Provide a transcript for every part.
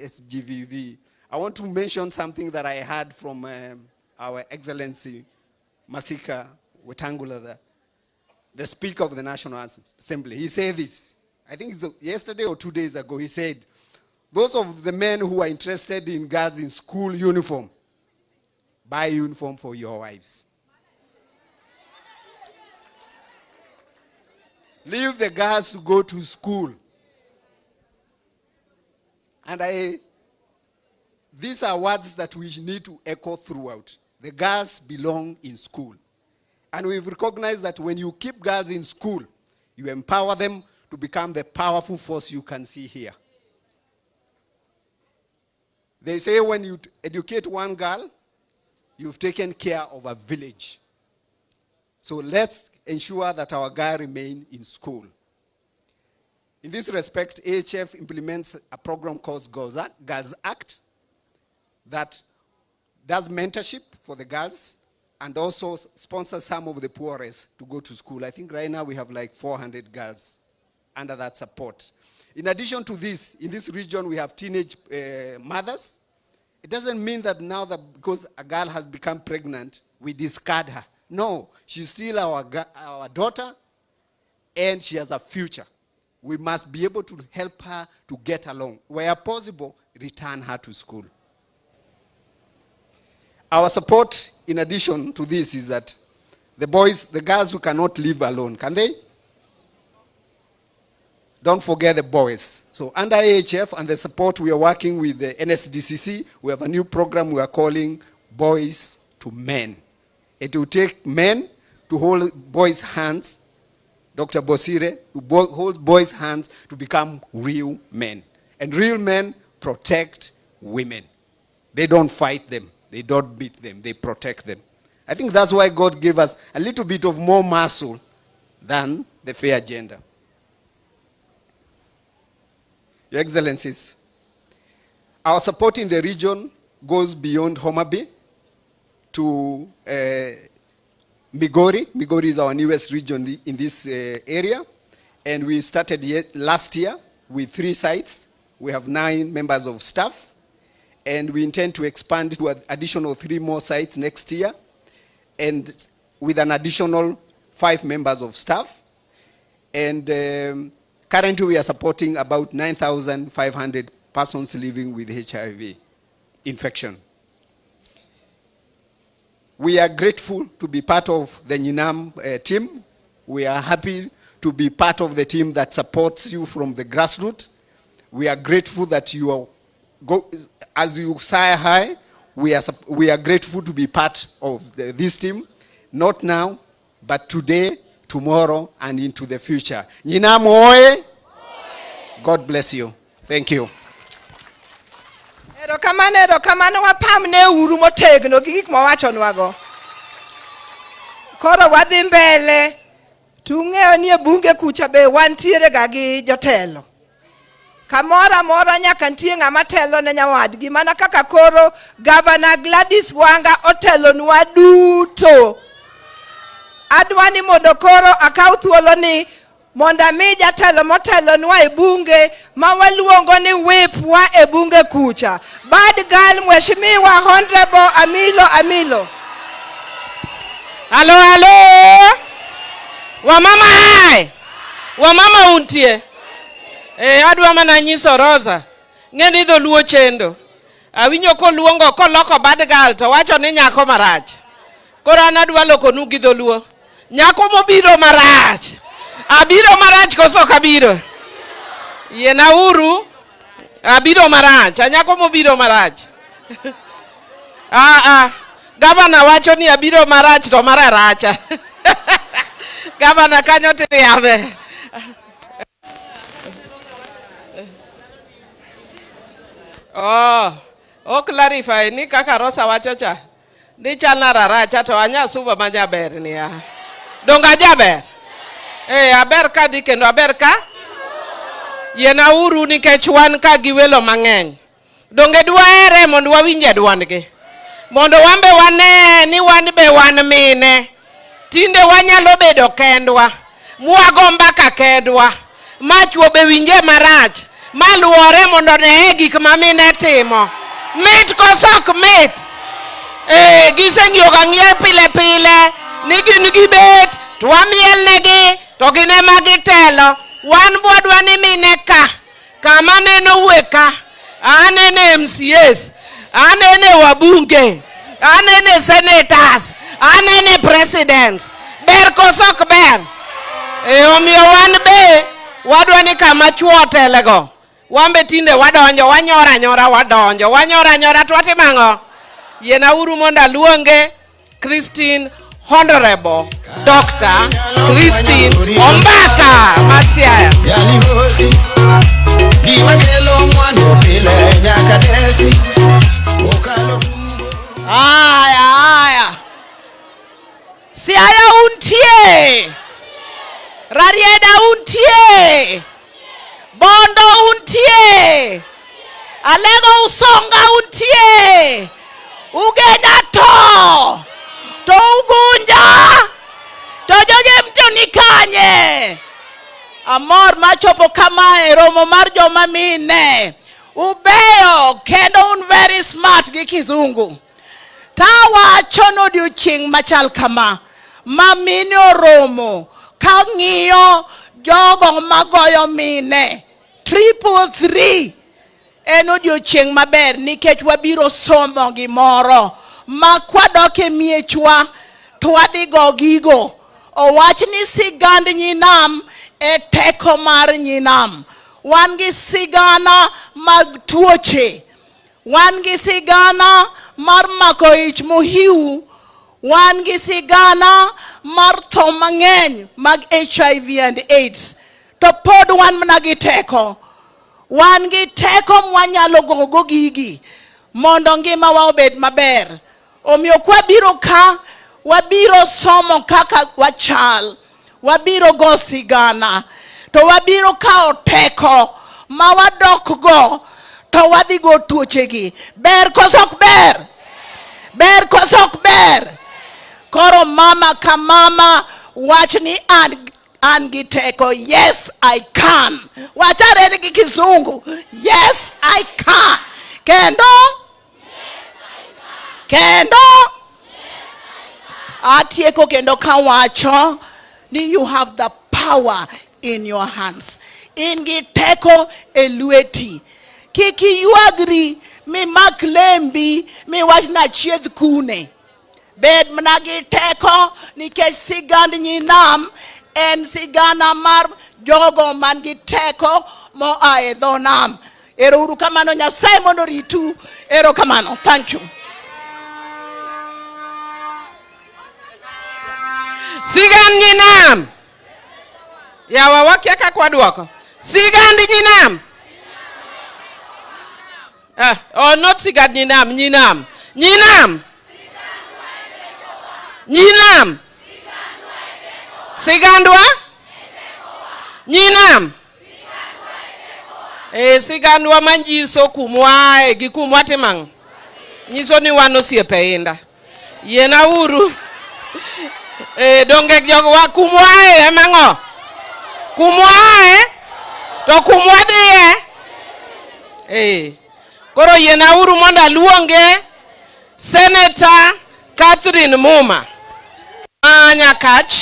SGBV, I want to mention something that I heard from our Excellency Masika Wetangula, the Speaker of the National Assembly. He said this, I think it's yesterday or 2 days ago, he said, "Those of the men who are interested in girls in school uniform, buy uniform for your wives. Leave the girls to go to school." And these are words that we need to echo throughout. The girls belong in school. And we've recognized that when you keep girls in school, you empower them to become the powerful force you can see here. They say when you educate one girl, you've taken care of a village. So let's ensure that our girls remain in school. In this respect, AHF implements a program called Girls Act that does mentorship for the girls and also sponsors some of the poorest to go to school. I think right now we have like 400 girls under that support. In addition to this, in this region we have teenage mothers. It doesn't mean that now that because a girl has become pregnant, we discard her. No, she's still our daughter and she has a future. We must be able to help her to get along. Where possible, return her to school. Our support, in addition to this, is that the girls who cannot live alone, can they? Don't forget the boys. So under AHF and the support, we are working with the NSDCC. We have a new program we are calling Boys to Men. It will take men to hold boys' hands, Dr. Bosire, to hold boys' hands to become real men. And real men protect women. They don't fight them. They don't beat them. They protect them. I think that's why God gave us a little bit of more muscle than the fair gender. Your Excellencies, our support in the region goes beyond Homa Bay to Migori. Migori is our newest region in this area. And we started last year with 3 sites. We have 9 members of staff. And we intend to expand to an additional 3 more sites next year, and with an additional 5 members of staff. And currently we are supporting about 9,500 persons living with HIV infection. We are grateful to be part of the Nyinam team. We are happy to be part of the team that supports you from the grassroots. We are grateful that you are, go, as you say hi, we are grateful to be part of this team, not now, but today, tomorrow, and into the future. Nyinam oye! God bless you. Thank you. Erokamano, erokamano, wapamne uru motegno gi gik mowachonwago. Koro wadhi mbele, tung'eyo ni e bunge kucha be wantiere ga gi jotelo. Kamoro amora nyaka nitie ng'ama telo ne nyawadgi, mana kaka koro Governor Gladys Wanga otelonwa duto. Adwa ni mondo koro akaw thuolo ni mondo ami jatelo motelonwa e bunge ma waluongo ni whip wa e bunge kucha. Bad girl, Mheshimiwa Honorable Amilo Amilo. Halo, halo. Wamama hai. Wamama untie. Adwa mana nyiso Rosa. Ng'eni dholuo chendo. Awinjo koluongo koloko bad girl to wacho ni nyako marach. Koro an adwa lokonu gi dholuo. Nyako mobiro marach. Abiro marach koso ok abiro? Yiena uru. Abiro marach. Anyako mobiro marach. Ah ah. Gavana wacho ni abiro marach to mararacha. Gavana kanyo tiriambe. Oh, o clarify ni kaka Rosa wacho cha. Ni chal na raracha to anya suba ma jaber niya. Donge ajaber? Aber kadhi kendo aber ka? Yiena uru nikech wan ka gi welo mang'eny. Donge dwahere mondo wawinje duondgi. Mondo wan be wane ni wan be wan mine. Tinde wanyalo bedo kendwa. Mwago mbaka kendwa. Ma chwo be winje marach. Maluore mondo oneye gik ma mine timo. Mit koso ok mit? Giseng'iyo ga ng'iya pile pile ni gin gibet to wamiel negi to gin ema gitelo. Wan bwadwa ni mine ka kama neno wuek ka anene MCAs, anene wabunge, anene senators, anene presidents. Ber koso ok ber? Omiyo wan be wadwa ni kama chuo otelego wan be tinde wadonjo, wanyora anyora, wadonjo, wanyora anyora to watimo ang'o? Yienauru mondo aluonge Christine, Honorable Dr. Christine Ombaka Masiaya. Gima kelo mwandu pile nyaka desi okalo. Aya, aya. Siaya untie. Rarieda untie. Bondo untie. Alego Usonga untie. Ugenya to. To Ugunja. To joge mto ni kanye. Amor machopo kamae romo mar joma mine. Ubeyo kendo un very smart gi kizungu. Tawacho nodiochieng' machal kama ma mine oromo ka ng'iyo jogo magoyo mine 333 en odiochieng' maber nikech wabiro somo gimoro ma kwadok e miechwa to wadhi go gigo. Owach ni sigand nyinam e teko mar nyinam. Wan gi sigana mag tuoche, wan gi sigana mar mako ich mohiu, wan gi sigana mar tho mang'eny mag HIV and AIDS, to pod wan mana gi teko. Wan gi teko mwanyalo gogo gigi mondo ngimawa obed maber. Omiyo kwabiro ka, wabiro somo kaka wachal, wabiro go sigana, to wabiro kawo teko ma wadok go to wadhi go tuochegi. Ber koso ok ber? Ber koso ok ber? Koro mama ka mama wach ni an gi teko. Yes, I can. Wachare gi kizungu. Yes, I can. Kendo kendo atieko kendo kawacho ni you have the power in your hands. In gi teko e lweti. Kik iywagri mimak lembi miwach nachiedh kune. Bed mana gi teko nikech sigand nyinam en sigana mar jogo man gi teko moa e dho nam. Ero uru kamano. Nyasaye mondo oritu. Ero kamano. Thank you. Sigand nyinam. Yawa wakia kaka waduoko. Sigand nyinam. Ah, oh, not sigand nyinam, nyinam. Nyinam. Nyinam. Sigandwa? Nyinam. Sigandwa manyiso kumwae gi kumwa timang'o. Nyiso ni wan osiepe inda. Yiena uru. Donge jogo kumwae ema ng'o? Kumwae to kumwa dhiye. Koro yiena uru mondo aluonge Senator Catherine Muma. Nyakach.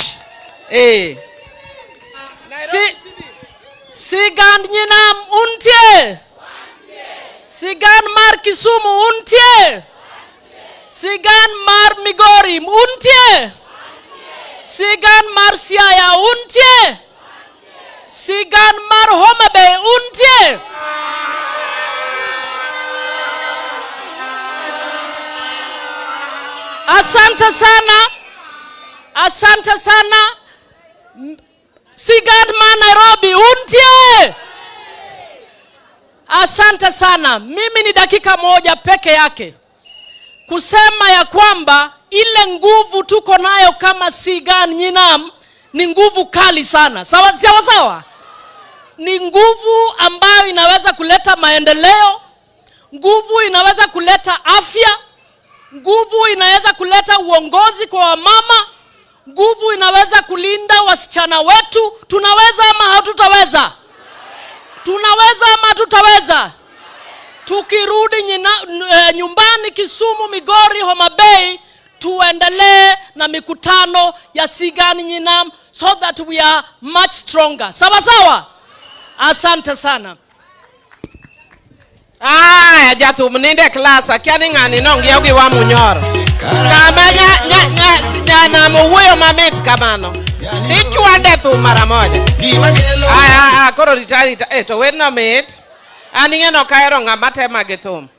Sigand nyinam untie. Sigand mar Kisumu untie. Sigand mar Migori untie. Sigand mar Siaya untie. Sigand mar Homa Bay untie. Asante sana. Asante sana. Sigand mar Nairobi untie. Asante sana. Mimi ni dakika moja peke yake kusema ya kwamba ile nguvu tuko nayo kama Sigand Nyinam ni nguvu kali sana. Sawa sawa sawa. Ni nguvu ambayo inaweza kuleta maendeleo, nguvu inaweza kuleta afya, nguvu inaweza kuleta uongozi kwa wamama, nguvu inaweza kulinda wasichana wetu. Tunaweza ama hatutaweza? Tunaweza ama tutaweza? Tukirudi nyumbani Kisumu, Migori, Homa Bay, tuendelee na mikutano ya Sigand Nyinam so that we are much stronger. Sawa sawa? Asante sana. Aya, jathum ninde klas, akia ni ng'ani nong'iew gi Wamunyoro. Kama nyanam owuoyo mamit kamano, ichwade thum mara moja. Aya, aya, koro rita rita, to werno mit. An ing'e nok ahero ng'ama tema gi thum.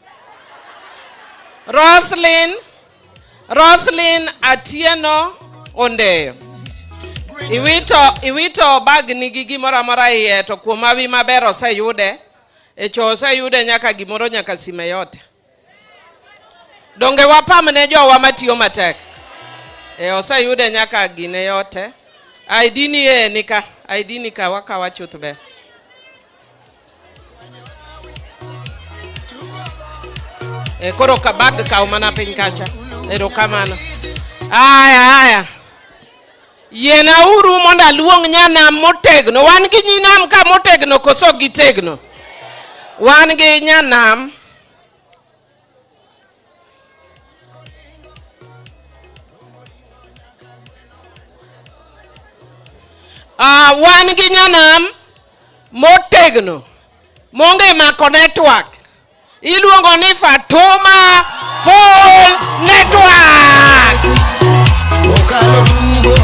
Roslyn Atieno Ondeyo. Iwito bag nigi gimoro amora iye, to kuom hawi maber oseyude. E cho oseyude nyaka gimoro, nyaka sime yote. Donge wapam ne jowa matiyo matek. Oseyude nyaka gine yote. ID ni e nika, ID ni ka wakawa chuth ber. Koro ka bag kaw mana piny kacha. Erokamano. Aya, aya. Yiena uru mondo aluong nyanam motegno. Wan gi nyinam ka motegno koso gitegno? Wan gi nyanam. Wan gi nyanam motegno. Monge mako network. Iluongo ni Fatuma Full Network. Okalo tugo,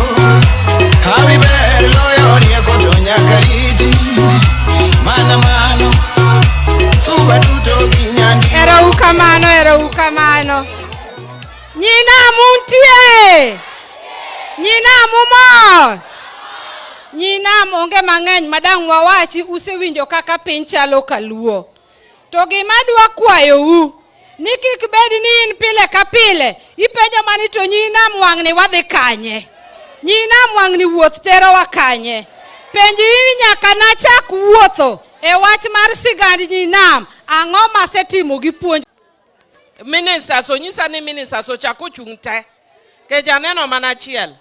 hawi ber loyo rieko to nyaka riti. Mana mano, suba duto gi nyandi. Ero ukamano, ero ukamano. Nyinam untie. Nyinam umor. Nyinam onge mang'eny madang' wawachi, usewinjo kaka piny chalo kaluo. To gima adwa kwayou, ni kik bed ni in pile ka pile, ipenjo mani to nyinam wang'ni wadhi kanye? Nyinam wang'ni wuoth terowa kanye? Penji ni nyaka nachak wuotho e wach mar sigand nyinam, ang'o masetimo gi puonj? Ministers, onyisa ni ministers ochak ochung' te. Kech aneno mana achiel.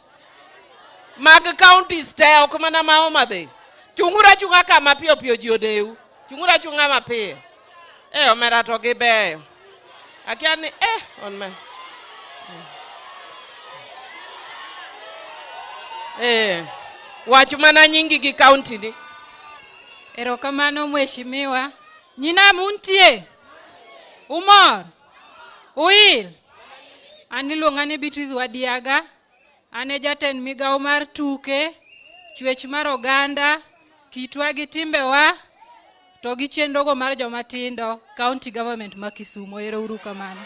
Mag counties te, ok mana ma Homa Bay. Chung'uru achung'a ka mapiyo piyo ji odeu. Chung'uru achung'a mapiyo. Omera to gibeyo. Akia ni, on me. Wach mana nyingi gi county ni. Erokamano mheshimiwa. Nyinam untie? Umor? Uil? An iluonga ni Beatrice Wadiaga. An e jatend migawo mar tuke, chwech mar oganda, kitwa gi timbewa, to gi chenrogo mar joma tindo, county government ma Kisumu. Ero uru kamano.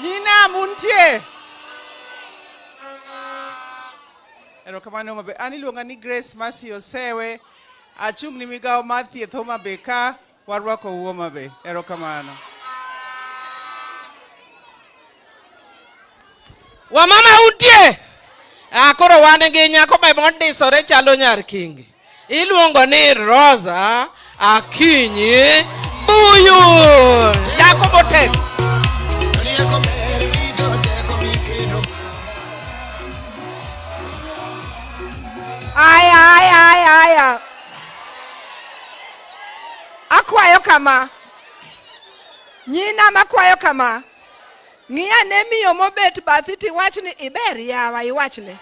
Nyinam untie? Erokamano Homa Bay. An iluonga ni Grace Mercy Osewe. Achung' ni migawo mar thieth Homa Bay ka warwako Homa Bay. Erokamano. Wamama untie? Koro wan gi nyako ma mondisore chalo nyar kingi. Iluongo ni Rosa Akinyi Buyu. Nyako motegno. Rieko ber rito teko mikelo. Aya, aya, aya, aya. Akwayo kama. Nyinam akwayo kama. Ng'i ane miyo mobet bathi tiwach ni iber yawa, iwachne.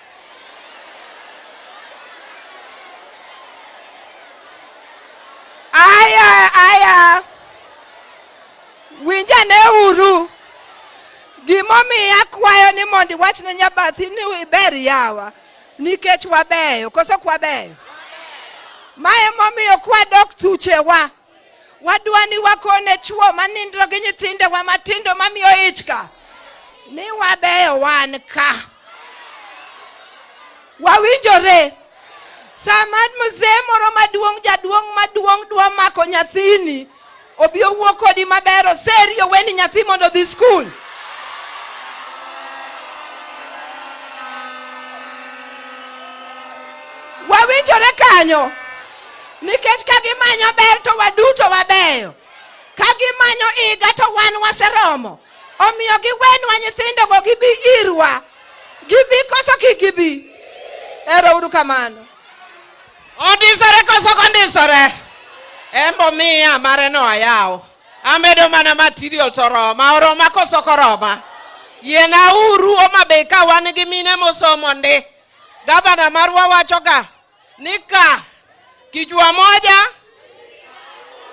Aya, aya. Winj ane uru. Gimomiyo akwayo ni mondo iwachne nyabathi ni iber yawa, nikech wabeyo, koso ok wabeyo? Ma emomiyo kwadok thuchewa, wadwa ni wakone chuo manindo gi nyithindewa matindo mamiyo ich ka, ni wabeyo wan ka. Wawinjore. Sama mzee moro maduong', jaduong' maduong' dwa mako nyathini, obi owuo kodi maber, oseri oweni nyathi mondo odhi skul. Wawinjore kanyo. Nikech ka gimanyo ber to waduto wabeyo. Ka gimanyo higa to wan waseromo. Omiyo giwenwa nyithindogo gibi irwa. Gibi koso kik gibi? Ero uru kamano. Ondisore koso ok ondisore? Embo miya mare no ayaw. Amedo mana material to roma. Oroma koso ok oroma? Yiena uru Homa Bay ka wan gi mine mosomo ndi. Gavana marwa wacho ga ni ka kichwa moja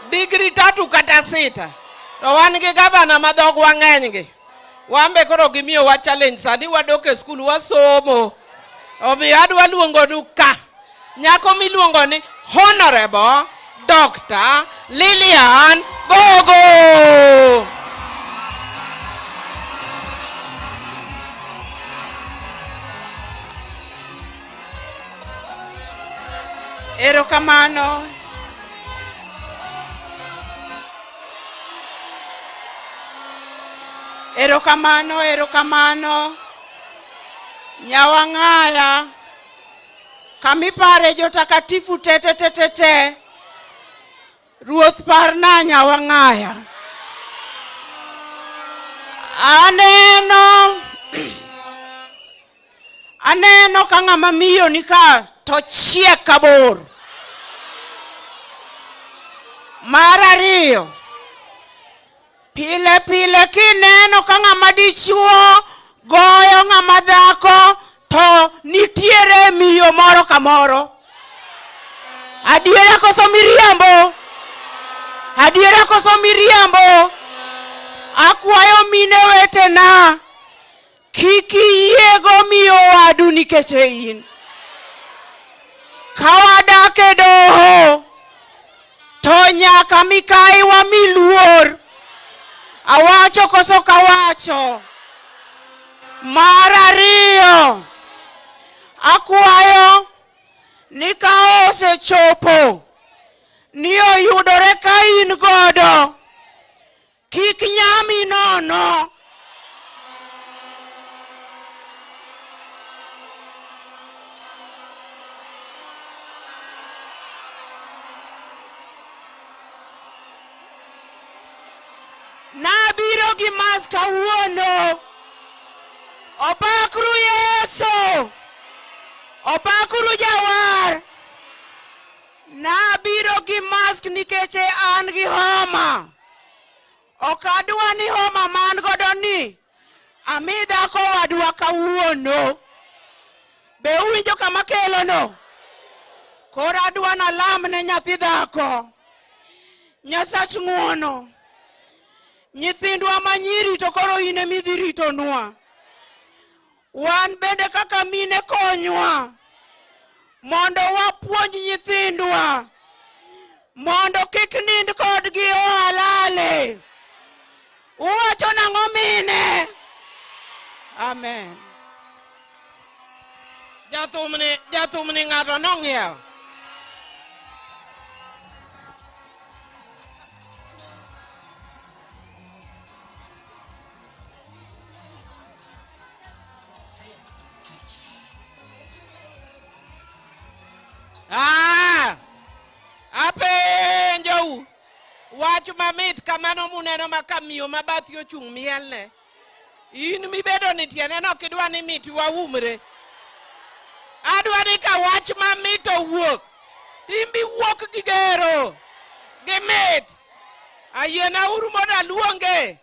digri 3 kata 6 to wan gi gavana ma dhogwa ng'eny gi. Wan be koro gimiyowa challenge sani wadok e skul wasomo. Omiyo adwa luongonu ka nyako miluongo ni Honorable Dr. Lilian Gogo. Erokamano. Erokamano, erokamano. Nyawang'aya. Kamipare jotakatifu te te te te te. Ruoth parna Nyawang'aya. Aneno ka ng'ama miyo ni ka to chiek kabor. Mar ariyo, pile pile kineno ka ng'ama dichuo goyo ng'ama dhako to nitiere miyo moro kamoro. Adiera koso miriambo? Adiera koso miriambo? Akwayo mine wetena, kik iyiego miyo wadu nikech in. Ka wadak e doho, to nyaka mikayi wami luor. Awacho koso kawacho? Mar ariyo, akwayo ni ka osechopo ni oyudore ka in godo, kik nyami nono. Nabiro gi mask kawuono. Opakuru Yesu. Opakuru Jawar. Nabiro gi mask nikech an gi homa. Ok adwa ni homa ma an godo ni ami dhako wadwa kawuono. Be uwinjo kama kelono? Koro adwa nalam ne nyathi dhako. Nyasach ng'uono. Nyithindwa manyiri to koro in ema idhi ritonwa. Wan bende kaka mine konywa mondo wapuonj nyithindwa mondo kik nind kodgi ohalale. Uwacho nang'o mine? Amen. Jathumni ng'ato nong'iewo. Apenjou wach mamit kamano muneno ma ka miyo ma bathi ochung' mielne. In mibedo ni tiende no kidwa ni mit waumre. Adwa ni ka wach mamit owuok, timbi wuok gi gero, gi mit. Ayiena uru mondo aluonge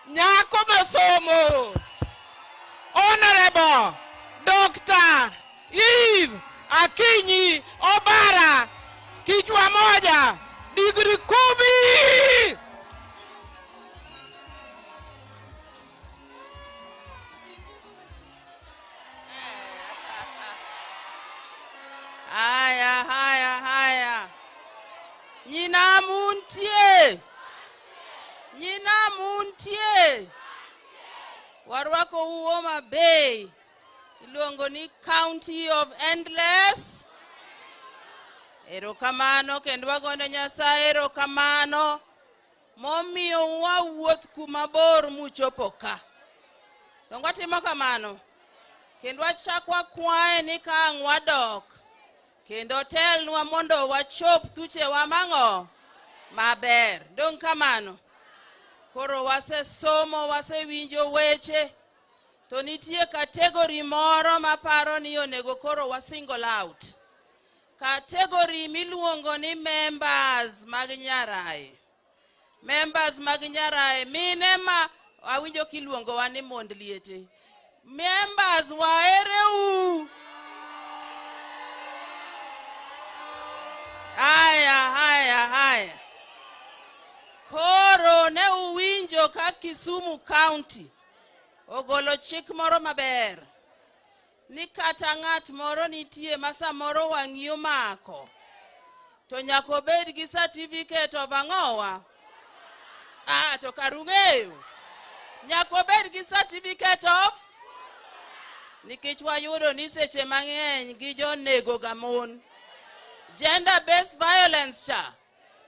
nyako mosomo, Honorable Dr. Eve Akinyi Obara, kichwa moja, digri 10. Haya, haya, haya. Nyina muntie. Nyina muntie. Warwako u Homa Bay. Iluongo ni County of Endless. Erokamano kendo wagone Nyasaye erokamano momiyo wawuoth kuma bor muchopo ka. Donge watimo kamano? Kendo wachak wakwaye ni ka ang' wadok kendo telnwa mondo wachop thuchewa mang'o maber. Dong' kamano. Koro wasesomo, wasewinjo weche, to nitie category moro maparo ni onego koro wa single out. Category miluongo ni members mag Nyarai. Members mag Nyarai, mine ma awinjo kiluongowa ni mond liete. Members waereu. Haya, haya, haya. Koro ne uwinjo ka Kisumu County ogolo chik moro maber ni kata ng'at moro nitie ma samoro wang'i omako to nyaka obed gi certificate of ang'owa. Ah, to kar ung'eyo. Nyaka obed gi certificate of nikech wayudo ni seche mang'eny gi jonego ga mon. Gender based violence cha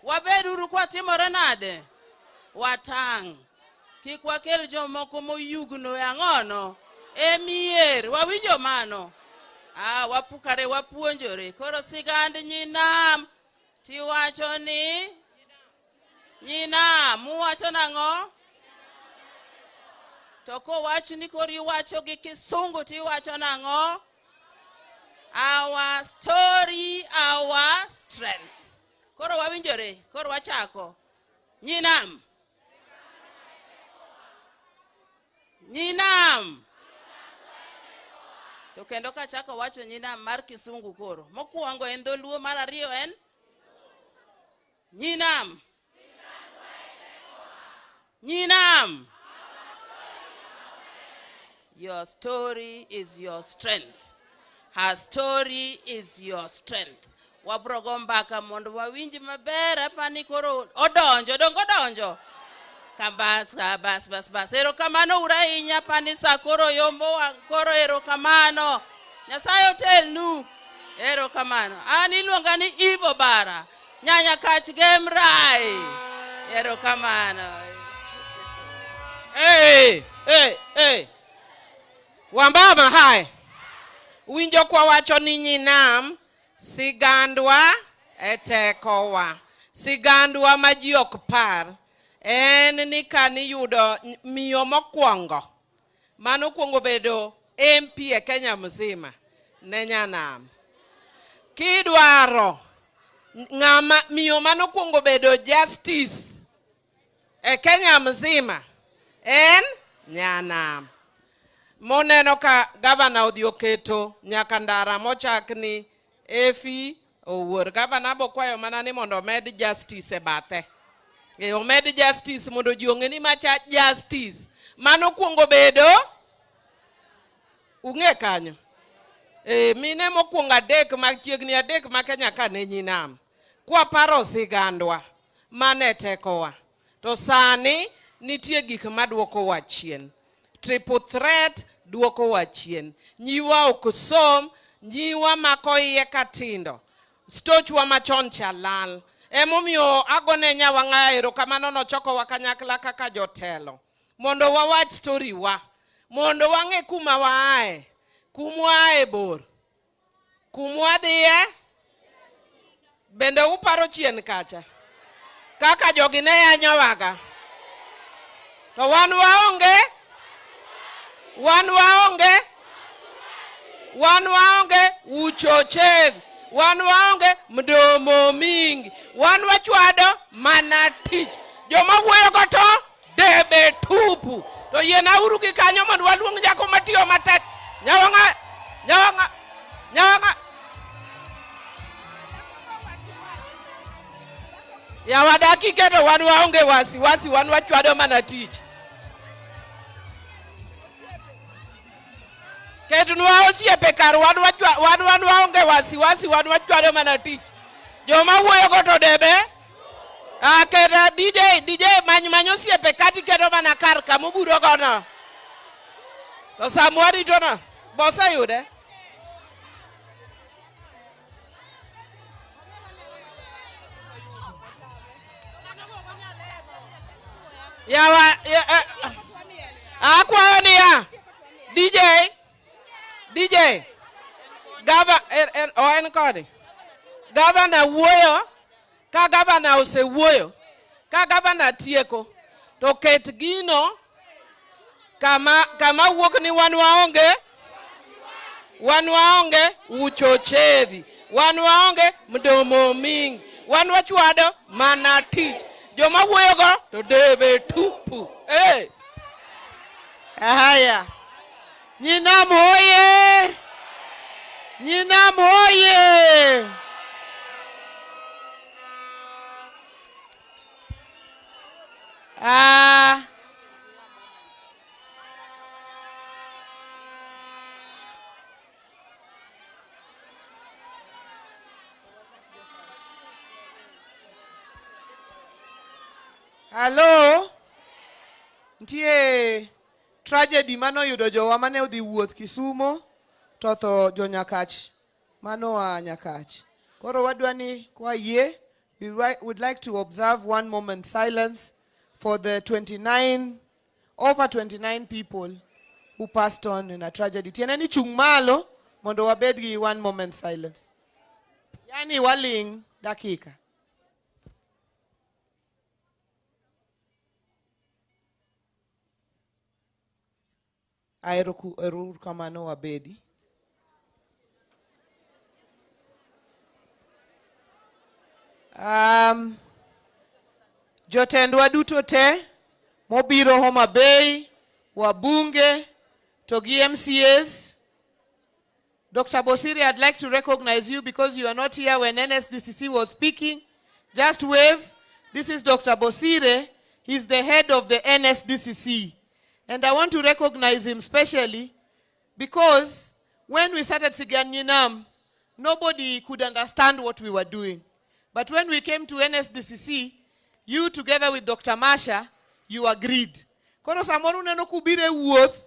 wabed uru kwatimore nade? Watang'. Kik wakel jomoko moyugno e ang'ono e mier. Wawinjo mano? Ah, wapukare wapuonjore. Koro sigand nyinam tiwacho ni nyinam uwacho nang'o? To kowach ni koro iwacho gi kisungu tiwacho nang'o? Our story, our strength. Koro wawinjore, koro wachako. Nyinam. Nyinam. To kendo kachako wacho nyinam mar kisungu koro. Mokwongo en dholuo, mar ariyo en nyinam. Nyinam. Your story is your strength. Her story is your strength. Wabro go mbaka mondo wawinj maber apani koro odonjo, dongo odonjo. Kabas, bas, bas, bas. Erokamano uru ahinya apani sa koro yombo koro erokamano. Nyasaye otelnu. Erokamano. An iluonga ni Eve Obara. Nyanya kach gem rai. Erokamano. Hey, hey, hey. Wambama hai. Winjo kwa wacho ni nyinam sigandwa e tekowa. Sigandwa ma ji ok par en ni kaniyudo miyo mokwongo manokwongo bedo MP e Kenya mzima ne nyanam. Kidwaro ng'ama miyo manokwongo bedo justice e Kenya mzima en nyanam. Moneno ka gavana odhi oketo nyaka ndara mochak ni Efi Owuor. Gavana bokwayo mana ni mondo omed justice e bathe. E omed justice mondo ji ong'e ni macha justice. Mano kwongo bedo ung'e kanyo. E, mine mokwongo adek machiegni adek ma Kenya ka ne nyinam. Kwaparo sigandwa mane tekowa. To sani nitie gik maduokowa chien. Triple threat duokowa chien. Nyiwa ok som, nyiwa mako iye katindo. Stochwa machon cha lal. Emomiyo agone nyawang'a erokamano nochokowa kanyakla kaka jotelo. Mondo wawach story wa. Mondo wang'e kuma waaye. Kumwaaye bor. Kumwadhiye. Bende uparo chien kacha. Kaka jogi ne yanyowaga. To wan waonge. Wan waonge. Wan waonge uchochevi. Wan waonge mdomo mingi. Wan wachwado mana tich. Joma wuoyogo to debe tupu. To yienauru gi kanyo mondo waluong jako matiyo matek. Nyawang'a, nyawang'a, nyawang'a. Yawa daki keto wan waonge wasiwasi, wan wachwado mana tich. Ketnwa osiepe kar wan wan wan waonge wasiwasi, wan wachwado mana tich. Joma wuoyogo to debe. Ah, keta DJ, DJ many many osiepe kati keto mana kar kamoburo gono. To samwarito no, boseyude. Yawa, ya, akwayo niya, DJ, DJ, gava, en, o en kode. Gavana wuoyo, ka gavana osewuoyo, ka gavana tieko, To ket gino kama wuok ni wan waonge, wan waonge uchochevi, wan waonge mdomo mingi, wan wachwado mana tich. Joma wuoyogo to debe tupu. Hey. Haya. Nyinam hoye! Nyinam hoye! Hello? Ntie tragedy mano yudo jowa mane odhi wuoth Kisumo to tho jo Nyakach mano a Nyakach. Koro wadwa ni kwa yie, we would like to observe one moment silence for the 29, over 29 people who passed on in a tragedy. Tiende ni chung malo mondo wabed gi one moment silence. Yani waling dakika. Erokamano wabedi. Jotendwa duto te mobiro Homa Bay, wabunge, to gi MCAs. Dr. Bosire, I'd like to recognize you because you are not here when NSDCC was speaking. Just wave. This is Dr. Bosire. He's the head of the NSDCC. And I want to recognize him specially because when we started Sigand Nyinam, nobody could understand what we were doing. But when we came to NSDCC, you together with Dr. Masha, you agreed. Koro samoro uneno kubire wuoth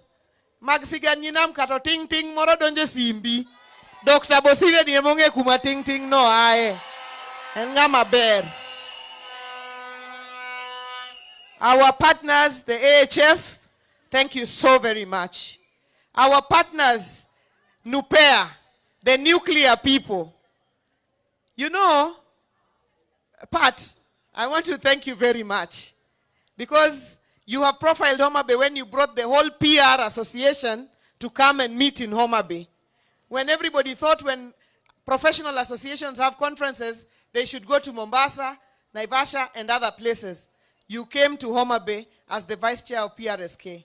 mag Sigand Nyinam kato ting ting moro donje simbi. Dr. Bosire ni emong'e kuma ting ting no ae. En ng'ama ber. Our partners, the AHF, thank you so very much. Our partners, NUPEA, the nuclear people. You know, Pat, I want to thank you very much because you have profiled Homa Bay when you brought the whole PR association to come and meet in Homa Bay. When everybody thought when professional associations have conferences, they should go to Mombasa, Naivasha, and other places. You came to Homa Bay as the vice chair of PRSK.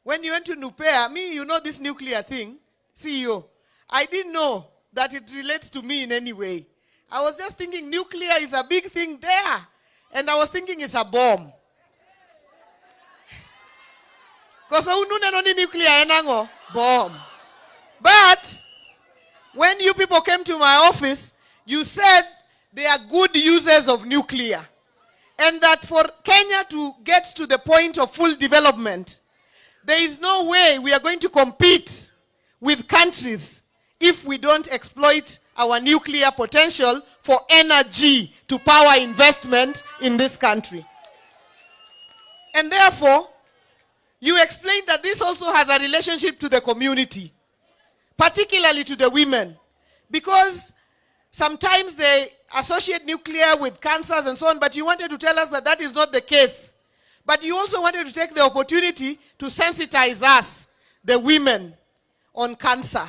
When you went to NUPEA, me, you know this nuclear thing, CEO, I didn't know that it relates to me in any way. I was just thinking nuclear is a big thing there. And I was thinking it's a bomb. Because nuclear enango, bomb. But when you people came to my office, you said they are good users of nuclear. And that for Kenya to get to the point of full development, there is no way we are going to compete with countries if we don't exploit our nuclear potential for energy to power investment in this country. And therefore, you explained that this also has a relationship to the community, particularly to the women, because sometimes they associate nuclear with cancers and so on, but you wanted to tell us that that is not the case. But you also wanted to take the opportunity to sensitize us, the women, on cancer.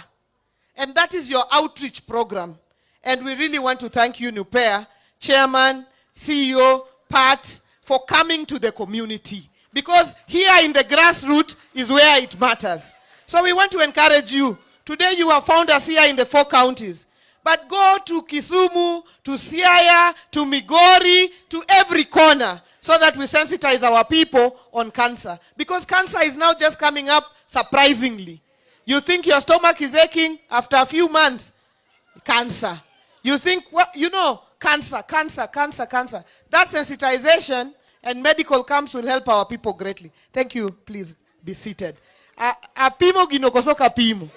And that is your outreach program. And we really want to thank you, NUPEA, Chairman, CEO, Pat, for coming to the community. Because here in the grassroots is where it matters. So we want to encourage you. Today you have found us here in the 4 counties. But go to Kisumu, to Siaya, to Migori, to every corner, so that we sensitize our people on cancer. Because cancer is now just coming up surprisingly. You think your stomach is aching, after a few months, cancer. You think, well, you know, cancer, cancer, cancer, cancer. That sensitization and medical camps will help our people greatly. Thank you. Please be seated. Apimo gino koso kapimo.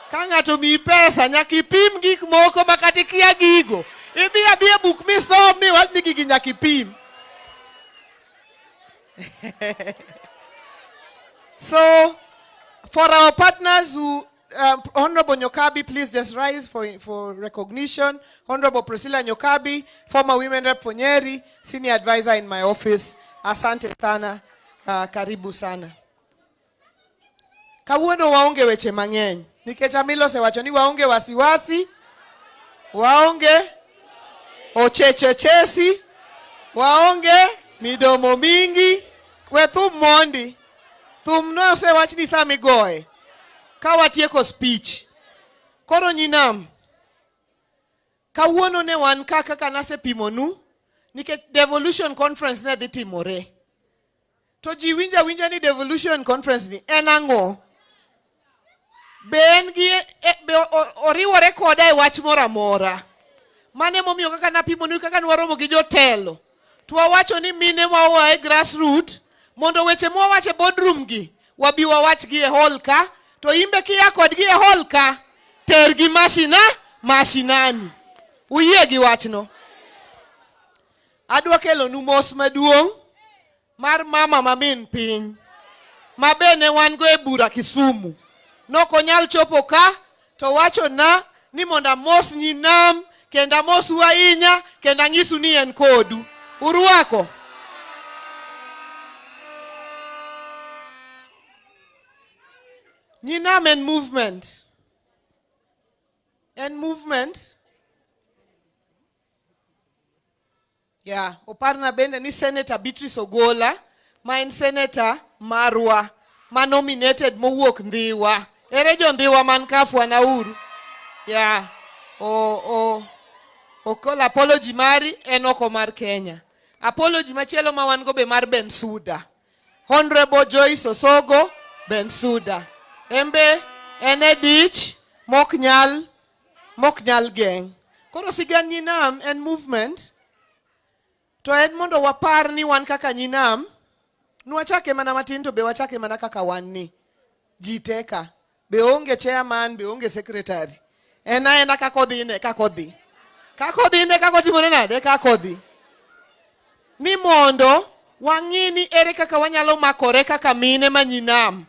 Ka ng'ato miyi pesa nyaka ipim gik moko ma kata ikia gigo. Idhi adhi e buk misom miwach ni gigi nyaka ipim. So, for our partners who, Honorable Nyokabi, please just rise for recognition. Honorable Priscilla Nyokabi, former Women Rep for Nyeri, senior advisor in my office. Asante sana, karibu sana. Kawuono waonge weche mang'eny nikech Amilo osewacho ni waonge wasiwasi, waonge ochechechesi, waonge midomo mingi. We thum mondi, thum no osewach ni sama igoye ka watieko speech. Koro nyinam, kawuono ne wan ka kaka nasepimonu nikech devolution conference ne dhi timore. To ji winjo awinja ni devolution conference ni en ang'o? Be en gi be oriwore koda e wach moro amora? Mano emomiyo kaka napimonu kaka nwaromo gi jotelo to wawacho ni mine ma oa e grassroot mondo weche mwawacho e boardroom gi wabi wawachgi e hall ka, to imbe kia kodgi e hall ka tergi mashinani. Uyie gi wachno? Adwa kelonu mos maduong' mar mama ma min piny ma be ne wan go e bura Kisumu. Nok onyal chopo ka to wacho na ni mondo amos nyinam kendo amosu ahinya kendo ang'isu ni en kodu. Urwako? Nyinam en movement. En movement. Yeah, oparna bende ni Senator Beatrice Ogola ma en senator marwa ma nominated mowuok Ndhiwa. Ere jo Ndhiwa man ka fwanauru? Yeah, o okol apology mari en oko mar Kenya. Apology machielo ma wan go be mar Bensuda. Honorable Joyce Osogo Bensuda. Embe en e dich mok nyal geng'. Koro sigand Nyinam en movement to en mondo wapar ni wan kaka Nyinam nwachake mana matin to be wachake mana kaka wan ni. Ji te ka. Be onge chairman, be onge secretary. En aena kaka odhi ne kaka odhi. Kaka odhi ne kaka otimore nade kaka odhi. Ni mondo wang'i ni ere kaka wanyalo makore kaka mine ma Nyinam.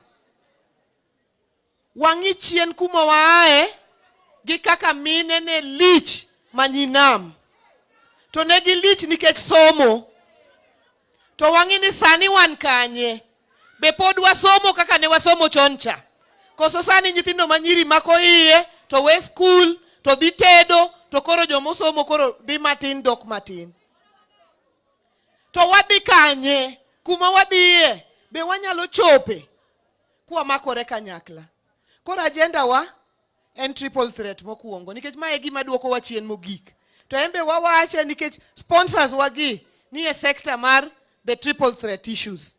Wang'i chien kuma waaye gi kaka mine ne lich ma Nyinam. To ne gilich nikech somo. To wang'i ni sani wan kanye? Be pod wasomo kaka ne wasomo chon cha? Koso sani nyithindo manyiri mako iye to we skul to dhi tedo to koro jomosomo koro dhi matin dok matin. To wadhi kanye? Kuma wadhiye be wanyalo chope kwamakore kanyakla? Koro agenda wa en triple threat mokwongo nikech mae e gima dwokowa chien mogik. To en be wawache nikech sponsors wagi ni e sector mar the triple threat issues.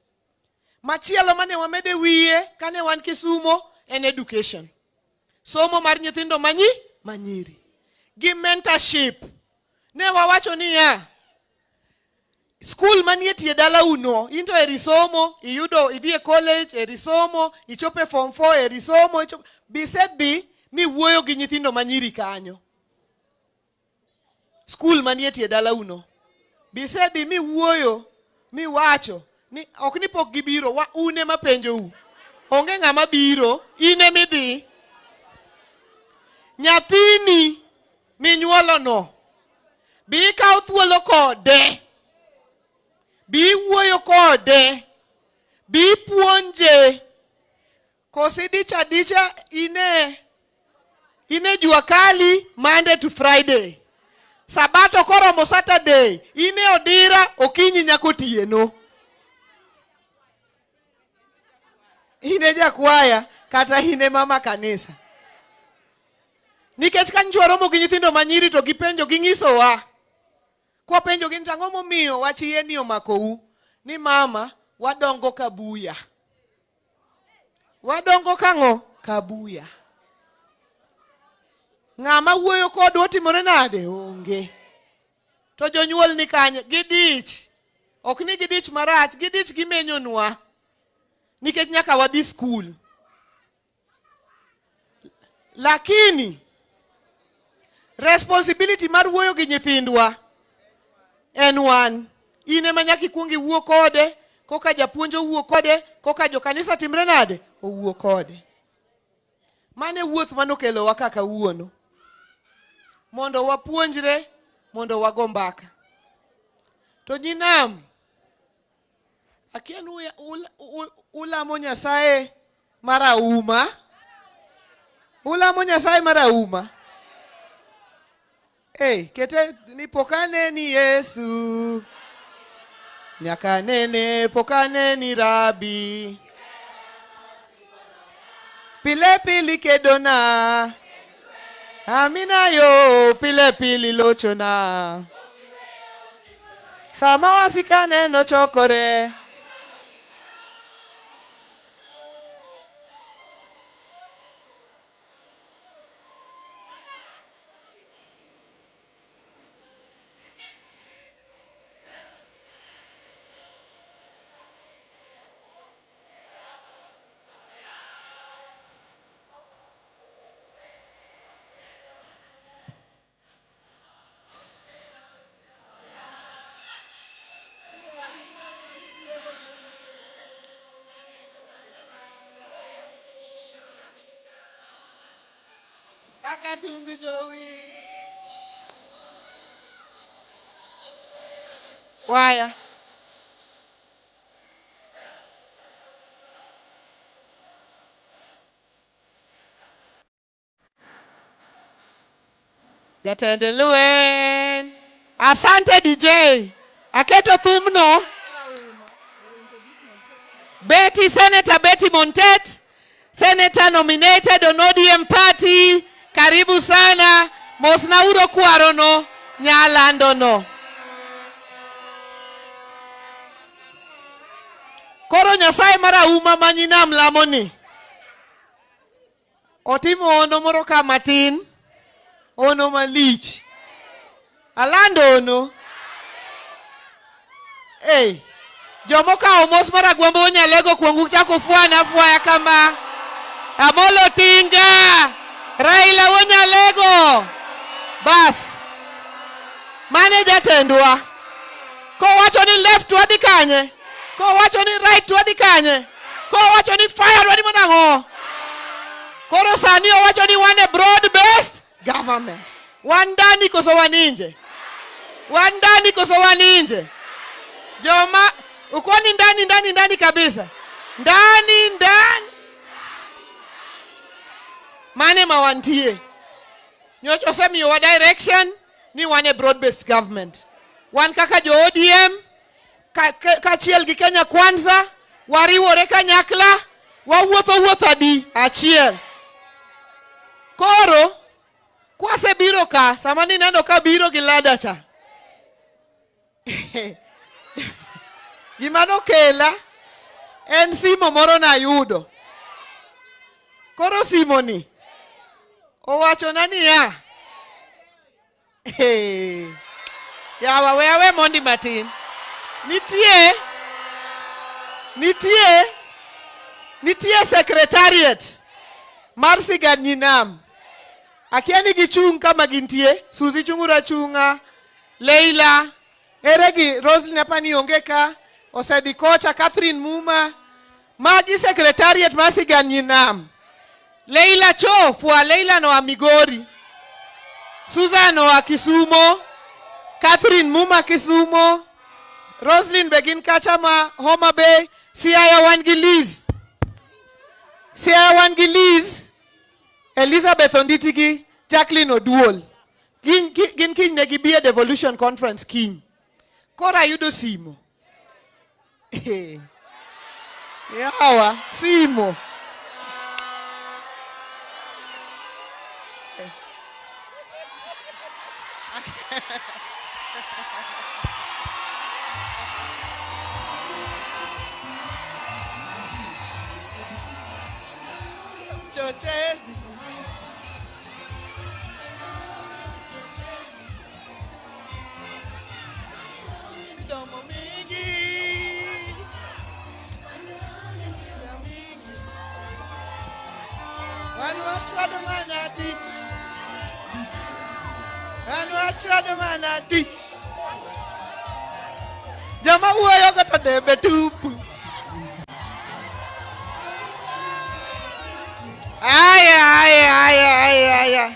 Machielo mane wamede wiye kane wan Kisumo en education. Somo mar nyithindo manyiri. Gi mentorship. Ne wawacho niya, skul manie tie dalau no, in to eri somo, iyudo idhi e college, eri somo, ichopo e form 4, eri somo, ichopo, bisedhi miwuoyo gi nyithindo manyiri kanyo. Skul manie tie dalau no. Bisedhi miwuoyo, miwacho ni ok ni pok gibiro, wa un ema penjou. Onge ng'ama biro, in emidhi. Nyathini minyuolono, bi ikaw thuolo kode, bi iwuoyo kode, bi ipuonje. Koso idich adicha ine jua kali Monday to Friday. Sabato koromo Saturday, ine odira okinyi nyaka otieno. Ine jakwaya kata ine mama kanisa. Nikech ka nyicha waromo gi nyithindo manyiri to gipenjo ging'isowa. Kwapenjo gi ni to ang'o momiyo wach yie ni omakou? Ni mama wadongo ka buya. Wadongo kang'o? Ka buya. Ng'ama wuoyo kodwa otimore nade? Onge. To jonyuol ni kanye? Gidich. Ok ni gidich marach, gidich gimenyonwa. Nikech nyaka wadhi skul. Lakini responsibility mar wuoyo gi nyithindwa en wan. In ema nyaka ikuong iwuo kode, koka japuonj owuo kode, koka jokanisa timre nade? Owuo kode. Mano e wuoth manokelowa ka kawuono. Mondo wapuonjre, mondo wago mbaka. To nyinam, Akia ni ulamo Nyasaye marauma. Ulamo Nyasaye marauma. Hey, kete nipokane ni Yesu. Nyakanene pokane ni Rabi. Pile pili kedona. Amina yo pile pili lochona. Sama wasikane no chokore. Waya. Jatend lweny. Asante DJ. Aketo thumno. Betty, Senator Betty Montet, Senator nominated on ODM party. Karibu sana. Mosnauro kwarono nyalandono. Koro Nyasaye marauma manyinam lamoni. Otimo ono moro ka matin. Ono malich. Alando ono. Hey, jomokawo mos mar Agwambo Nyalego kuongu chako fwana fwaya kama. Amolo Tinga. Raila Wonyalego. Bas. Mane jatendwa. Kowacho ni left wadhi kanye. Kowacho ni right wadhi kanye. Kowacho ni fire wadhi monang'o. Koro sani owacho ni wan e broad based government. Wan ndani koso wan nje? Wan ndani koso wan nje? Joma ukoni ndani ndani ndani kabisa. Ndani ndani. Mane mawantie. Nyocha osemiyowa direction ni wan e broad based government. Wan kaka jo ODM kaachiel gi Kenya Kwanza wariwore kanyakla wawuotho wuoth adi achiel. Koro kwasebiro ka sama nineno ka biro gi lada cha. Gima nokela en simo moro nayudo. Koro simo ni owachona niya, hey, yawa we awe mondi matin. Nitie secretariat mar Sigand Nyinam. Akia ni gichung' kama gintie. Suzy chung'ura chung'a. Leila, ere gi Roslyn apani onge ka. Osedhi kocha Catherine Muma. Magi secretariat mar Sigand Nyinam. Leila Cho, fwa Leila noa Migori. Susan oa Kisumo. Catherine Muma Kisumo. Roslyn be gin kacha ma Homa Bay. Siaya wan gi Liz. Siaya wan gi Liz. Elizabeth Onditi gi Jacqueline Oduol. Gin kiny ne gibi e Devolution Conference kiny. Koro ayudo simo. Yawa, simo. Chochezi. Midomo mingi. Wan wachwado mana tich. Wan wachwado mana tich. Joma wuoyo go to debe tupu. Aya, aya, aya, aya, aya.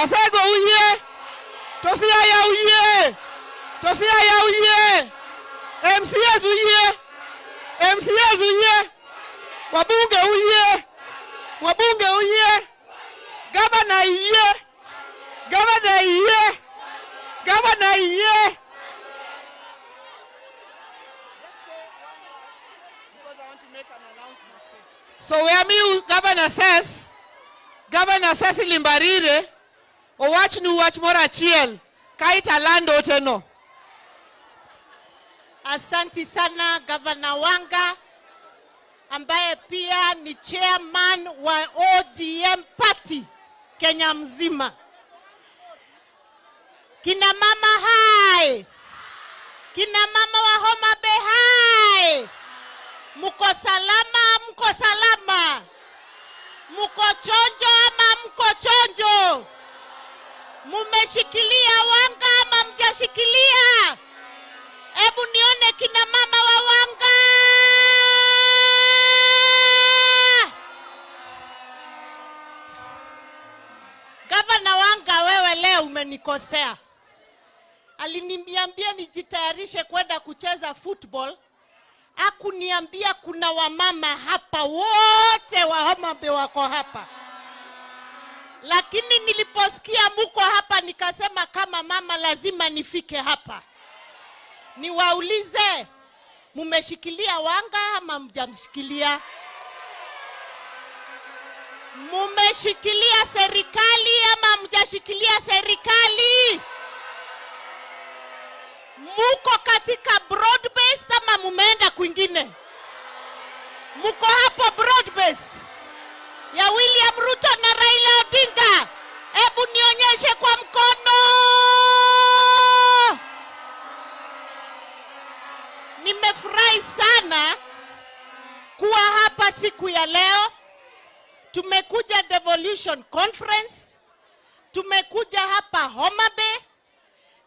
Asego uyie. To Siaya uyie. To Siaya uyie. MCAs uyie. MCAs uyie. Wabunge uyie. Wabunge uyie. Governor iye. Governor iye. Governor iye. So where me Governor says, Governor Cecily Mbarire, owach nu wach moro achiel, kaita lando oteno. Asanti sana Governor Wanga, ambaye pia ni chairman wa ODM party Kenya mzima. Kina mama hai. Kina mama wa Homa Bay hai. Muko salama, mko salama. Muko chonjo ama mko chonjo? Mumeshikilia Wanga ama mjashikilia? Ebu nione kina mama wa Wanga. Gavana Wanga, wewe leo umenikosea. Aliniambia nijitayarishe kwenda kucheza football. Hakuniambia kuna wamama hapa wote wa Homa Bay wako hapa. Lakini niliposikia muko hapa nikasema kama mama lazima nifike hapa. Niwaulize, mumeshikilia Wanga ama mjamshikilia? Mumeshikilia serikali ama mjashikilia serikali? Muko katika broad based ama mumeenda kwingine? Muko hapo broad based ya William Ruto na Raila Odinga? Ebu nionyeshe kwa mkono. Nimefurahi sana kuwa hapa siku ya leo. Tumekuja Devolution Conference, tumekuja hapa Homa Bay.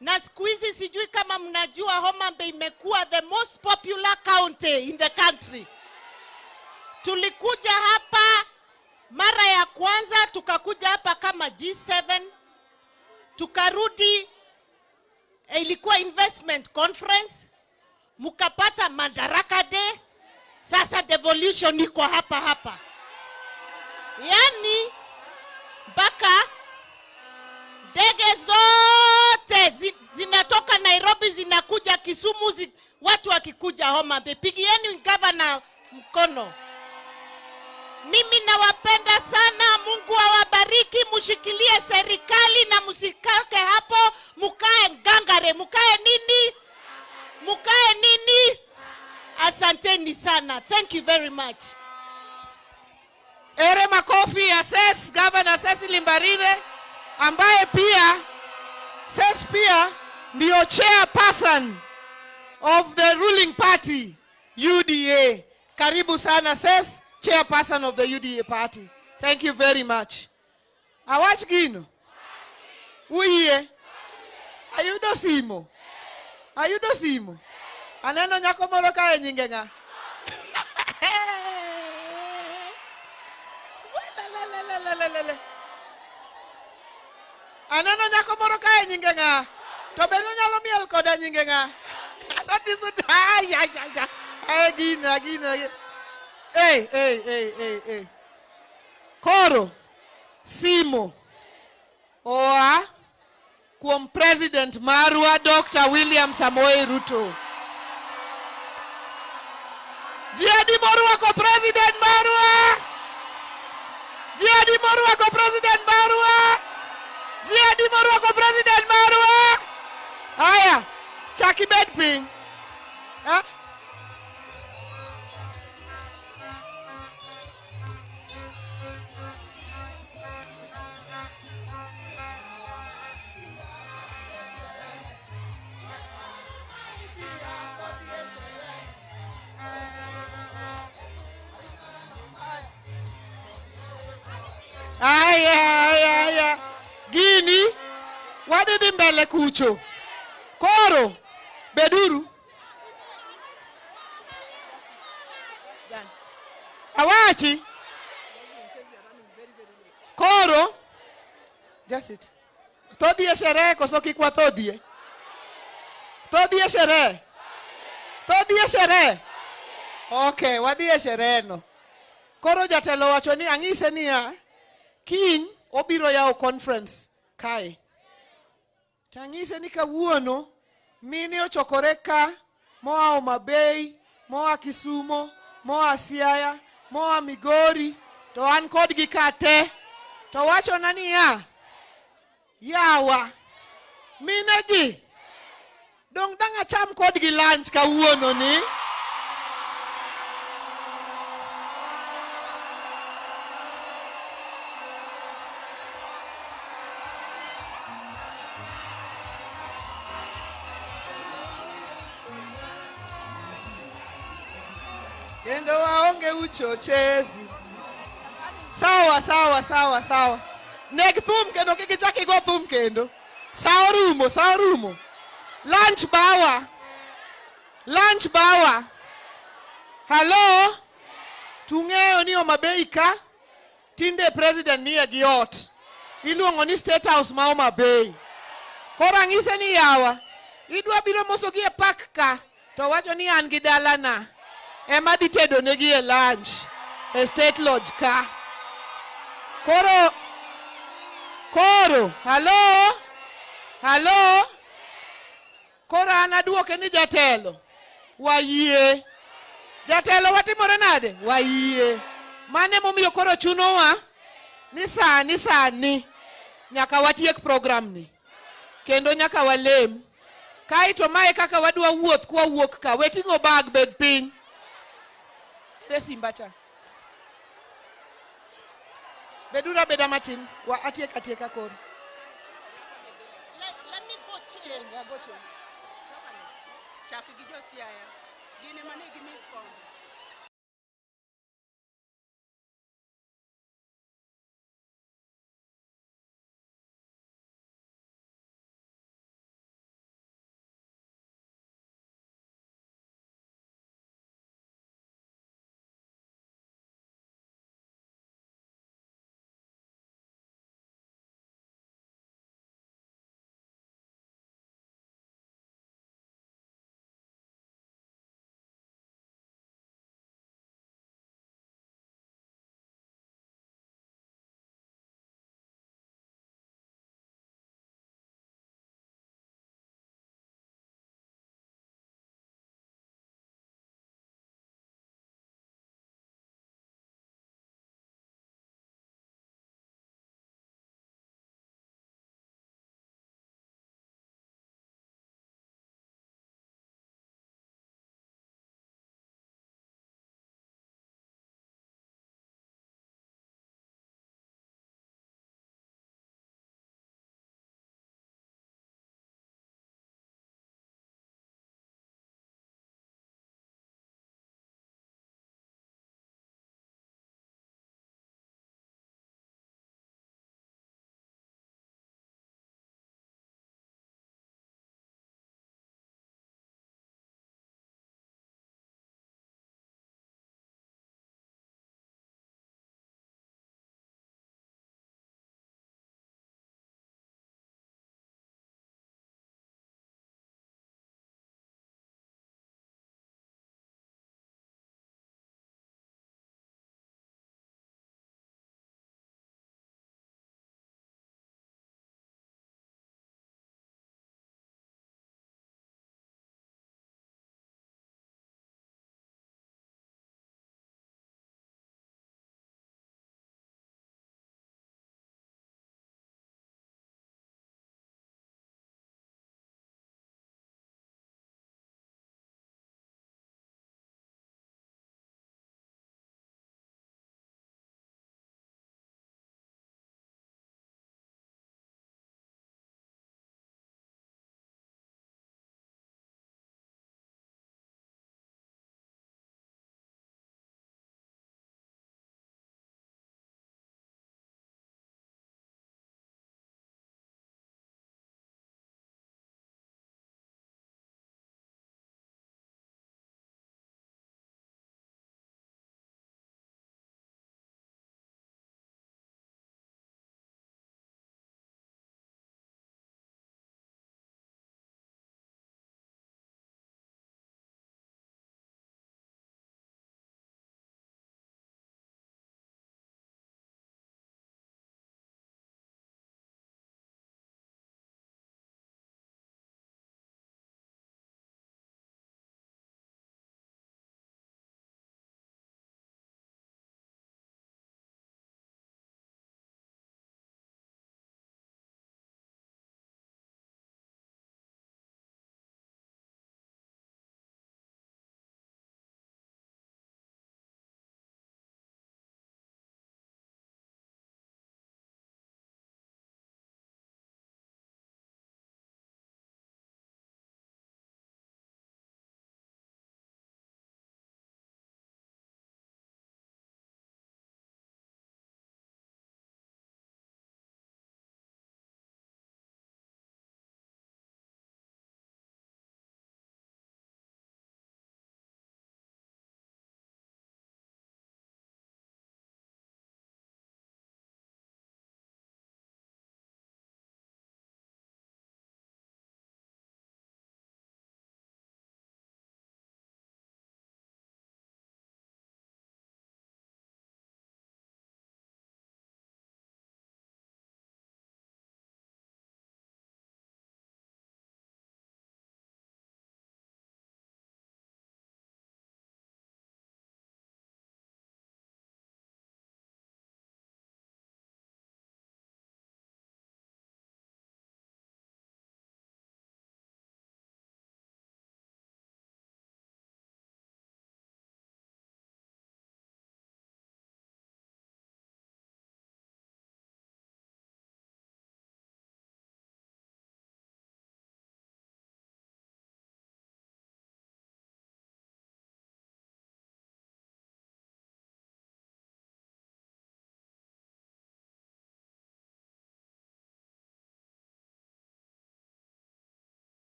Na siku hizi sijui kama mnajua Homa Bay imekuwa the most popular county in the country. Tulikuja hapa mara ya kwanza, tukakuja hapa kama G7, tukarudi, ilikuwa investment conference, mukapata Madaraka Day, sasa devolution iko hapa hapa. Yani mpaka ndege zote zinatoka Nairobi zinakuja Kisumu, watu wakikuja Homa Bay. Pigieni governor mkono. Mimi nawapenda sana, Mungu awabariki, mushikilie serikali na musikake hapo, mukae ngangare, mukae nini? Mukae nini? Asanteni sana. Thank you very much. Ere makofi ya Ses, Governor Cecily Mbarire, ambaye pia Ses pia ndio chairperson of the ruling party UDA. Karibu sana Ses, chairperson of the UDA party. Thank you very much. Awach gino. Uiye. Ayudo simo. Ayudo simo. Aneno nyako moro kae nyinge ng'a? Aneno nyako moro kae nyinge ng'a? To be nonyalo miel koda nyinge ng'a? I thought this would... Ay, ay, ay, ay. Gino, gino. Hey, hey, hey, hey, hey. Koro, simo, oa, kuom President marwa Dr. William Samoei Ruto. Ji adi morwako President marwa? Ji adi morwako President marwa? Ji adi morwako President marwa? Aya, chaki bed piny. Ha? Aya, aya, aya. Gini, wadhi dhi mbele kucho. Koro, beduru. Awachi. Koro, just it. Todhie sherehe koso kik wathodhie? Todhie sherehe? Todhie sherehe? Okay, wadhi e sherehe no. Koro jatelo wacho ni ang'ise niya, kiny obiro yawo conference kae. Tang'ise ni kawuono mine ochokore ka moa Homa Bay, moa Kisumo, moa Siaya, moa Migori, to an kodgi ka te. To wachona niya, yawa, minegi, dong dang' acham kodgi lunch kawuono ni. Kendo waonge uchochezi. Sawa, sawa, sawa, sawa. Neg thum kendo kik ichak igo thum kendo. Sa orumo, sa orumo. Lunch bawa. Lunch bawa. Hello? Tung'eyo ni Homa Bay ka, tinde president nie gi ot. Iluongo ni State House ma Homa Bay. Koro ang'ise ni yawa, idwa biro mosogi e park ka, to wacho ni an gi dalana. Ema dhi tedo negi e lunch e State Lodge ka. Koro, koro, hello? Hello? Koro an aduoke ni jatelo, wayie. Jatelo watimore nade? Wayie. Mane momiyo koro chunowa ni sani sani nyaka watiek program ni. Kendo nyaka walem. Kaeto mae kaka wadwa wuoth kwa wuok ka, weting'o bag bed piny. Ere simba cha? Beduru abeda matin, wa atiek atieka koro. Let me go change. Yeah, go change. Chak gi jo Siaya. Gin ema ne gi miss kombe.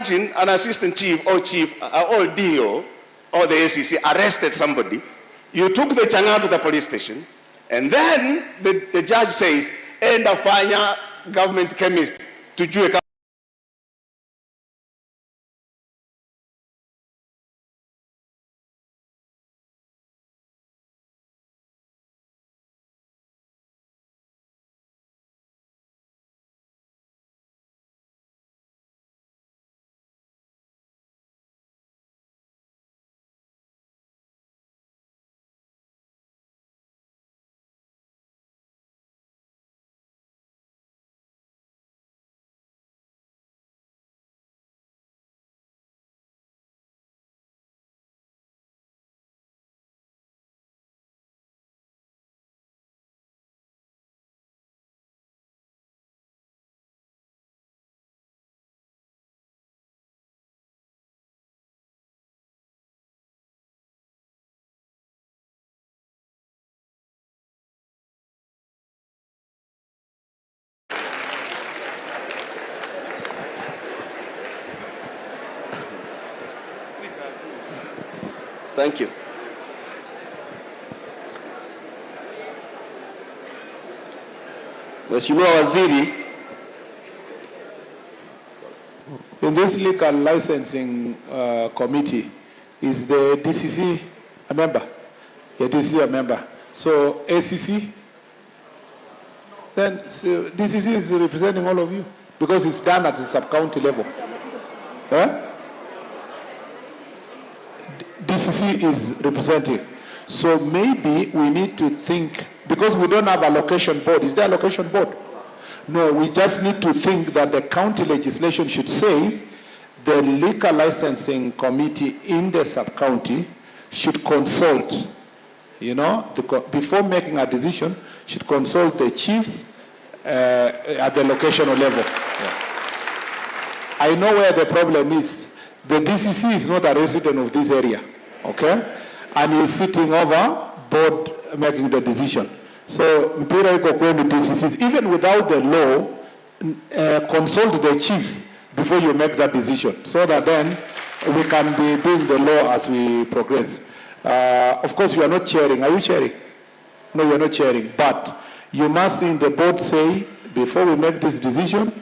Imagine an assistant chief or chief or DO or the ACC arrested somebody. You took the chang'aa to the police station, and then the judge says, enda fanya government chemist tujue kama. Thank you. Mheshimiwa Waziri. In this liquor licensing committee, is the DCC a member? Yeah, DCC a member. So ACC? Then so DCC is representing all of you because it's done at the sub-county level. Eh? DCC is representing. So maybe we need to think, because we don't have a location board. Is there a location board? No, we just need to think that the county legislation should say the liquor licensing committee in the sub-county should consult, you know, before making a decision, should consult the chiefs at the locational level. Yeah. I know where the problem is. The DCC is not a resident of this area, okay? And he's sitting over board making the decision. So, mpira iko kwenu DCCs, even without the law, consult the chiefs before you make that decision, so that then we can be doing the law as we progress. Of course, you are not chairing. Are you chairing? No, you are not chairing. But you must in the board say, before we make this decision,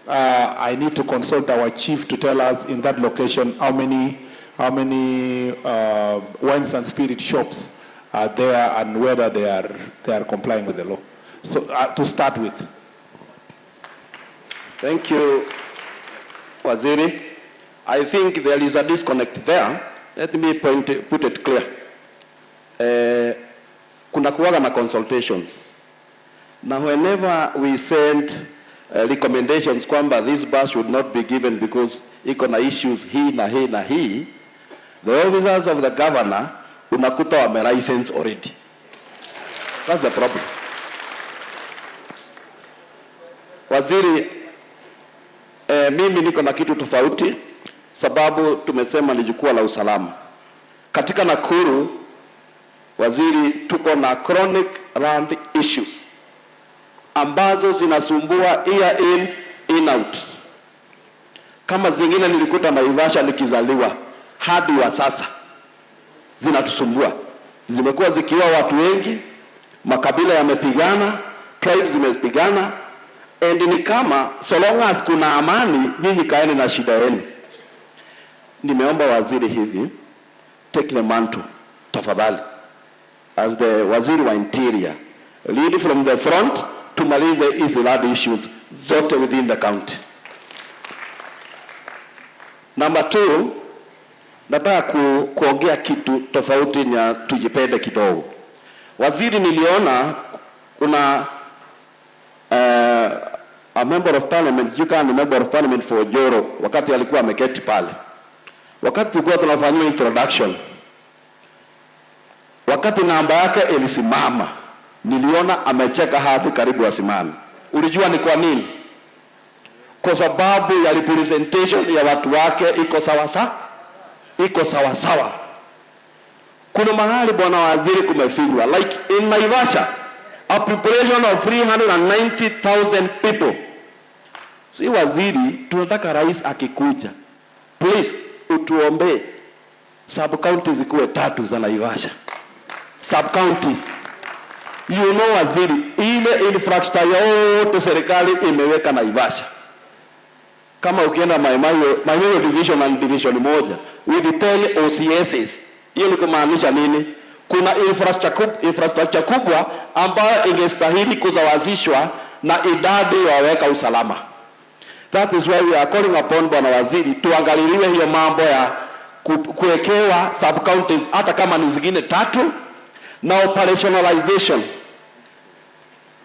I need to consult our chief to tell us in that location how many wines and spirit shops are there and whether they are complying with the law. So to start with. Thank you, Waziri. I think there is a disconnect there. Let me put it clear. Kuna kuwaga na consultations. Now whenever we send recommendations kwamba this bar should not be given because iko na issues hii na hii na hii, the officers of the governor unakuta wame license already. That's the problem. Waziri, mimi niko na kitu tofauti sababu tumesema ni jukwaa la usalama. Katika Nakuru, Waziri, tuko na chronic land issues ambazo zinasumbua year in, in out. Kama zingine nilikuta Naivasha nikizaliwa, hadi wa sasa zinatusumbua. Zimekuwa zikiwa watu wengi, makabila yamepigana, tribes zimepigana, and ni kama so long as kuna amani, nyinyi kaeni na shida yenu. Nimeomba waziri hivi, take the mantle, tafadhali. As the waziri wa interior, lead from the front, tumalize hizi land issues zote within the county. Number two, nataka kuongea kitu tofauti na tujipende kidogo. Waziri, niliona kuna a member of parliament, you can member of parliament for Joro, wakati alikuwa ameketi pale. Wakati tulikuwa tunafanywa introduction, wakati namba yake ilisimama, niliona amecheka hadi karibu asimame. Ulijua ni kwa nini? Kwa sababu ya representation ya watu wake iko sawa sawa, iko sawa sawa. Kuna mahali bwana waziri kumefinywa, like in Naivasha, a population of 390,000 people. Si waziri, tunataka rais akikuja Please utuombee sub counties zikuwe 3 za Naivasha. Sub counties. You know waziri, ile infrastructure yote serikali imeweka Naivasha. Kama ukienda Maimayo division and division moja with 10 OCSs. Hiyo ni kumaanisha nini? Kuna infrastructure kubwa ambayo ingestahili kuzawazishwa na idadi waweka usalama. That is why we are calling upon Bwana Waziri tuangaliliwe hiyo mambo ya kuwekewa sub counties hata kama ni zingine 3 na operationalization.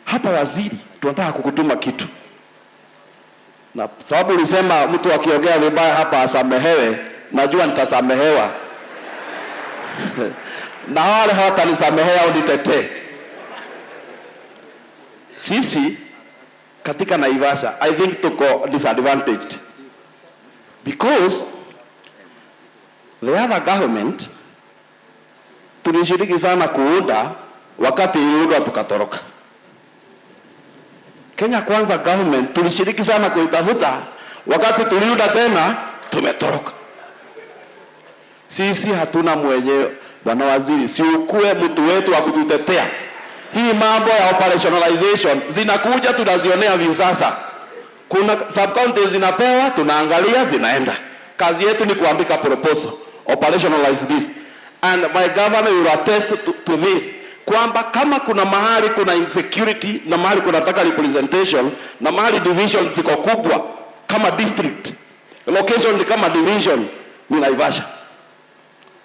Hapa waziri tunataka kukutuma kitu. Na sababu ulisema mtu akiongea vibaya hapa asamehewe, najua nitasamehewa. Na wale hawatanisamehea au nitetee. Sisi katika Naivasha, I think tuko disadvantaged. Because the other government tulishiriki sana kuunda, wakati iliundwa tukatoroka. Kenya Kwanza government tulishiriki sana kuitafuta, wakati tuliunda tena tumetoroka. Sisi hatuna mwenyewe. Bwana Waziri, si ukue mtu wetu wa kututetea. Hii mambo ya operationalization zinakuja, tunazionea view sasa. Kuna sub counties zinapewa, tunaangalia zinaenda. Kazi yetu ni kuandika proposal, operationalize this. And my governor will attest to this, kwamba kama kuna mahali kuna insecurity na mahali kunataka representation na mahali division ziko kubwa kama district, location ni kama division, ni Naivasha.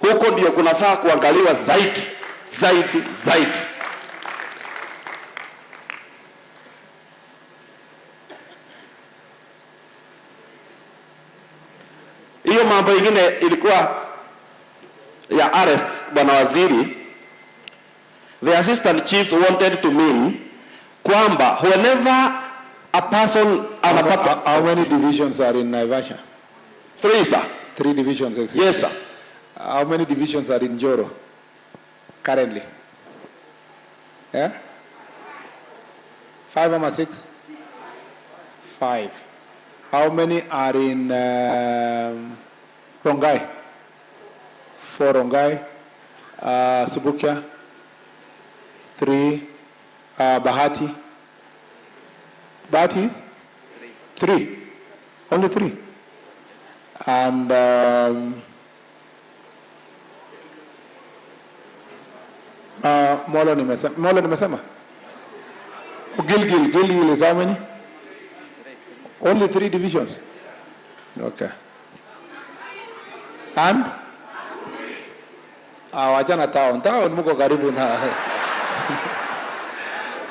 Huko ndio kunafaa kuangaliwa zaidi, zaidi, zaidi. Hiyo mambo ingine ilikuwa ya arrest, Bwana Waziri. The assistant chiefs wanted to mean kwamba whenever a person anapata... How many divisions are in Naivasha? 3, sir. 3 divisions exist. Yes, sir. How many divisions are in Njoro currently? Yeah? 5 or 6? 5. How many are in Rongai? 4 Rongai. Subukia? 3. Bahati? Bahati is? 3. Only 3. And Molo nimesema? Gilgil is how many? Only 3 divisions. Okay. And? Wachana town. Town muko karibu na.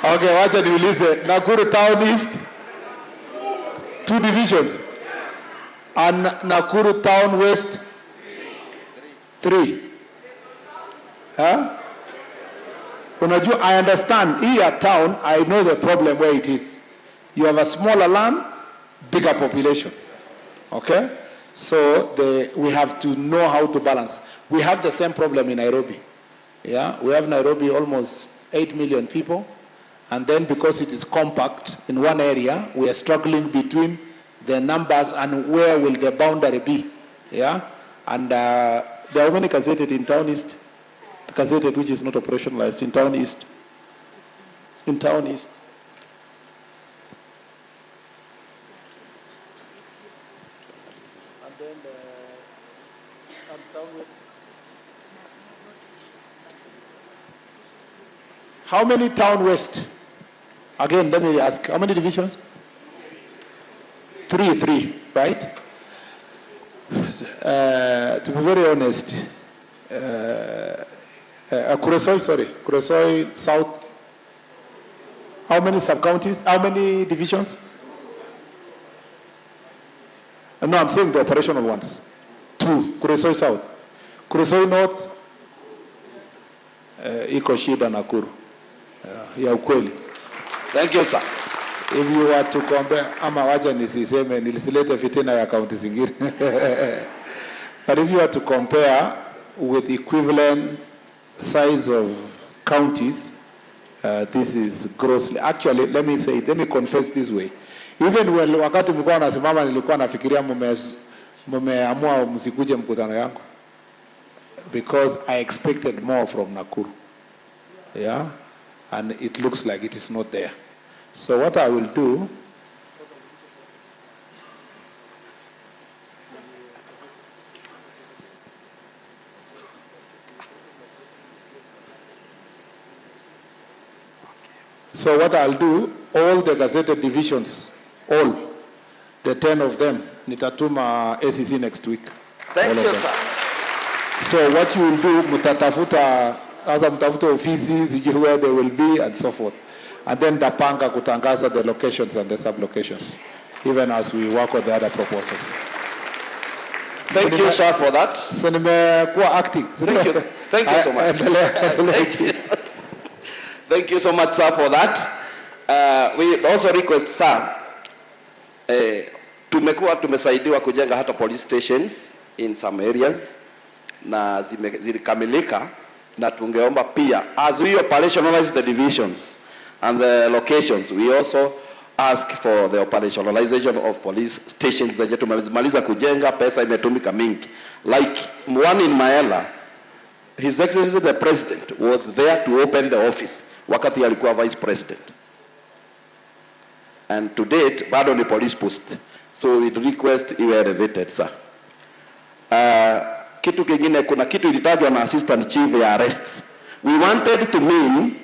Okay, wacha niulize. Nakuru Town East, 2 divisions. And Nakuru Town West, 3. Huh? Unajua, I understand. Here town, I know the problem where it is. You have a smaller land, bigger population. Okay? So we have to know how to balance. We have the same problem in Nairobi. Yeah, we have Nairobi almost 8 million people. And then because it is compact in one area, we are struggling between the numbers and where will the boundary be. Yeah? And there are many gazetted in Town East. Gazetted, which is not operationalized in Town East. In Town East. And then Town West. How many Town West? Again, let me ask, how many divisions? 3, right? To be very honest, Kuresoi, sorry, Kuresoi South. How many sub-counties? How many divisions? No, I'm saying the operational ones. 2, Kuresoi South. Kuresoi North, iko shida Nakuru. Ya ukweli. Thank you, sir. If you were to compare, ama wacha nisiseme, nilisilete fitina ya kaunti zingine. But if you were to compare with equivalent size of counties, this is grossly. Actually, let me say, let me confess this way. Even when wakati mlikuwa nasimama nilikuwa nafikiria Mmeamua msikuje mkutano yangu? Because I expected more from Nakuru. Yeah? And it looks like it is not there. So what I will do, all the gazetted divisions, all, the 10 of them, nitatuma ACC next week. Thank you, sir. So what you will do, mutatafuta, sasa mtafuta ofisi, sijui where they will be and so forth. And then tapanga kutangaza the locations and the sub-locations, even as we work on the other proposals. Thank you, sir, for that. So nimekuwa acting. Thank you. Thank you so much. Thank you. Thank you so much, sir, for that. We also request, sir, tumekuwa tumesaidiwa kujenga hata police stations in some areas na zilikamilika, na tungeomba pia as we operationalize the divisions and the locations, we also ask for the operationalization of police stations zenye tumemaliza kujenga, pesa imetumika mingi. Like one in Maela, His Excellency the President was there to open the office wakati alikuwa Vice President. And to date, bado ni police post. So we request iwe elevated, sir. Kitu kingine, kuna kitu ilitajwa na Assistant Chief ya arrests. We wanted to mean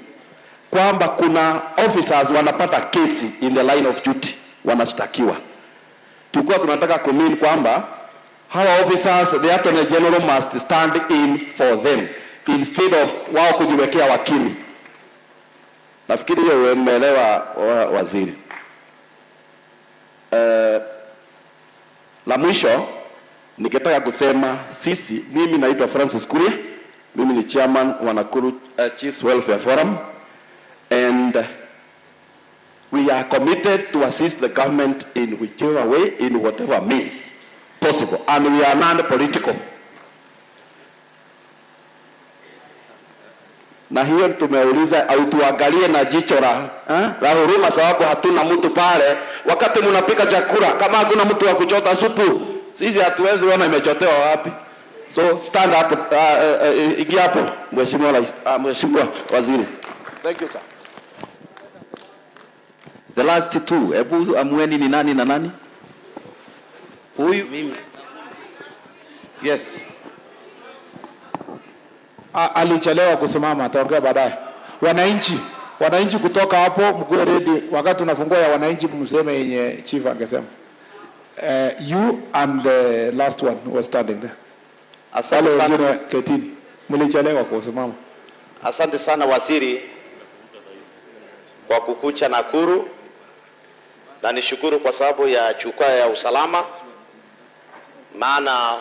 kwamba kuna officers wanapata kesi in the line of duty, wanashtakiwa. Tulikuwa tunataka kumean kwamba hawa officers, the Attorney General must stand in for them instead of wao kujiwekea wakili. Nafikiri hiyo umeelewa, waziri. La mwisho ningetaka kusema sisi, mimi naitwa Francis Kuria, mimi ni chairman wa Nakuru Chiefs Welfare Forum, and we are committed to assist the government in whichever way, in whatever means possible, and we are non-political. Na hiyo tumeuliza au tuangalie na jicho la huruma, sababu hatuna mtu pale. Wakati mnapika chakula, kama hakuna mtu wa kuchota supu, sisi hatuwezi ona imechotewa wapi. So stand up, ingia hapo, Mheshimiwa Waziri. Thank you, sir. The last two, hebu amueni ni nani na nani? Huyu mimi. Yes. Alichelewa kusimama, ataongea baadaye. Wananchi kutoka hapo mkuwe ready wakati tunafungua ya wananchi, mseme yenye chief angesema. You and the last one who was standing there. Asante sana. Ketini. Mlichelewa kusimama. Asante sana waziri kwa kukucha Nakuru, na nishukuru kwa sababu ya jukwaa ya usalama, maana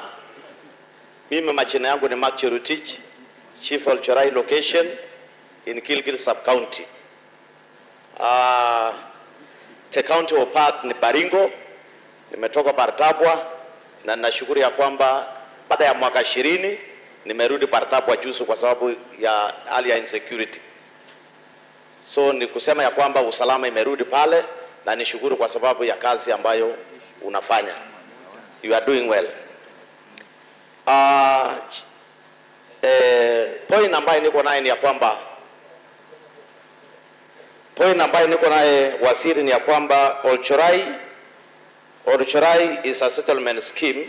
mimi majina yangu ni Mark Cherutich, Chief Olchorai location in Gilgil sub-county. The county of part ni Baringo, nimetoka Bartabwa, na nashukuru ya kwamba baada ya mwaka 20 nimerudi Bartabwa juzi kwa sababu ya hali ya insecurity. So ni kusema ya kwamba usalama imerudi pale, na nishukuru kwa sababu ya kazi ambayo unafanya. You are doing well. Point ambayo niko naye ni ya kwamba, point ambayo niko naye waziri ni ya kwamba Olchorai is a settlement scheme,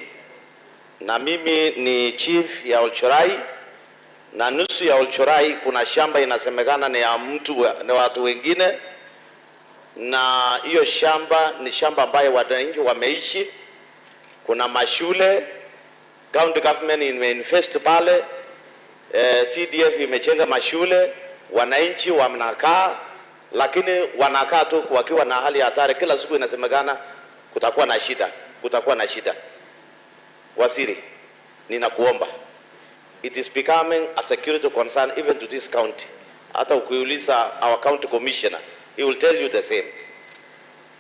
na mimi ni chief ya Olchorai, na nusu ya Olchorai kuna shamba inasemekana ni ya mtu, ni watu wengine, na hiyo shamba ni shamba ambayo wananchi wameishi. Kuna mashule, county government imeinvest pale, CDF imejenga mashule, wananchi wanakaa, lakini wanakaa tu wakiwa na hali ya hatari. Kila siku inasemekana kutakuwa na shida, kutakuwa na shida. Waziri, ninakuomba, it is becoming a security concern even to this county. Hata ukiuliza our county commissioner, he will tell you the same.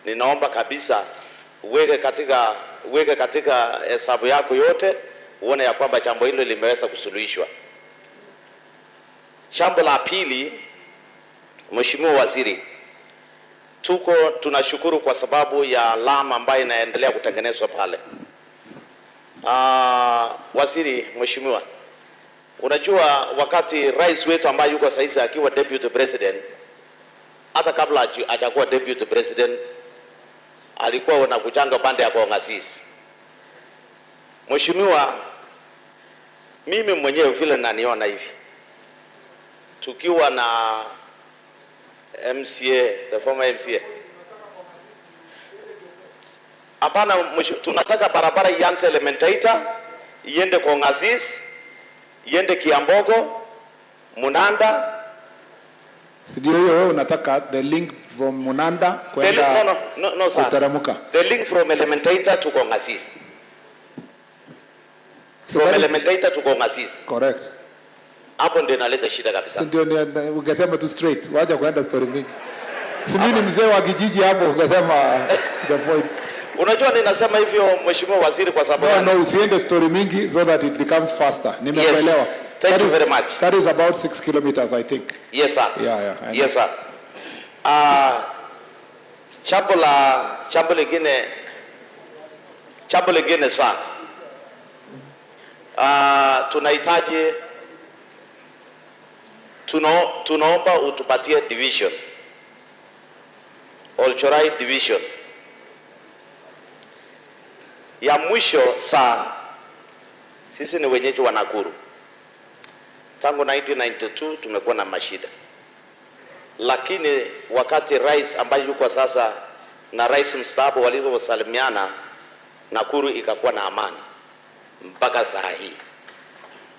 Ninaomba kabisa uweke katika hesabu yako yote, uone ya kwamba jambo hilo limeweza kusuluhishwa. Jambo la pili, Mheshimiwa Waziri, tuko tunashukuru kwa sababu ya lama ambayo inaendelea kutengenezwa pale. Waziri mheshimiwa, unajua wakati rais wetu ambaye yuko sasa akiwa deputy president, hata kabla hajakuwa deputy president alikuwa anakuchanga pande ya Kongasis. Mheshimiwa, mimi mwenyewe vile naniona hivi, tukiwa na MCA, the former MCA. Hapana, tunataka barabara ianze Elementaita, iende Kongasis, iende Kiambogo, Munanda. Ndio hiyo wewe unataka the link from Munanda kwenda No, sir. Kutaramuka. The link from Elementaita to Kongasis. So from Elementaita to Kongasis. Correct. Hapo ndio inaleta shida kabisa. Ndio ungesema tu straight, wacha kuenda story mingi. Si mimi ni mzee wa kijiji hapo, ungesema the point. Unajua ninasema hivyo mheshimiwa waziri kwa sababu no, usiende story mingi so that it becomes faster. Nimekuelewa. Yes. Thank you very much. That is about 6 kilometers I think. Yes sir. Yeah. Yes sir. Jambo lingine sir. Tunahitaji tunaomba utupatie division. Olchorai division. Ya mwisho saa, sisi ni wenyeji wa Nakuru. Tangu 1992 tumekuwa na mashida. Lakini wakati rais ambaye yuko sasa na rais mstaafu walivyosalimiana, Nakuru ikakuwa na amani mpaka saa hii.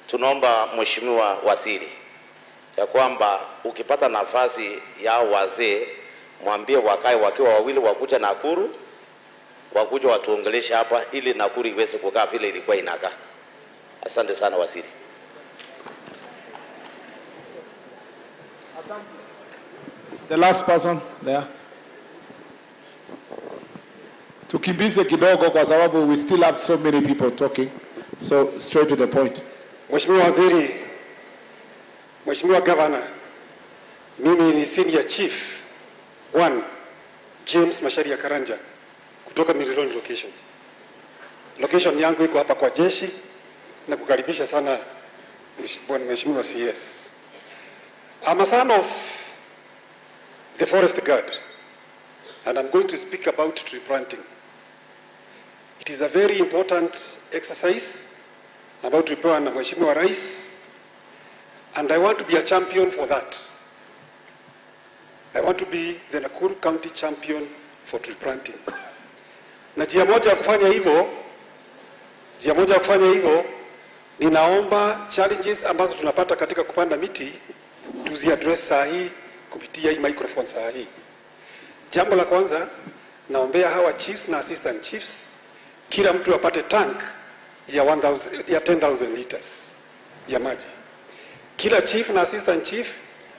Tunaomba mheshimiwa waziri ya kwamba ukipata nafasi ya wazee mwambie wakae wakiwa wawili wakuja Nakuru, wakuja watuongeleshe hapa ili Nakuru iweze kukaa vile ilikuwa inakaa. Asante sana waziri. Asante. The last person there. Tukimbize kidogo kwa sababu we still have so many people talking. So straight to the point. Mheshimiwa Waziri, Mheshimiwa Governor, mimi ni Senior Chief 1 James Macharia Karanja kutoka Mirironi location. Location yangu iko hapa kwa jeshi na kukaribisha sana Mheshimiwa CS. I'm a son of the forest guard and I'm going to speak about tree planting. It is a very important exercise about tulipewa na Mheshimiwa Rais, and I want to be a champion for that. I want to be the Nakuru County champion for tree planting. Na njia moja ya kufanya hivyo, ninaomba challenges ambazo tunapata katika kupanda miti tuziaddress saa hii kupitia hii microphone saa hii. Jambo la kwanza, naombea hawa chiefs na assistant chiefs kila mtu apate tank ya 10,000 liters ya maji. Kila chief na assistant chief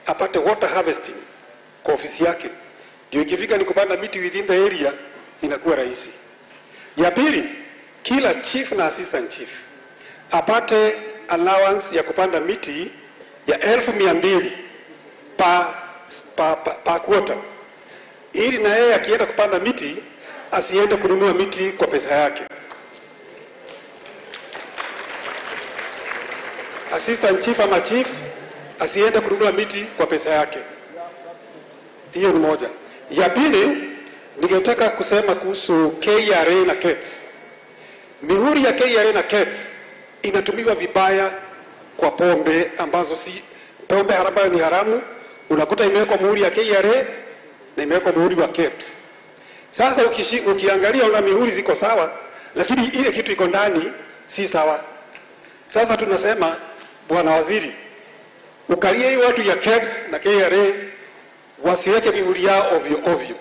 apate water harvesting kwa ofisi yake. Ndio ikifika ni kupanda miti within the area inakuwa rahisi. Ya pili, kila chief na assistant chief apate allowance ya kupanda miti ya 200,000 pa quarter. Ili na yeye akienda kupanda miti asiende kununua miti kwa pesa yake. Assistant chief ama chief asiende kununua miti kwa pesa yake. Hiyo ni moja. Ya pili, ningetaka kusema kuhusu KRA na KEBS. Mihuri ya KRA na KEBS inatumiwa vibaya kwa pombe ambazo si pombe ambayo ni haramu. Unakuta imewekwa muhuri ya KRA na imewekwa muhuri wa KEBS. Sasa ukiangalia una mihuri ziko sawa, lakini ile kitu iko ndani si sawa. Sasa tunasema Bwana Waziri, ukalie hii watu ya KEBS na KRA wasiweke mihuri yao ovyo ovyo.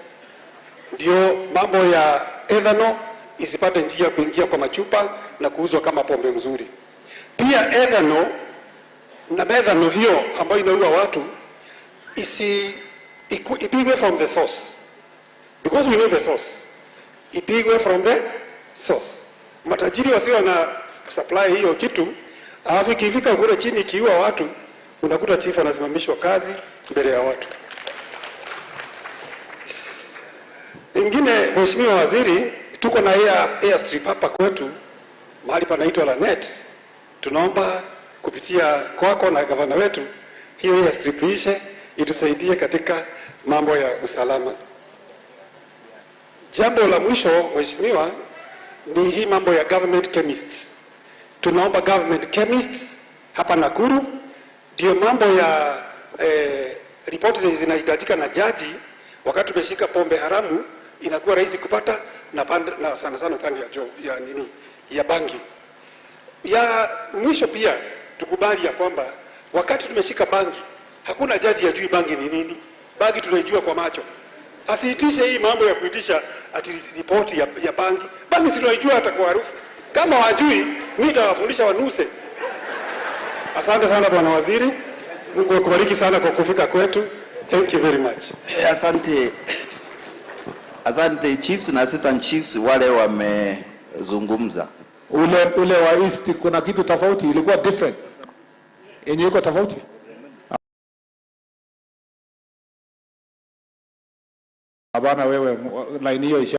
Ndio mambo ya ethanol isipate njia kuingia kwa machupa na kuuzwa kama pombe mzuri. Pia ethanol na methanol hiyo ambayo inaua watu ipigwe from the source. Because we know the source. Ipigwe from the source. Matajiri wasio na supply hiyo kitu, alafu ikifika kule chini ikiua watu, unakuta chief anasimamishwa kazi mbele ya watu. Ingine, Mheshimiwa Waziri, tuko na airstrip hapa kwetu mahali panaitwa Lanet. Tunaomba kupitia kwako na gavana wetu hiyo airstrip iishe, itusaidie katika mambo ya usalama. Jambo la mwisho mheshimiwa, ni hii mambo ya government chemists. Tunaomba government chemists hapa Nakuru, ndio mambo ya ripoti zenye zinahitajika na jaji wakati tumeshika pombe haramu inakuwa rahisi kupata na sana sana upande ya nini ya bangi. Ya mwisho pia tukubali ya kwamba wakati tumeshika bangi hakuna jaji ajui bangi ni nini. Bangi tunaijua kwa macho. Asiitishe hii mambo ya kuitisha ati ripoti ya bangi. Bangi si tunaijua hata kwa harufu. Kama wajui, mimi nitawafundisha wanuse. Asante sana Bwana Waziri. Mungu akubariki sana kwa kufika kwetu. Thank you very much. Asante. Asante chiefs na assistant chiefs wale wamezungumza. Ule wa East kuna kitu tofauti, ilikuwa different. Yenye iko tofauti? Hapana wewe, line hiyo isha.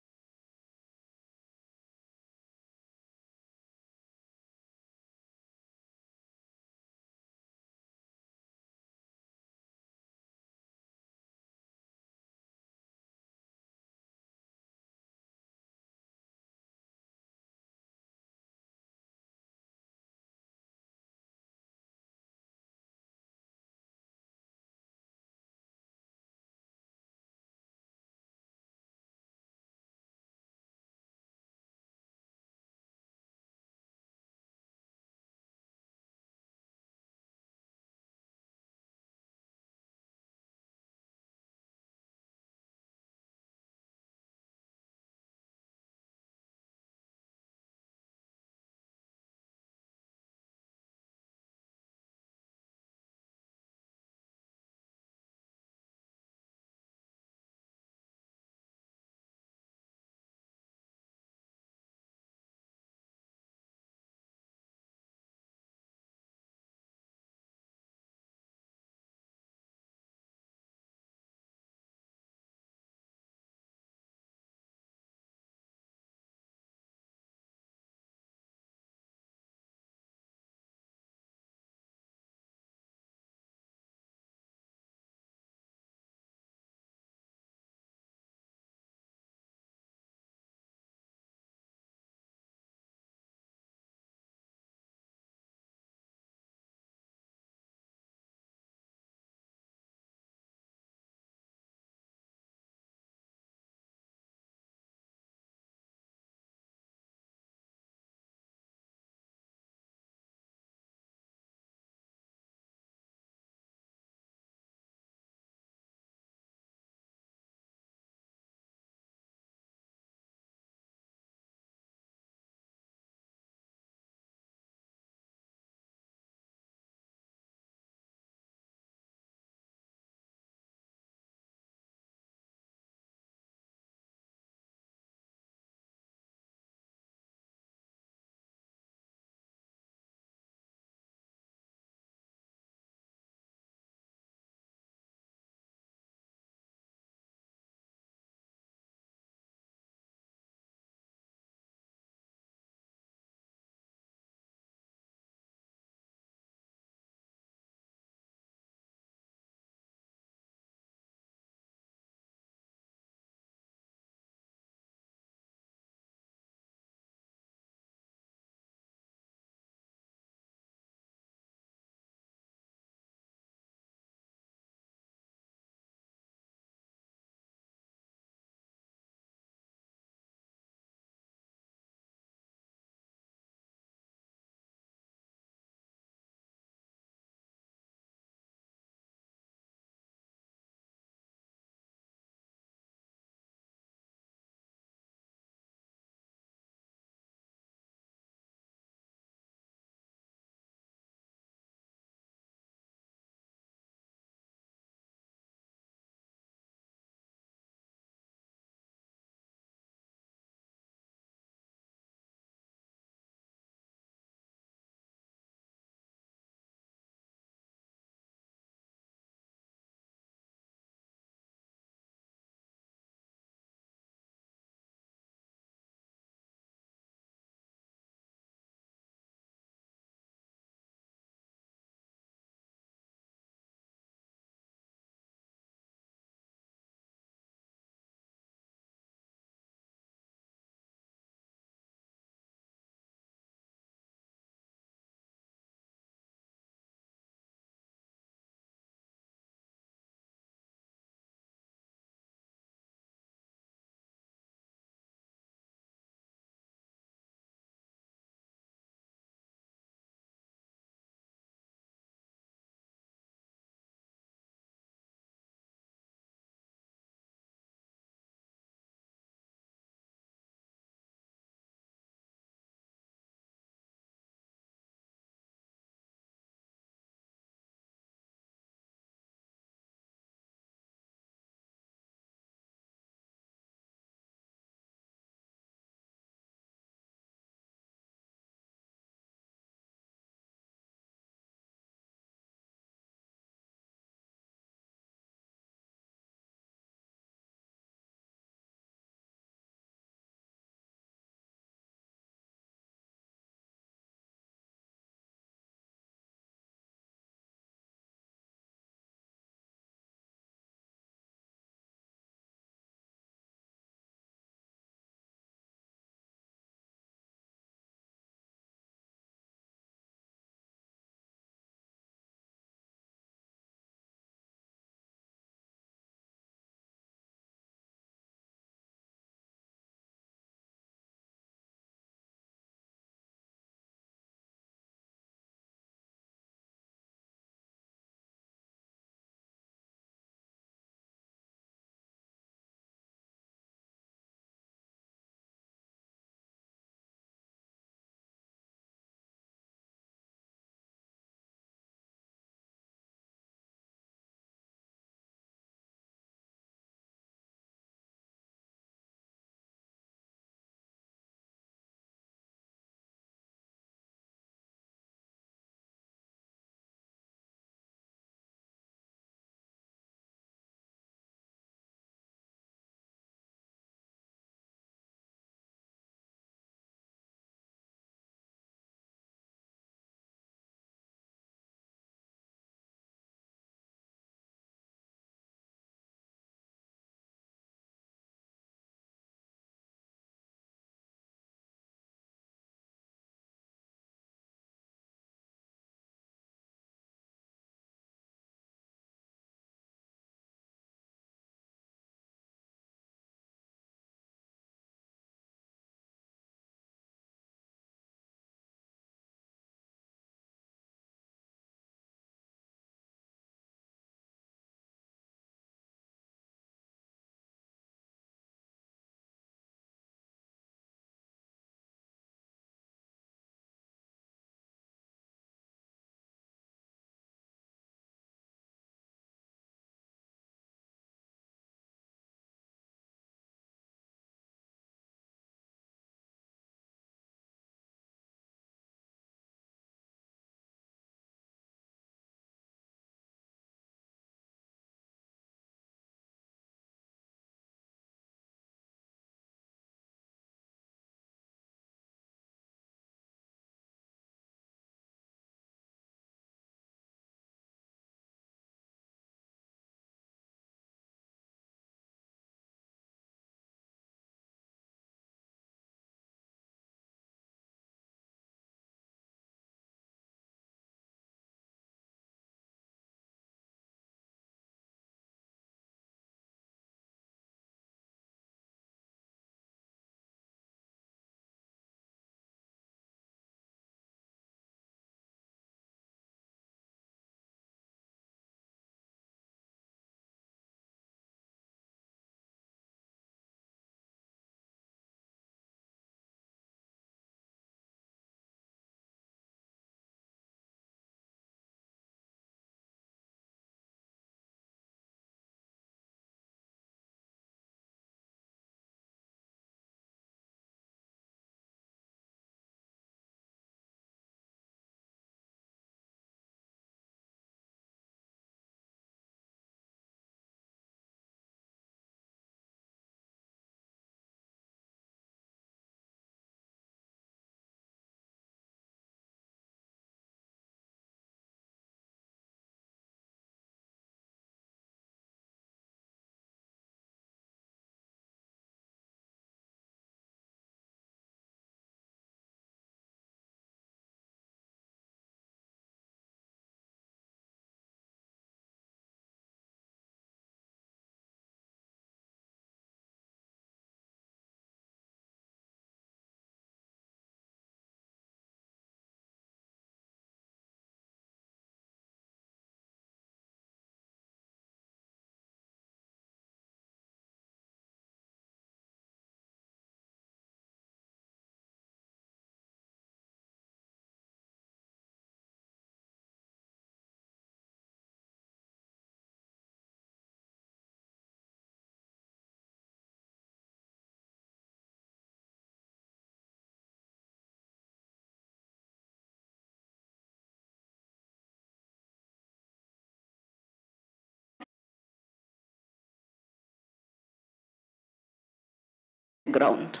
ground.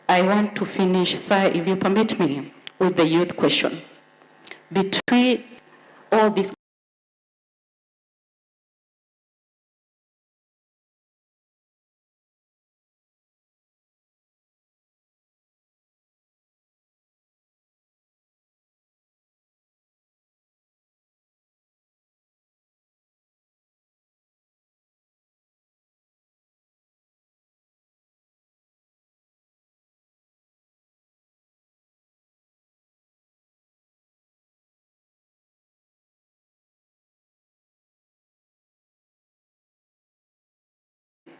I want to finish, sir, if you permit me, with the youth question. Between all these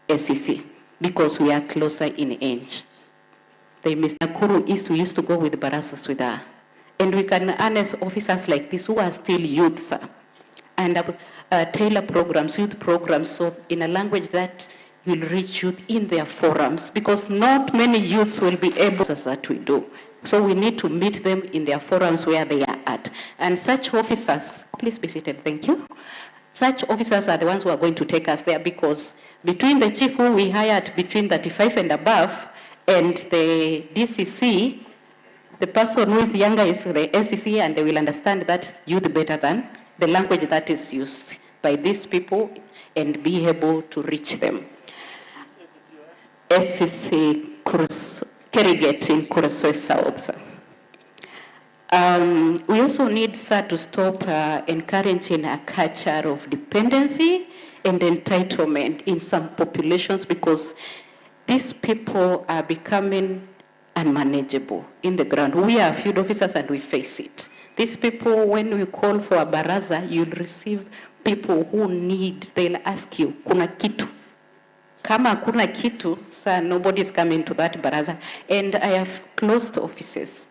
SEC, because we are closer in age. The Mr. Nakuru East, we used to go with barazas with her. And we can harness officers like this who are still youth, sir, and tailor programs, youth programs, so in a language that will reach youth in their forums, because not many youths will be able to that we do. So we need to meet them in their forums where they are at. And such officers, please be seated, thank you. Such officers are the ones who are going to take us there, because between the chief who we hired between 35 and above and the DCC, the person who is younger is the SEC, and they will understand that youth better than the language that is used by these people and be able to reach them. SEC Keriget in Kuresoi South. We also need, sir, to stop encouraging a culture of dependency and entitlement in some populations, because these people are becoming unmanageable in the ground. We are field officers and we face it. These people, when we call for a baraza, you'll receive people who need, they'll ask you, kuna kitu. Kama kuna kitu, sir, nobody's coming to that baraza. And I have closed offices.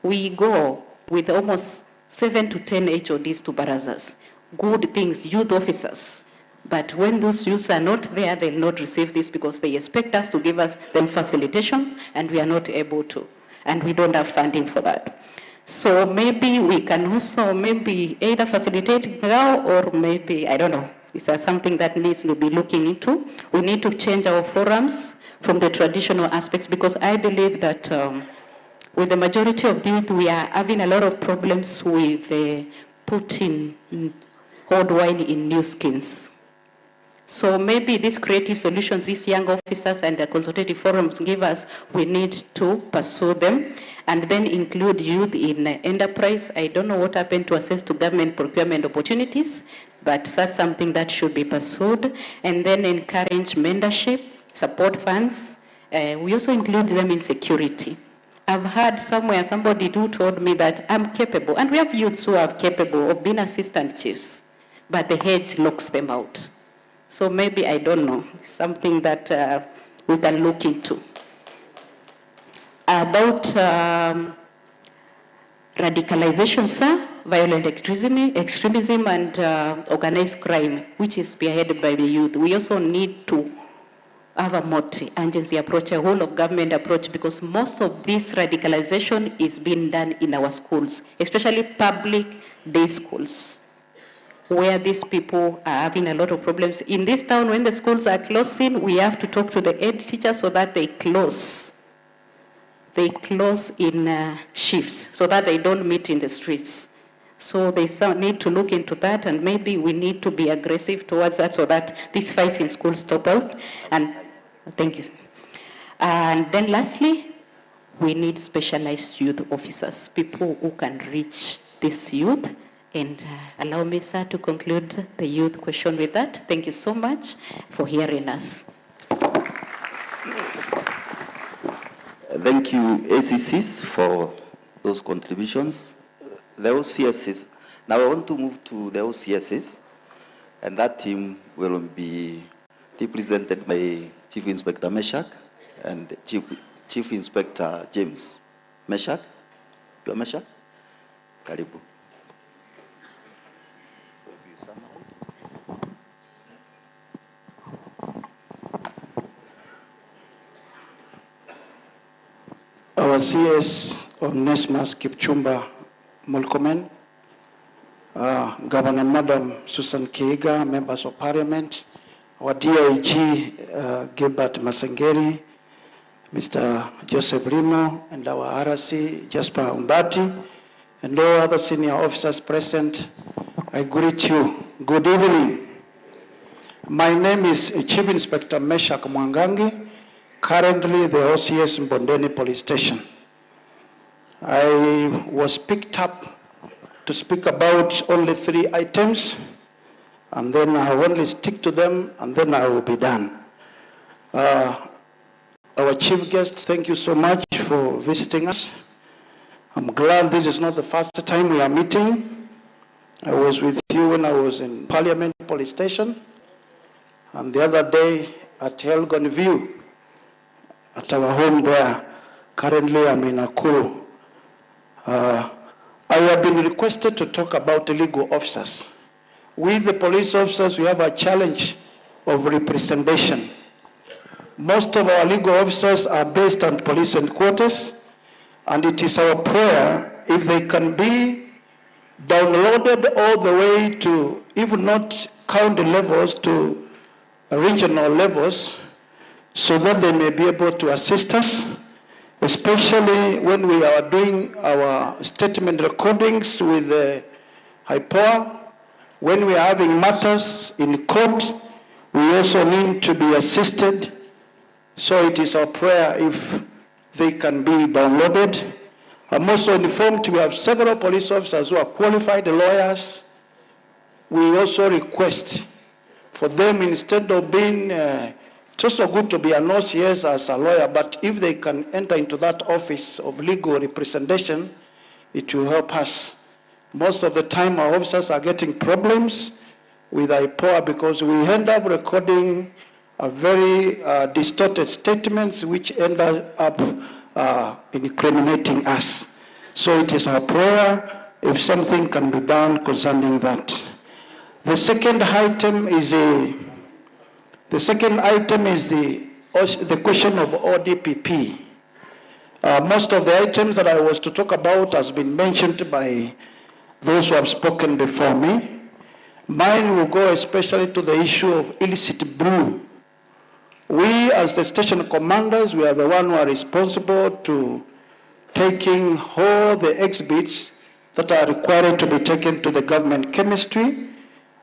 We go with almost 7 to 10 HODs to barazas. Good things, youth officers. But when those youths are not there, they'll not receive this because they expect us to give us them facilitation, and we are not able to. And we don't have funding for that. So maybe we can also maybe either facilitate now or maybe, I don't know. Is there something that needs to be looking into? We need to change our forums from the traditional aspects, because I believe that with the majority of the youth, we are having a lot of problems with putting old wine in new skins. So maybe these creative solutions these young officers and the consultative forums give us, we need to pursue them and then include youth in enterprise. I don't know what happened to access to government procurement opportunities, but that's something that should be pursued. And then encourage mentorship, support funds. We also include them in security. I've heard somewhere somebody who told me that I'm capable, and we have youths who are capable of being assistant chiefs, but the hedge locks them out. So maybe, I don't know, something that we can look into. About radicalization, sir, violent extremism and organized crime, which is spearheaded by the youth. We also need to have a multi-agency approach, a whole of government approach, because most of this radicalization is being done in our schools, especially public day schools, where these people are having a lot of problems. In this town, when the schools are closing, we have to talk to the head teacher so that they close. They close in shifts so that they don't meet in the streets. So they need to look into that, and maybe we need to be aggressive towards that so that these fights in schools stop out. And thank you. And then lastly, we need specialized youth officers, people who can reach this youth. And allow me, sir, to conclude the youth question with that. Thank you so much for hearing us. Thank you, ACCs, for those contributions. The OCSs. Now I want to move to the OCSs, and that team will be represented by Chief Inspector Meshak and Chief Inspector James. Meshak? You are Meshak? Karibu. Our CS Onesmus Kipchumba Murkomen, Governor Madam Susan Kihika, members of Parliament, our DIG Gilbert Masengeli, Mr. Joseph Rimo, and our RC, Jasper Umbati, and all other senior officers present, I greet you. Good evening. My name is Chief Inspector Meshak Mwangangi, currently the OCS Mbondeni Police Station. I was picked up to speak about only 3 items, and then I will only stick to them, and then I will be done. Our chief guest, thank you so much for visiting us. I'm glad this is not the first time we are meeting. I was with you when I was in Parliament Police Station, and the other day at Elgon View, at our home there. Currently, I'm in Nakuru. I have been requested to talk about legal officers. We, the police officers, we have a challenge of representation. Most of our legal officers are based on police headquarters, and it is our prayer if they can be downloaded all the way to, if not county levels, to regional levels, so that they may be able to assist us, especially when we are doing our statement recordings with the IPOA. When we are having matters in court, we also need to be assisted. So it is our prayer if they can be downloaded. I'm also informed we have several police officers who are qualified lawyers. We also request for them, instead of being, it's also good to be an OCS as a lawyer, but if they can enter into that office of legal representation, it will help us. Most of the time our officers are getting problems with IPOA because we end up recording a very distorted statements which end up incriminating us. So it is our prayer if something can be done concerning that. The second item is the question of ODPP. Most of the items that I was to talk about has been mentioned by those who have spoken before me. Mine will go especially to the issue of illicit brew. We, as the station commanders, we are the one who are responsible to taking all the exhibits that are required to be taken to the government chemistry,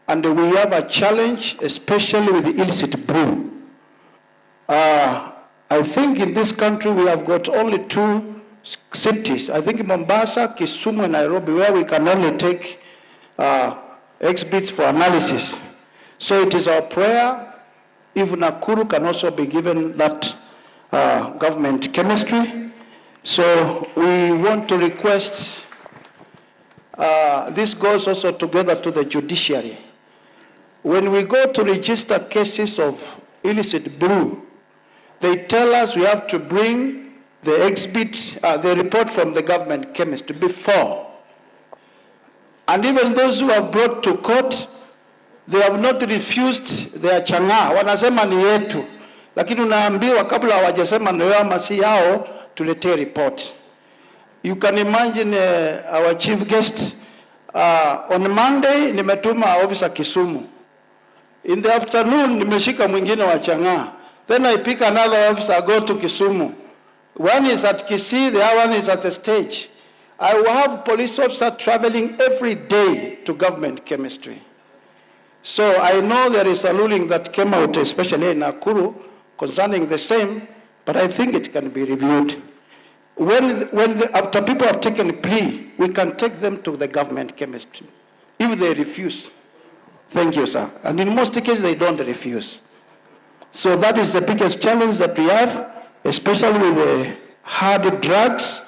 and we have a challenge, especially with the illicit brew. I think in this country we have got only 2 cities. I think Mombasa, Kisumu, and Nairobi, where we can only take exhibits for analysis. So it is our prayer if Nakuru can also be given that government chemistry. So we want to request, this goes also together to the judiciary. When we go to register cases of illicit brew, they tell us we have to bring the exhibit, the report from the government chemist before. And even those who have brought to court, they have not refused their chang'aa. Wanasema ni yetu. Lakini unaambiwa kabla hawajasema ni yao ama si yao, tuletee report. You can imagine our chief guest, on Monday nimetuma officer Kisumu. In the afternoon nimeshika mwingine wa chang'aa. Then I pick another officer, go to Kisumu. One is at Kisii, the other one is at the stage. I will have police officer traveling every day to government chemistry. So I know there is a ruling that came out, especially in Nakuru, concerning the same, but I think it can be reviewed. After people have taken plea, we can take them to the government chemistry, if they refuse. Thank you, sir. And in most cases, they don't refuse. So that is the biggest challenge that we have, especially with the hard drugs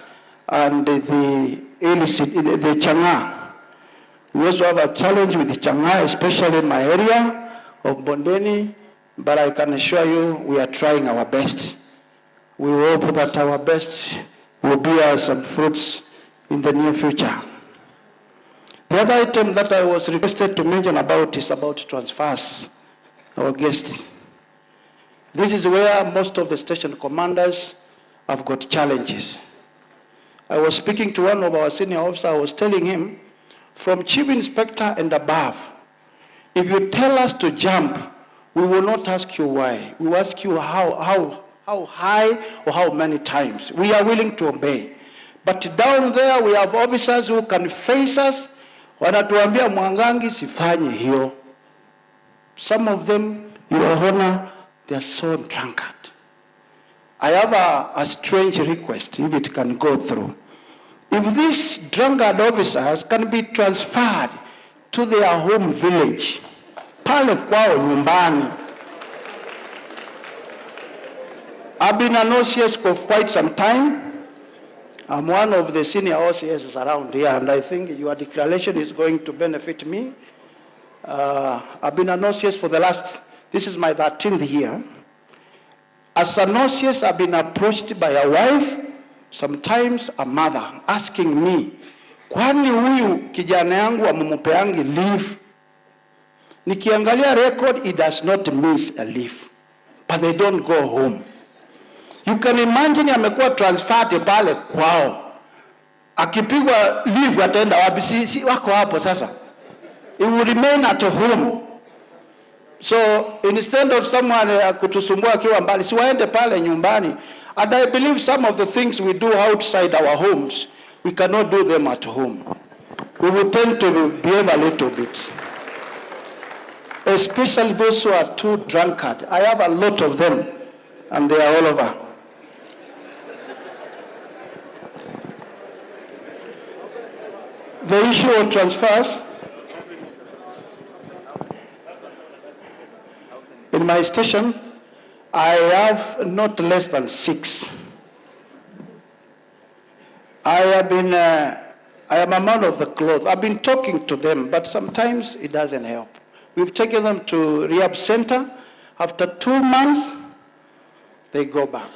and the illicit, the chang'aa. We also have a challenge with the chang'aa, especially in my area of Bondeni, but I can assure you we are trying our best. We hope that our best will bear some fruits in the near future. The other item that I was requested to mention about is about transfers, our guests. This is where most of the station commanders have got challenges. I was speaking to one of our senior officers. I was telling him, from chief inspector and above, if you tell us to jump, we will not ask you why. We will ask you how how high or how many times. We are willing to obey. But down there we have officers who can face us, wanatuambia Mwangangi sifanye hiyo. Some of them, Your Honor, they are so drunkard. I have a strange request, if it can go through. If these drunkard officers can be transferred to their home village, pale kwao nyumbani. I've been an OCS for quite some time. I'm one of the senior OCSs around here, and I think your declaration is going to benefit me. I've been an OCS for the last, this is my 13th year. As an OCS, I've been approached by a wife, sometimes a mother, asking me, kwani huyu kijana yangu amumupeangi leave? Nikiangalia record, he does not miss a leave, but they don't go home. You can imagine amekuwa transferred pale kwao. Akipigwa leave ataenda wapi? Si wako hapo sasa. He will remain at home. So instead of someone kutusumbua akiwa mbali, si waende pale nyumbani. And I believe some of the things we do outside our homes, we cannot do them at home. We will tend to behave a little bit. Especially those who are too drunkard. I have a lot of them, and they are all over. The issue of transfers, in my station, I have not less than 6. I am a man of the cloth. I've been talking to them, but sometimes it doesn't help. We've taken them to rehab center. After 2 months, they go back.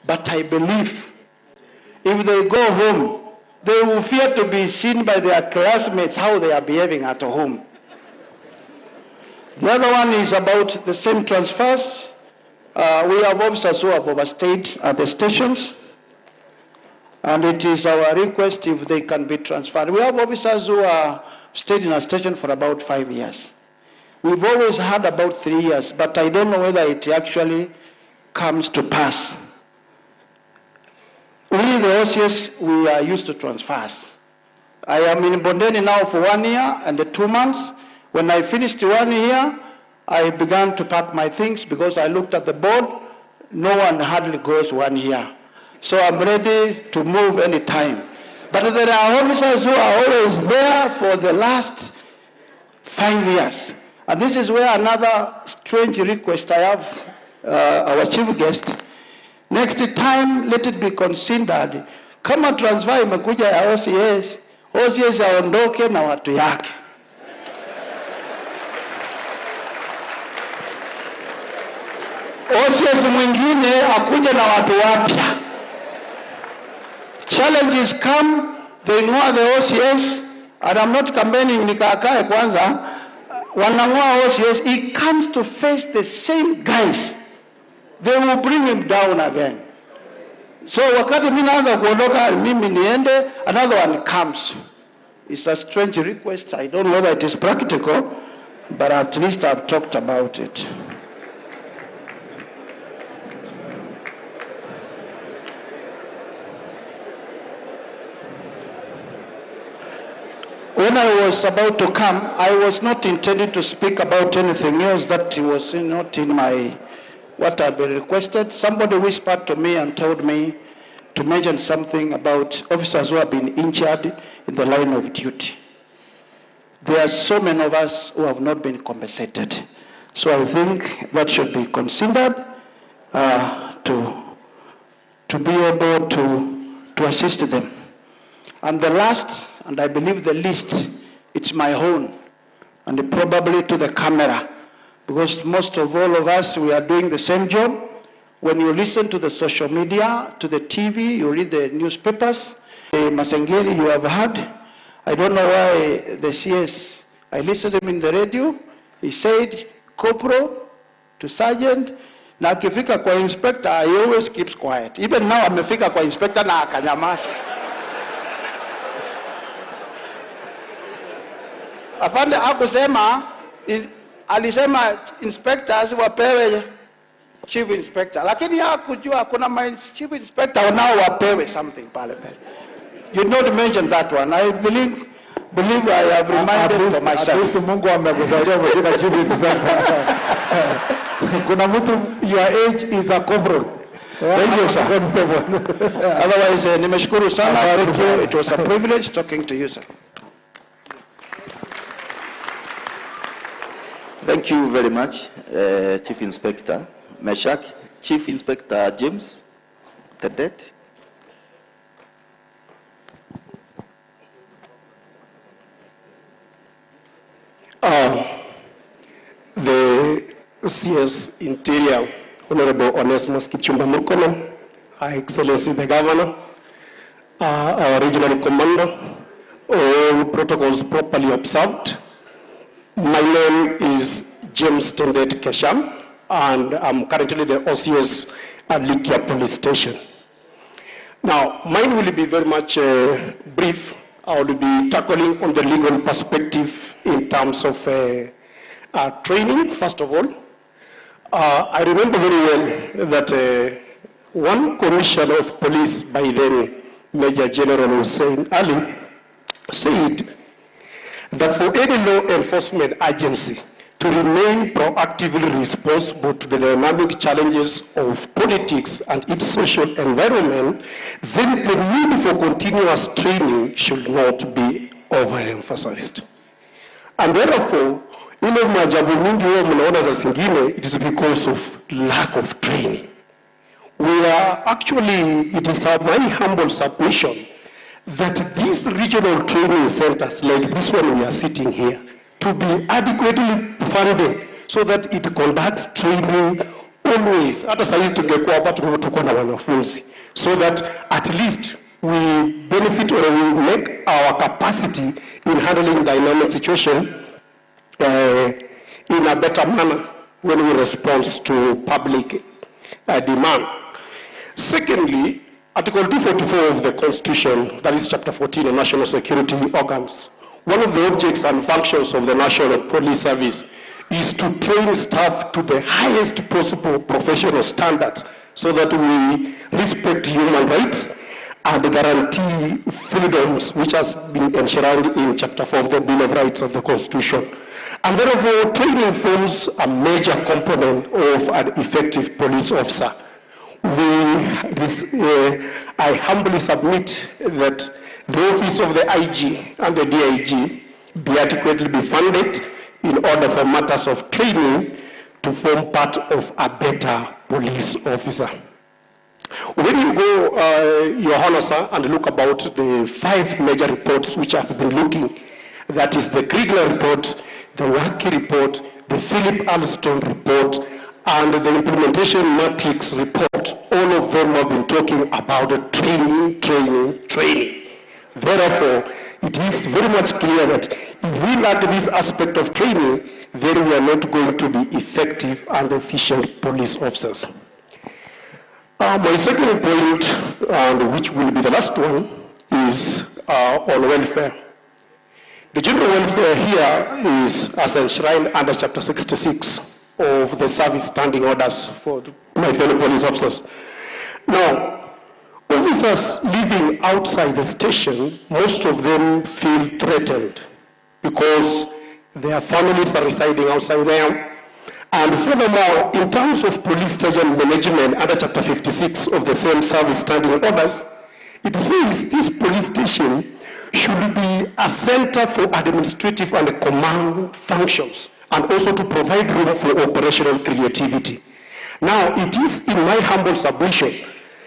But I believe if they go home, they will fear to be seen by their classmates how they are behaving at home. The other one is about the same transfers. We have officers who have overstayed at the stations, and it is our request if they can be transferred. We have officers who are stayed in a station for about 5 years. We've always had about 3 years, but I don't know whether it actually comes to pass. We, the OCS, we are used to transfers. I am in Bondeni now for 1 year and 2 months. When I finished 1 year, I began to pack my things because I looked at the board. No one hardly goes 1 year. So I'm ready to move any time. But there are officers who are always there for the last 5 years. And this is where another strange request I have, our chief guest. Next time, let it be considered. Kama transfer imekuja ya OCS, OCS aondoke na watu yake. OCS mwingine akuje na watu wapya. Challenges come, they ignore the OCS, and I'm not campaigning nikaakae kwanza, wanang'oa OCS, he comes to face the same guys. They will bring him down again. So wakati mimi naanza kuondoka, mimi niende, another one comes. It's a strange request. I don't know whether it is practical, but at least I've talked about it. When I was about to come, I was not intending to speak about anything else that was not in my, what I've been requested. Somebody whispered to me and told me to mention something about officers who have been injured in the line of duty. There are so many of us who have not been compensated. So I think that should be considered to be able to assist them. And the last, and I believe the least, it's my own, and probably to the camera, because most of all of us, we are doing the same job. When you listen to the social media, to the TV, you read the newspapers, the Masengeli you have heard. I don't know why the CS, I listened to him in the radio, he said, corporal to sergeant, na akifika kwa inspector, he always keeps quiet. Even now, amefika kwa inspector na akanyamaza. Afande hakusema, alisema inspectors wapewe Chief Inspector, lakini hakujua kuna ma Chief Inspector nao wapewe something pale pale. You did not mention that one. I believe I have reminded for myself. At least Mungu amekusaidia umefika Chief Inspector. Kuna mtu your age is a corporal. Thank you, sir. Otherwise, nimeshukuru sana. Thank you. It was a privilege talking to you, sir. Thank you very much, Chief Inspector Meshak. Chief Inspector James Tedet. The CS Interior, Honorable Onesmus Kipchumba Murkomen, Her Excellency the Governor, our Regional Commander, all protocols properly observed. My name is James Tendet Kesham, and I'm currently the OCS at Likia Police Station. Now, mine will be very much brief. I will be tackling on the legal perspective in terms of training, first of all. I remember very well that one commissioner of police by then, Major General Hussein Ali, said that for any law enforcement agency to remain proactively responsible to the dynamic challenges of politics and its social environment, then the need for continuous training should not be overemphasized. And therefore, ile maajabu mingi huwa mnaona za zingine, it is because of lack of training. We are actually, it is my humble submission that these regional training centers, like this one we are sitting here, to be adequately funded so that it conducts training always. Hata saizi tungekuwa hapa tuko na wanafunzi, so that at least we benefit or we make our capacity in handling dynamic situation in a better manner when we respond to public demand. Secondly, Article 244 of the Constitution, that is Chapter 14 on National Security Organs, one of the objects and functions of the National Police Service is to train staff to the highest possible professional standards so that we respect human rights and guarantee freedoms which has been enshrined in Chapter 4 of the Bill of Rights of the Constitution. And therefore, training forms a major component of an effective police officer. I humbly submit that the office of the IG and the DIG be adequately be funded in order for matters of training to form part of a better police officer. When you go, Your Honor, sir, and look about the 5 major reports which I've been looking, that is the Kriegler report, the Waki report, the Philip Alston report, and the implementation matrix report, all of them have been talking about training, training, training. Therefore, it is very much clear that if we lack this aspect of training, then we are not going to be effective and efficient police officers. My second point, and which will be the last one, is on welfare. The general welfare here is as enshrined under Chapter 66 of the Service Standing Orders for my fellow police officers. Now, officers living outside the station, most of them feel threatened because their families are residing outside there. And furthermore, in terms of police station management under Chapter 56 of the same Service Standing Orders, it says this police station should be a center for administrative and command functions, and also to provide room for operational creativity. Now, it is in my humble submission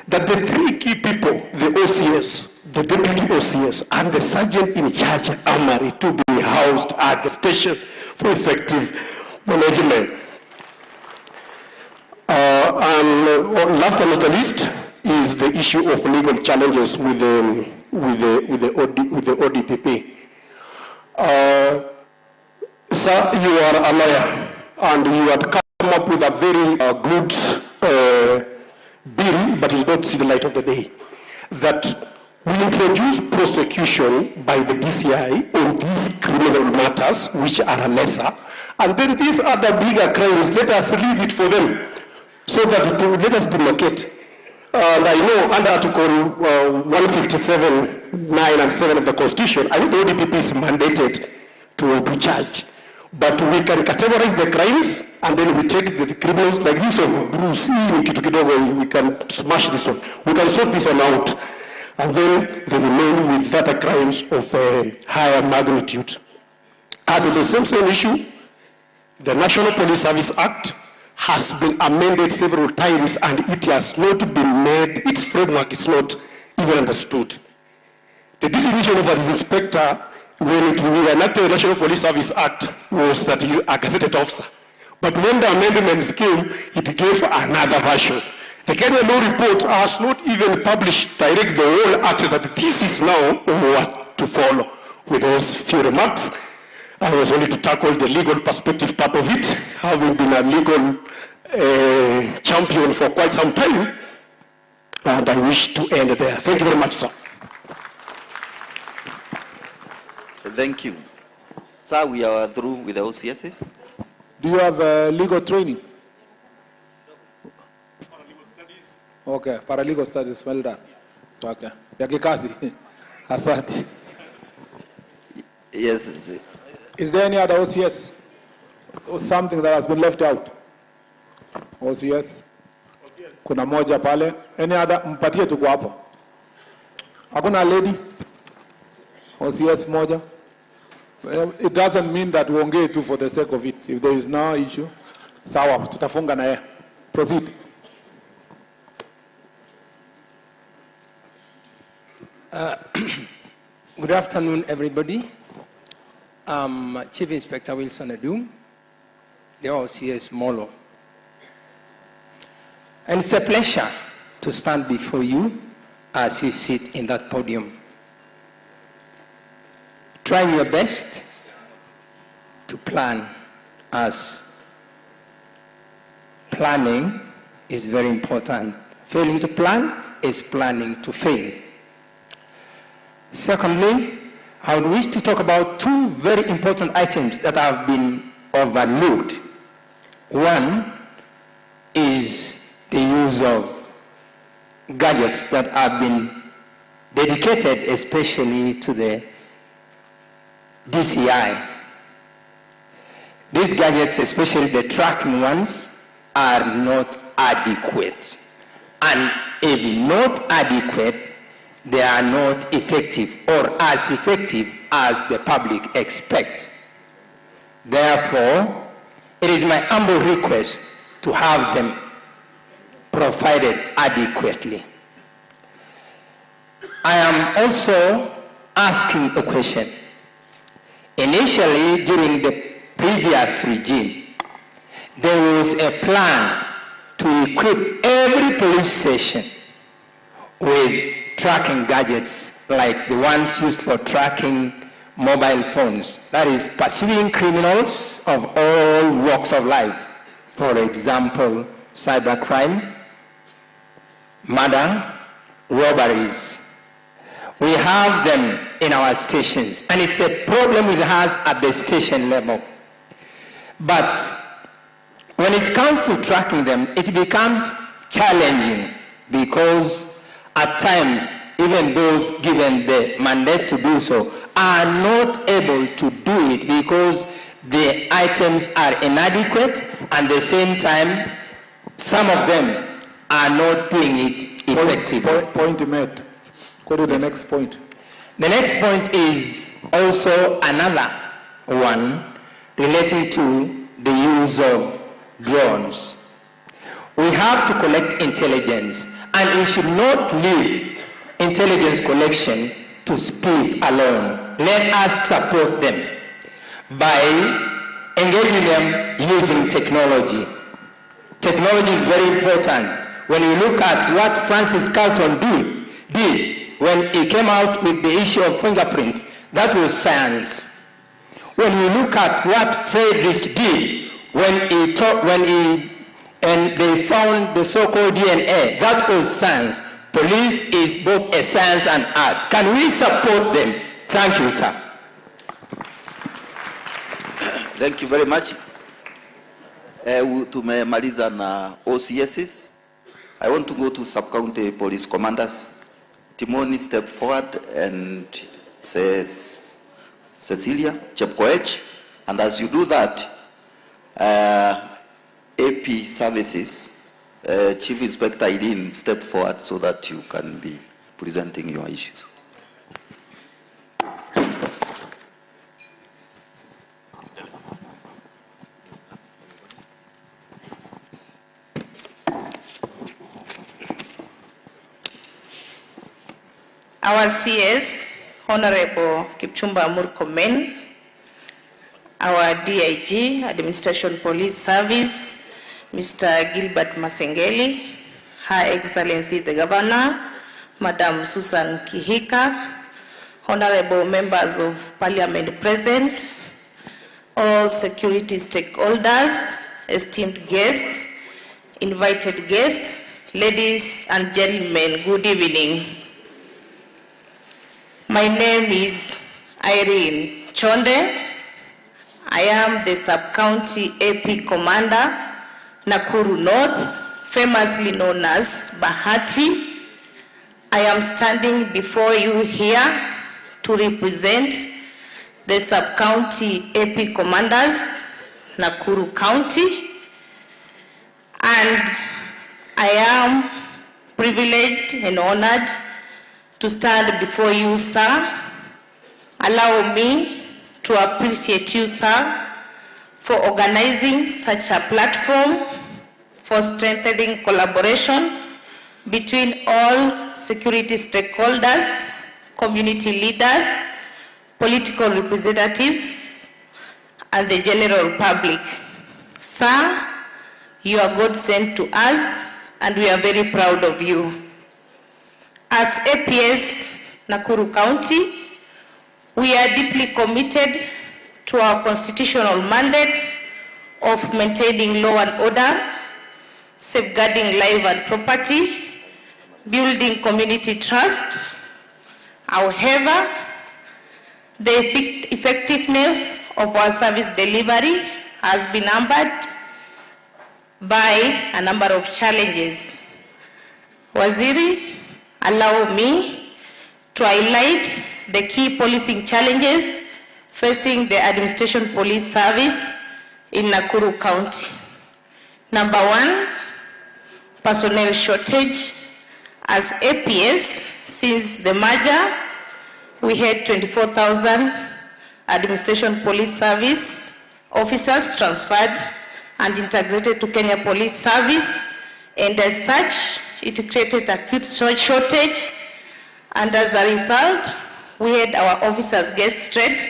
that the 3 key people, the OCS, the deputy OCS, and the sergeant in charge armory, to be housed at the station for effective management. And last and not the least is the issue of legal challenges with the ODPP. Sir, you are a lawyer, and you had come up with a very good bill, but it did not see the light of the day, that we introduce prosecution by the DCI on these criminal matters, which are lesser, and then these other bigger crimes, let us leave it for them. So that to let us demarcate. And I know under Article 157, 9 and 7 of the Constitution, I think the ODPP is mandated to charge. But we can categorize the crimes and then we take the criminals like this of Bruce, we can smash this one. We can sort this one out. And then they remain with other crimes of higher magnitude. And the same issue, the National Police Service Act has been amended several times and it has not been made, its framework is not even understood. The definition of an inspector when it was enacted the National Police Service Act was that he a gazetted officer. But when the amendments came, it gave another version. The Kenya Law Report has not even published direct the whole act that this is now what to follow. With those few remarks, I was only to tackle the legal perspective part of it, having been a legal champion for quite some time, and I wish to end there. Thank you very much, sir. Thank you. Sir, we are through with the OCSs. Do you have legal training? Paralegal studies. Okay, paralegal studies, well done. Okay. Ya kikazi. Asante. Yes. Is there any other OCS? Or something that has been left out? OCS? Kuna moja pale. Any other? Mpatie tu kwa hapo. Hakuna lady? OCS moja? It doesn't mean that uongee tu for the sake of it. If there is no issue, sawa, tutafunga na yeye. Proceed. Good afternoon, everybody. I'm Chief Inspector Wilson Adum, the OCS Molo. And it's a pleasure to stand before you as you sit in that podium, trying your best to plan, as planning is very important. Failing to plan is planning to fail. Secondly, I would wish to talk about two very important items that have been overlooked. One is the use of gadgets that have been dedicated especially to the DCI. These gadgets, especially the tracking ones, are not adequate. And if not adequate, they are not effective or as effective as the public expect. Therefore, it is my humble request to have them provided adequately. I am also asking a question. Initially, during the previous regime, there was a plan to equip every police station with tracking gadgets like the ones used for tracking mobile phones, that is, pursuing criminals of all walks of life. For example, cybercrime, murder, robberies. We have them in our stations, and it's a problem with us at the station level. But when it comes to tracking them, it becomes challenging because at times, even those given the mandate to do so are not able to do it because the items are inadequate, and at the same time, some of them are not doing it effectively. Point made. Go to the next point. The next point is also another one relating to the use of drones. We have to collect intelligence, and we should not leave intelligence collection to SPIF alone. Let us support them by engaging them using technology. Technology is very important. When you look at what Francis Galton did when he came out with the issue of fingerprints, that was science. When you look at what Friedrich did when they found the so-called DNA, that was science. Police is both a science and art. Can we support them? Thank you, sir. Thank you very much. Tumemaliza na OCSs. I want to go to sub-county police commanders. Timoni, step forward, and says Cecilia Chepkoech. And as you do that, AP Services, Chief Inspector Eileen, step forward so that you can be presenting your issues. Our CS, Honorable Kipchumba Murkomen, our DIG, Administration Police Service, Mr. Gilbert Masengeli, Her Excellency the Governor, Madam Susan Kihika, Honorable Members of Parliament present, all security stakeholders, esteemed guests, invited guests, ladies and gentlemen, good evening. My name is Irene Chonde. I am the Sub-County AP Commander, Nakuru North, famously known as Bahati. I am standing before you here to represent the Sub-County AP Commanders, Nakuru County, and I am privileged and honored to stand before you, sir. Allow me to appreciate you, sir, for organizing such a platform for strengthening collaboration between all security stakeholders, community leaders, political representatives, and the general public. Sir, you are God sent to us, and we are very proud of you. As APS Nakuru County, we are deeply committed to our constitutional mandate of maintaining law and order, safeguarding life and property, building community trust. However, the effectiveness of our service delivery has been hampered by a number of challenges. Waziri, allow me to highlight the key policing challenges facing the Administration Police Service in Nakuru County. Number one, personnel shortage. As APS, since the merger, we had 24,000 Administration Police Service officers transferred and integrated to Kenya Police Service, and as such, it created acute shortage, and as a result, we had our officers get stressed,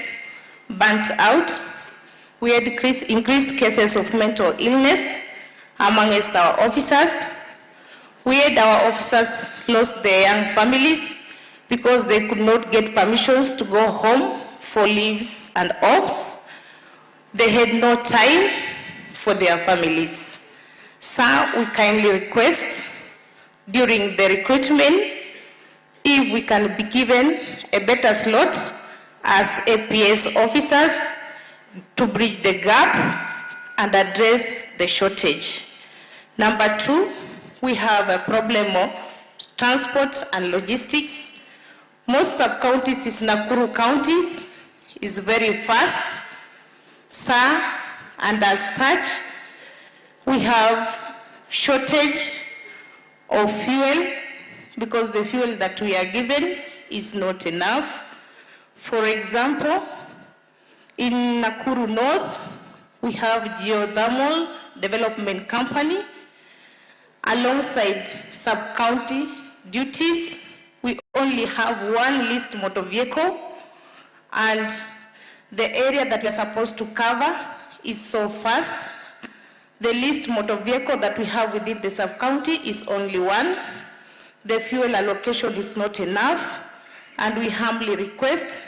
burnt out. We had increased cases of mental illness amongst our officers. We had our officers lost their young families because they could not get permissions to go home for leaves and offs. They had no time for their families. Sir, we kindly request during the recruitment if we can be given a better slot as APS officers to bridge the gap and address the shortage. Number two, we have a problem of transport and logistics. Most sub-counties in Nakuru counties is very fast, sir, and as such, we have shortage of fuel because the fuel that we are given is not enough. For example, in Nakuru North, we have Geothermal Development Company. Alongside sub-county duties, we only have one leased motor vehicle, and the area that we are supposed to cover is so fast. The leased motor vehicle that we have within the sub-county is only one. The fuel allocation is not enough, and we humbly request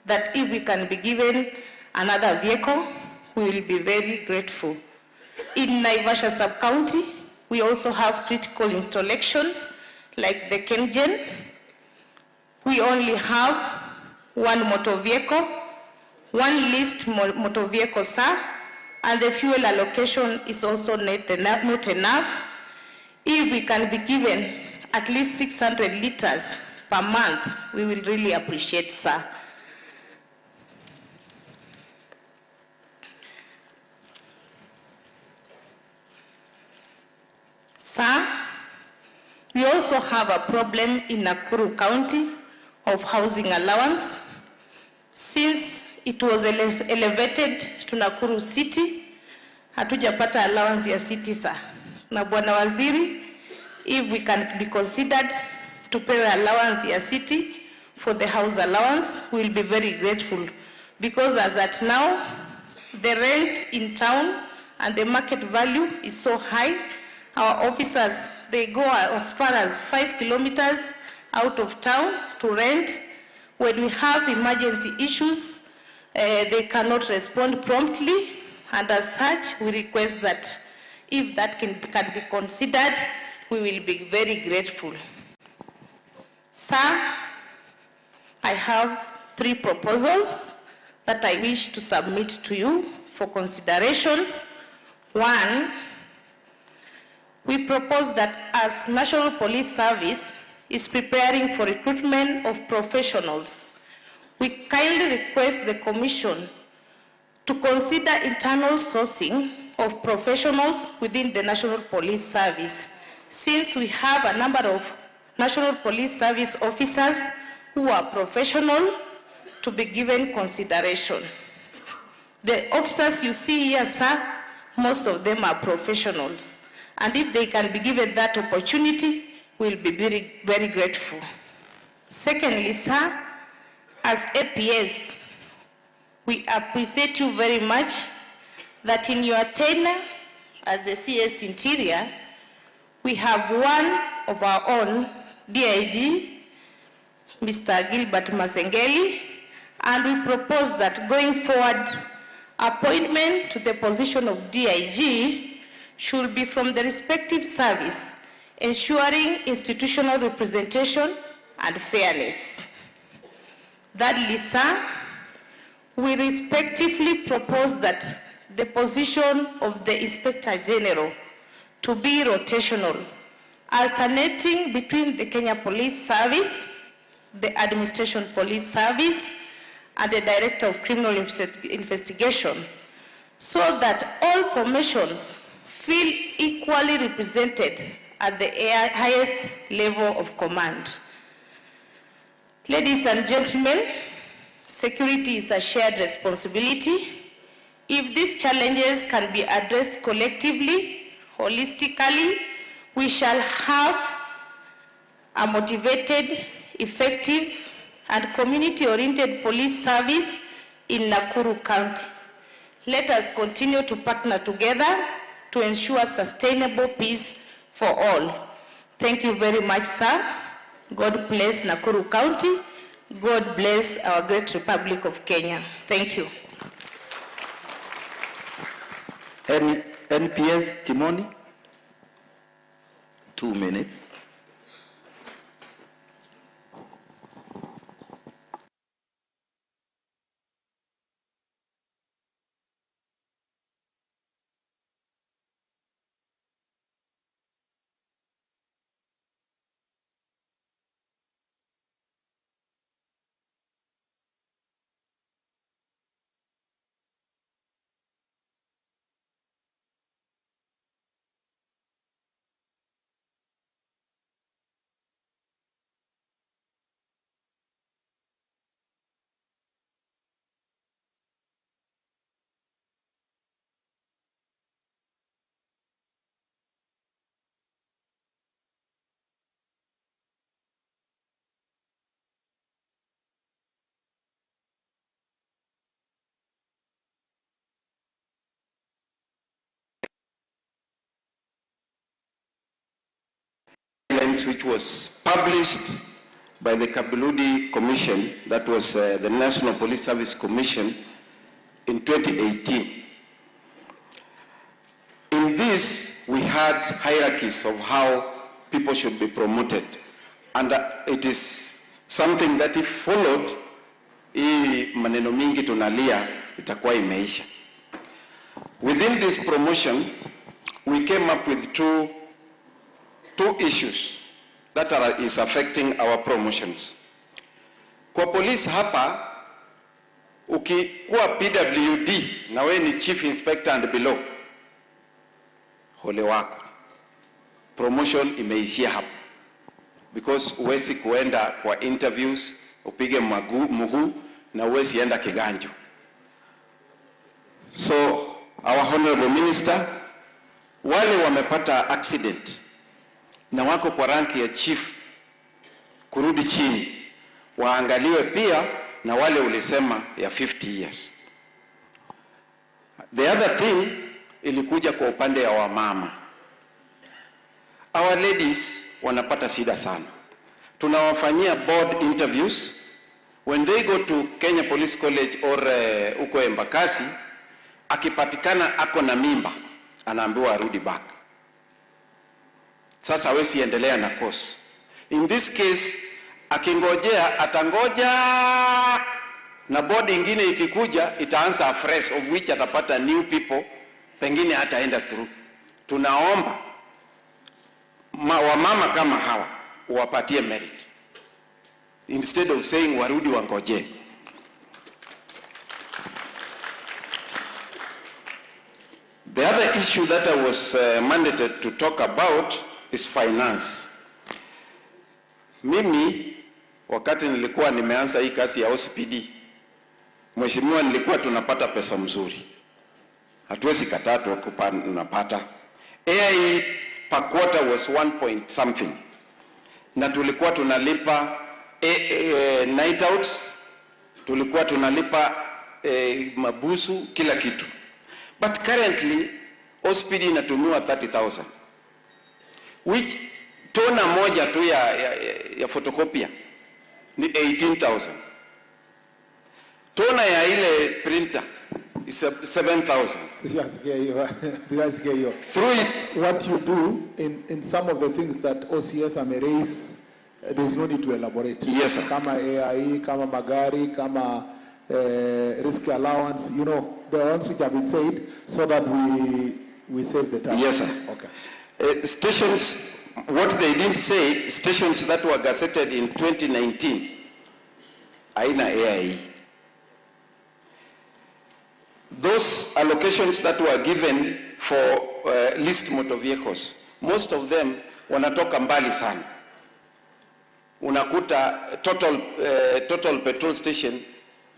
that if we can be given another vehicle, we will be very grateful. In Naivasha sub-county, we also have critical installations like the KenGen. We only have one motor vehicle, one leased motor vehicle, sir, and the fuel allocation is also not enough. If we can be given at least 600 liters per month, we will really appreciate, sir. Sir, we also have a problem in Nakuru County of housing allowance. Since it was elevated to Nakuru City, hatujapata allowance ya city, sir. Na Bwana Waziri, if we can be considered to pay allowance ya city for the house allowance, we will be very grateful. Because as at now, the rent in town and the market value is so high. Our officers, they go as far as 5 kilometers out of town to rent. When we have emergency issues, they cannot respond promptly, and as such, we request that if that can be considered, we will be very grateful. Sir, I have 3 proposals that I wish to submit to you for considerations. 1, we propose that as National Police Service is preparing for recruitment of professionals, we kindly request the Commission to consider internal sourcing of professionals within the National Police Service, since we have a number of National Police Service officers who are professional to be given consideration. The officers you see here, sir, most of them are professionals. And if they can be given that opportunity, we'll be very, very grateful. Secondly, sir, as APS, we appreciate you very much that in your tenure as the CS Interior, we have one of our own DIG, Mr. Gilbert Masengeli, and we propose that going forward, appointment to the position of DIG should be from the respective service, ensuring institutional representation and fairness. Thirdly, sir, we respectively propose that the position of the Inspector General to be rotational, alternating between the Kenya Police Service, the Administration Police Service, and the Director of Criminal Investigation, so that all formations feel equally represented at the highest level of command. Ladies and gentlemen, security is a shared responsibility. If these challenges can be addressed collectively, holistically, we shall have a motivated, effective, and community-oriented police service in Nakuru County. Let us continue to partner together to ensure sustainable peace for all. Thank you very much, sir. God bless Nakuru County. God bless our great Republic of Kenya. Thank you. NPS Timoni, 2 minutes. Which was published by the Kabiludi Commission, that was the National Police Service Commission, in 2018. In this, we had hierarchies of how people should be promoted. And it is something that if followed, hii maneno mingi tunalia itakuwa imeisha. Within this promotion, we came up with two issues that is affecting our promotions. Kwa police hapa, ukikuwa PWD na we ni chief inspector and below, ole wako, promotion imeishia hapo, because huwezi kuenda kwa interviews upige mguu na huwezi enda kiganjo. So our honorable minister, wale wamepata accident na wako kwa rank ya chief kurudi chini waangaliwe pia na wale ulisema ya 50 years. The other thing ilikuja kwa upande ya wamama. Our ladies wanapata shida sana. Tunawafanyia board interviews. When they go to Kenya Police College or uko Embakasi, akipatikana ako na mimba, anaambiwa arudi back. Sasa hawezi endelea na course. In this case, akingojea atangoja na board ingine ikikuja itaanza afresh, of which atapata new people, pengine hataenda through. Tunaomba wamama kama hawa uwapatie merit instead of saying warudi wangoje. The other issue that I was mandated to talk about is finance. Mimi wakati nilikuwa nimeanza hii kazi ya OCPD, mheshimiwa, nilikuwa tunapata pesa mzuri. Hatuwezi kataa tunapata. AI per quarter was 1 point something. Na tulikuwa tunalipa night outs, tulikuwa tunalipa mabusu, kila kitu. But currently OCPD inatumiwa 30,000, which tona moja tu ya photocopia ni 18,000. Tona ya ile printer is 7,000. Through it, what you do in some of the things that OCS ameraise, there is no need to elaborate. Yes, sir. Kama AIE, kama magari, kama risk allowance, you know, the ones which have been said, so that we save the time. Yes, sir. Okay. Stations, what they didn't say, stations that were gazetted in 2019, aina AIE. Those allocations that were given for leased motor vehicles, most of them wanatoka mbali sana. Unakuta total petrol station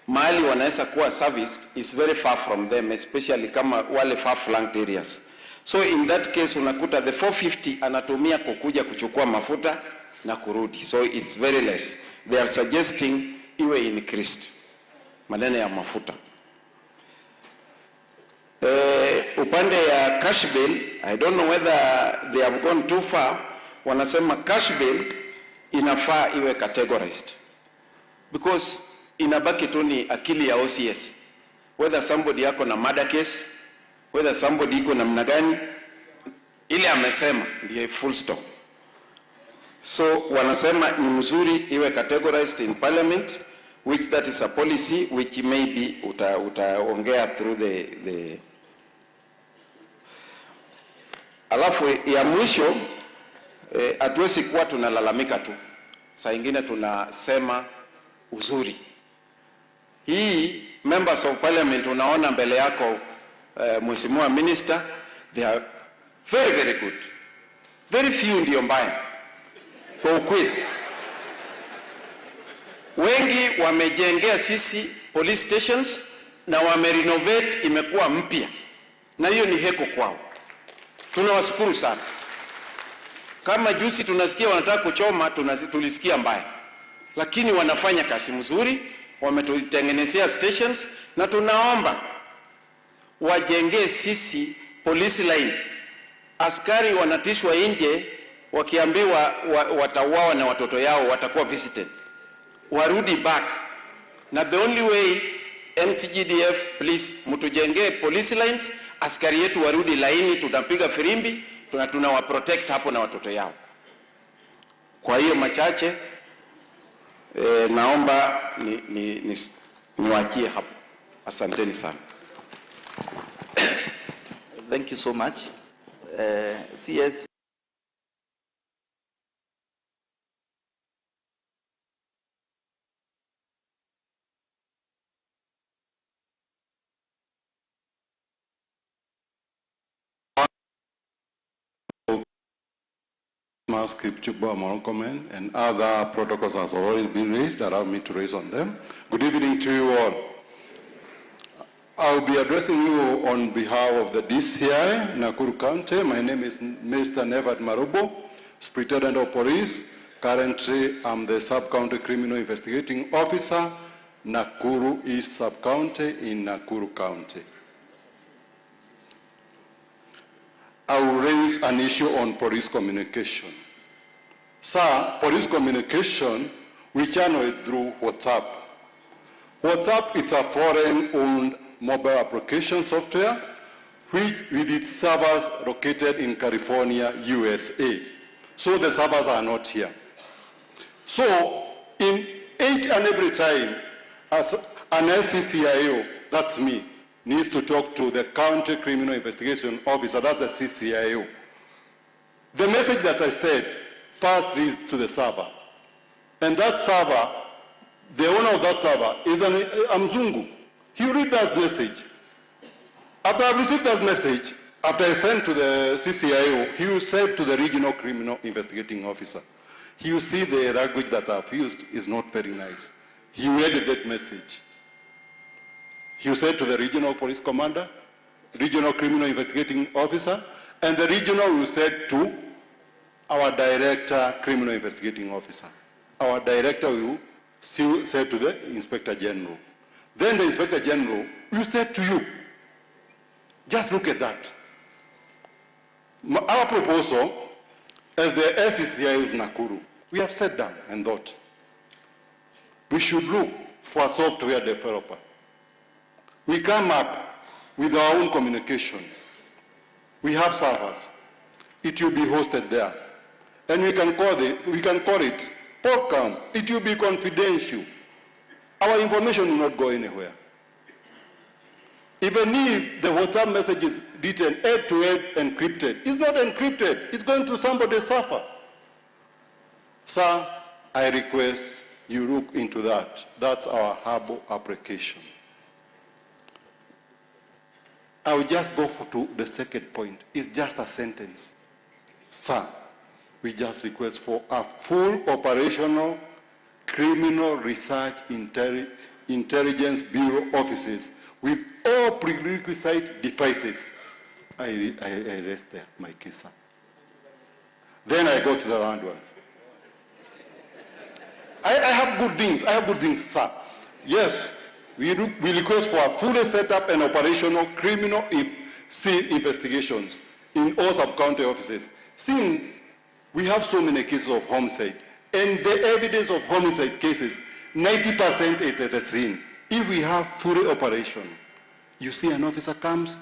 mahali wanaweza kuwa serviced is very far from them, especially kama wale far flanked areas. So in that case unakuta the 450 anatumia kukuja kuchukua mafuta na kurudi. So it's very less. They are suggesting iwe increased maneno ya mafuta. Upande ya cash bill, I don't know whether they have gone too far. Wanasema cash bill inafaa iwe categorized, because inabaki tu ni akili ya OCS, whether somebody yako na murder case, whether somebody iko namna gani, ile amesema ndiye full stop. So wanasema ni mzuri iwe categorized in parliament, which that is a policy which maybe utaongea through the Alafu ya mwisho, hatuwezi kuwa tunalalamika tu. Saa ingine tunasema uzuri. Hii members of parliament unaona mbele yako, Mheshimiwa Minister, they are very very good. Very few ndio mbaya. Kwa ukweli. Wengi wamejengea sisi police stations na wamerenovate, imekuwa mpya. Na hiyo ni heko kwao. Tunawashukuru sana. Kama juzi tunasikia wanataka kuchoma, tulisikia mbaya. Lakini wanafanya kazi mzuri, wametutengenezea stations, na tunaomba wajengee sisi police line. Askari wanatishwa nje wakiambiwa watauawa na watoto yao watakuwa visited. Warudi back. Na the only way, MCGDF, please mtujengee police lines, askari yetu warudi laini, tunapiga firimbi, tunawa protect hapo na watoto yao. Kwa hiyo machache, naomba niwaachie hapo. Asanteni sana. Thank you so much. CS. Kipchumba Murkomen and other protocols has already been raised. Allow me to raise on them. Good evening to you all. I'll be addressing you on behalf of the DCI, Nakuru County. My name is Mr. Nevat Marubo, Superintendent of Police. Currently, I'm the Sub-County Criminal Investigating Officer, Nakuru East Sub-County in Nakuru County. I will raise an issue on police communication. Sir, police communication, we channel it through WhatsApp. WhatsApp is a foreign-owned mobile application software, which with its servers located in California, USA. So the servers are not here. So in each and every time, as an SCCIO, that's me, needs to talk to the County Criminal Investigation Officer, that's the CCIO. The message that I said first reads to the server. And that server, the owner of that server is an Mzungu. He will read that message. After I've received that message, after I send to the CCIO, he will send to the Regional Criminal Investigating Officer. He will see the language that I've used is not very nice. He will edit that message. He will say to the Regional Police Commander, Regional Criminal Investigating Officer, and the regional will say to our Director, Criminal Investigating Officer. Our Director will say to the Inspector General. Then the Inspector General will say to you, just look at that. Our proposal, as the SCCI of Nakuru, we have sat down and thought, we should look for a software developer. We come up with our own communication. We have servers. It will be hosted there. And we can call it POCAM. It will be confidential. Our information will not go anywhere. Even if the WhatsApp message is written end-to-end encrypted, it's not encrypted. It's going to somebody's server. Sir, I request you look into that. That's our Habo application. I will just go to the second point. It's just a sentence. Sir, we just request for a full operational criminal research intelligence bureau offices with all prerequisite devices. I rest there, my case, sir. Then I go to the round one. I have good things. I have good things, sir. Yes. We request for a fully set up and operational criminal investigations in all sub-county offices. Since we have so many cases of homicide, and the evidence of homicide cases, 90% is at the scene. If we have full operation, you see an officer comes,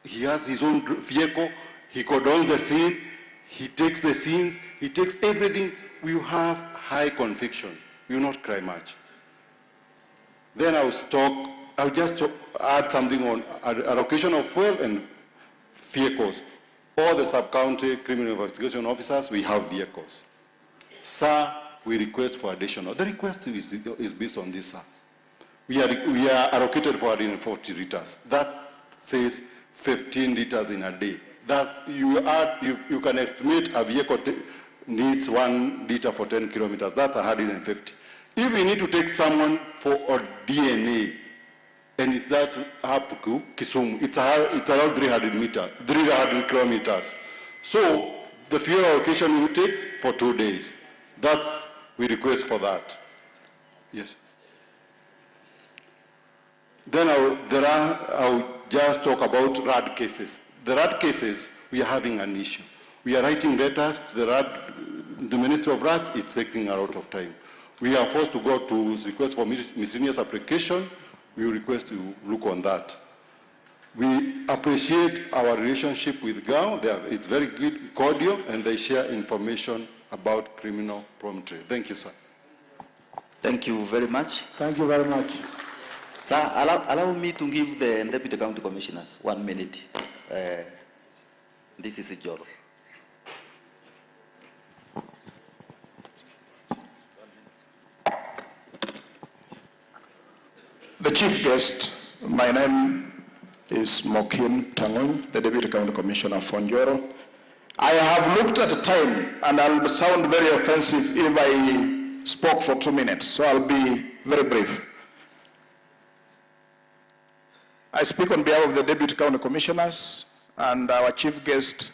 he has his own vehicle, he cordons the scene, he takes the scenes, he takes everything. We have high conviction. We will not cry much. Then I'll just add something on allocation of fuel and vehicles. All the sub-county criminal investigation officers, we have vehicles. Sir, we request for additional. The request is based on this, sir. We are allocated for 140 liters. That says 15 liters in a day. That's, you can estimate a vehicle needs 1 liter for 10 kilometers. That's 150. If we need to take someone for a DNA, and it's that up to Kisumu, it's around 300 kilometers. So the fuel allocation will take for 2 days. That's, we request for that. Yes. Then I'll just talk about RAD cases. The RAD cases, we are having an issue. We are writing letters to the RAD, the Ministry of RADs, it's taking a lot of time. We are forced to go to request for miscellaneous application. We request to look on that. We appreciate our relationship with GAO. It's very good, cordial, and they share information about criminal promptly. Thank you, sir. Thank you very much. Thank you very much. Sir, allow me to give the Deputy County Commissioners 1 minute. This is Njoro. The chief guest, my name is Mokin Tangun, the Deputy County Commissioner for Njoro. I have looked at the time, and I'll sound very offensive if I spoke for 2 minutes, so I'll be very brief. I speak on behalf of the Deputy County Commissioners and our chief guest.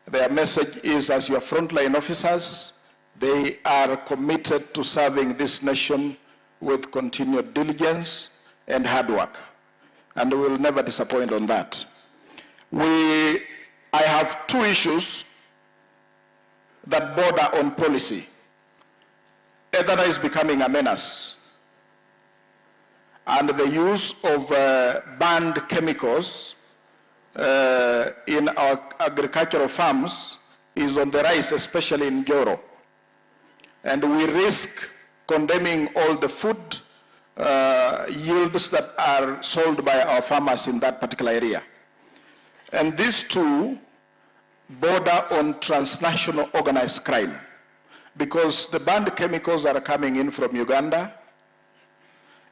Their message is, as your frontline officers, they are committed to serving this nation with continued diligence and hard work, and we will never disappoint on that. I have two issues that border on policy. Ethanol is becoming a menace, and the use of banned chemicals in our agricultural farms is on the rise, especially in Njoro. And we risk condemning all the food yields that are sold by our farmers in that particular area. And these two border on transnational organized crime, because the banned chemicals are coming in from Uganda.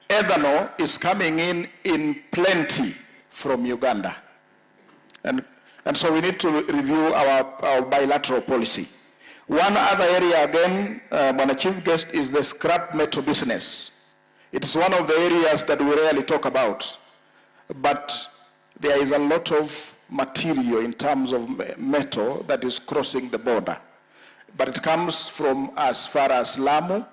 Ethanol is coming in plenty from Uganda. And so we need to review our bilateral policy. One other area again, Bwana Chief Guest, is the scrap metal business. It is one of the areas that we rarely talk about, but there is a lot of material in terms of metal that is crossing the border. But it comes from as far as Lamu,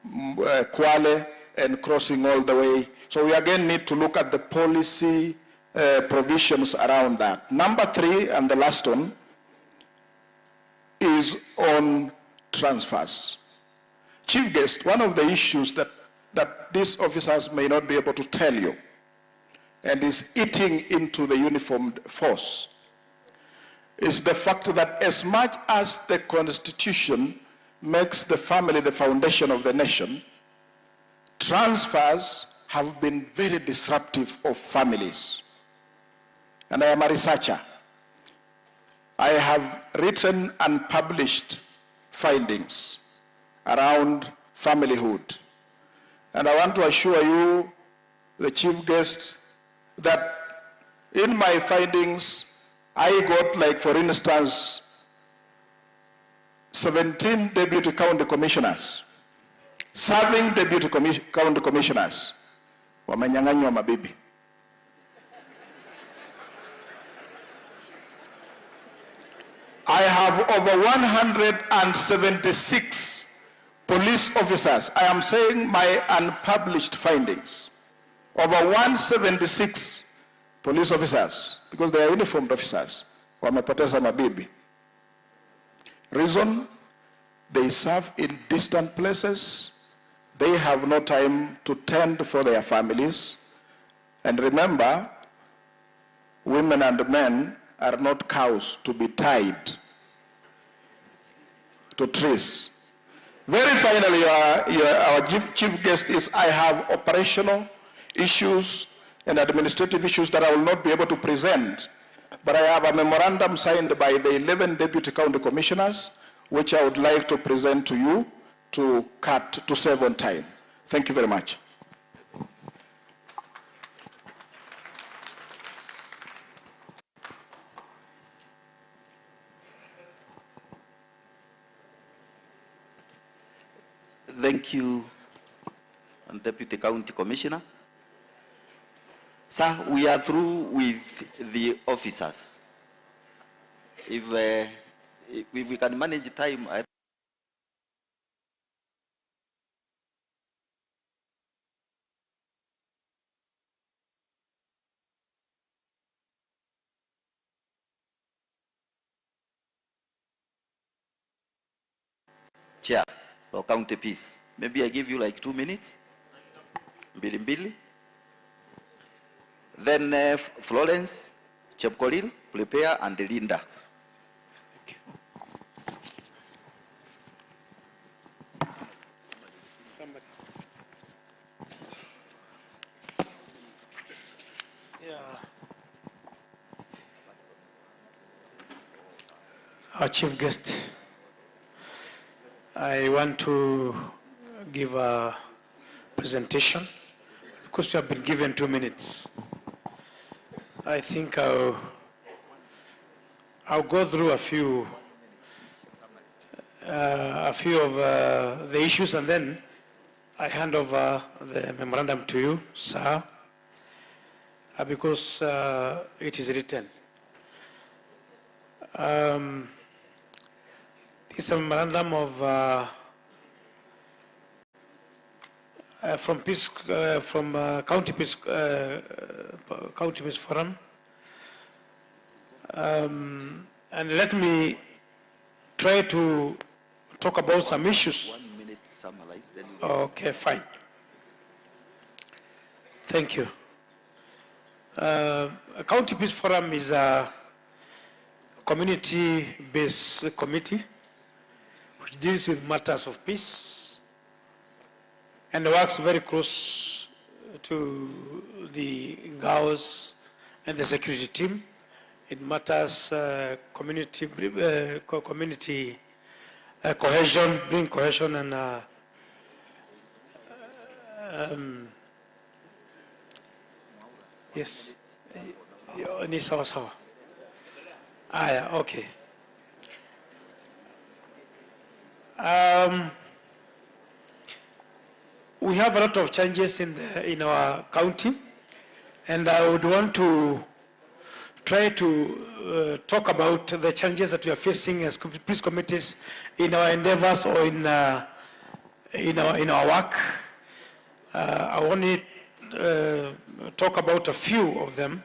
Kwale, and crossing all the way. So we again need to look at the policy provisions around that. Number three, and the last one, is on transfers. Chief Guest, one of the issues that these officers may not be able to tell you, and is eating into the uniformed force, is the fact that as much as the Constitution makes the family the foundation of the nation, transfers have been very disruptive of families. And I am a researcher. I have written and published findings around familyhood. And I want to assure you, the chief guest, that in my findings, I got, like, for instance, 17 deputy county commissioners, serving deputy county commissioners, wamenyang'anywa mabibi. I have over 176 police officers. I am saying my unpublished findings. Over 176 police officers, because they are uniformed officers, wamepoteza mabibi. Reason, they serve in distant places. They have no time to tend for their families. And remember, women and men are not cows to be tied to trees. Very finally, our chief guest is, I have operational issues and administrative issues that I will not be able to present, but I have a memorandum signed by the 11 deputy county commissioners, which I would like to present to you to save on time. Thank you very much. Thank you, Deputy County Commissioner. Sir, we are through with the officers. If we can manage time, I chair or county peace. Maybe I give you like 2 minutes. Mbili mbili. Then Florence, Chepkolil, prepare, and Linda. Thank you. Somebody. Yeah. Our chief guest, I want to give a presentation because you have been given 2 minutes. I think I'll go through a few of the issues, and then I hand over the memorandum to you, sir, because it is written. It's a memorandum of from Peace, from County Peace, County Peace Forum, and let me try to talk about some issues. 1 minute summarize. Then okay, fine. Thank you. County Peace Forum is a community-based committee which deals with matters of peace and works very close to the GAOs and the security team. It matters community cohesion, bring cohesion and yes, ni sawa sawa. Aya, okay. We have a lot of changes in our county, and I would want to try to talk about the challenges that we are facing as peace committees in our endeavors or in our work. I only talk about a few of them.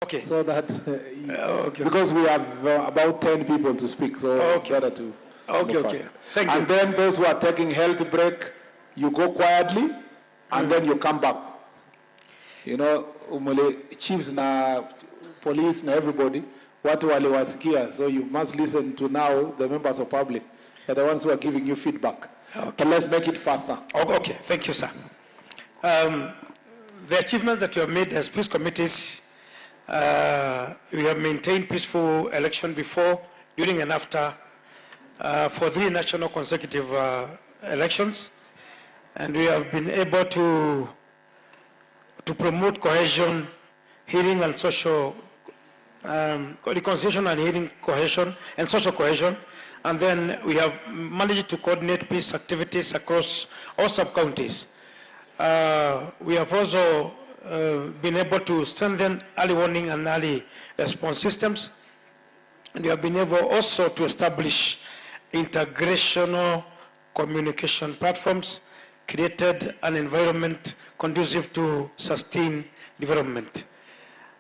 Okay. So that, okay. Because we have about 10 people to speak, so okay. It's better to go faster. Thank you. And then those who are taking health break, you go quietly, and then you come back. You know, umule chiefs na police na everybody, watu waliwasikia, so you must listen to now the members of public. They're the ones who are giving you feedback. Okay. But let's make it faster. Okay, thank you, sir. The achievements that we have made as peace committees, we have maintained peaceful election before, during and after for 3 national consecutive elections. And we have been able to promote cohesion, healing and social, reconciliation and healing cohesion and social cohesion. And then we have managed to coordinate peace activities across all sub-counties. We have also been able to strengthen early warning and early response systems. And we have been able also to establish integrational communication platforms, created an environment conducive to sustain development.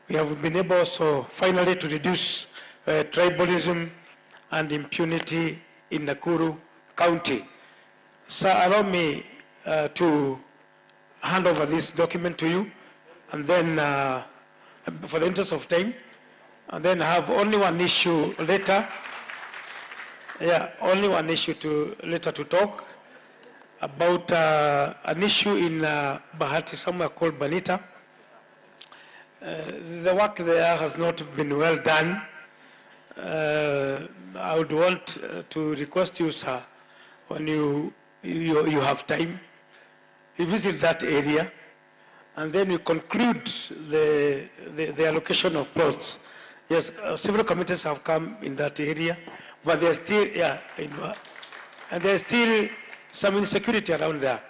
We have been able also finally to reduce tribalism and impunity in Nakuru County. Sir, allow me to hand over this document to you, and then for the interest of time, and then have only one issue later. Yeah, only one issue to later to talk about an issue in Bahati, somewhere called Banita. The work there has not been well done. I would want to request you, sir, when you have time, you visit that area, and then you conclude the allocation of plots. Yes, several committees have come in that area, but there's still, yeah, and there's still some insecurity around there.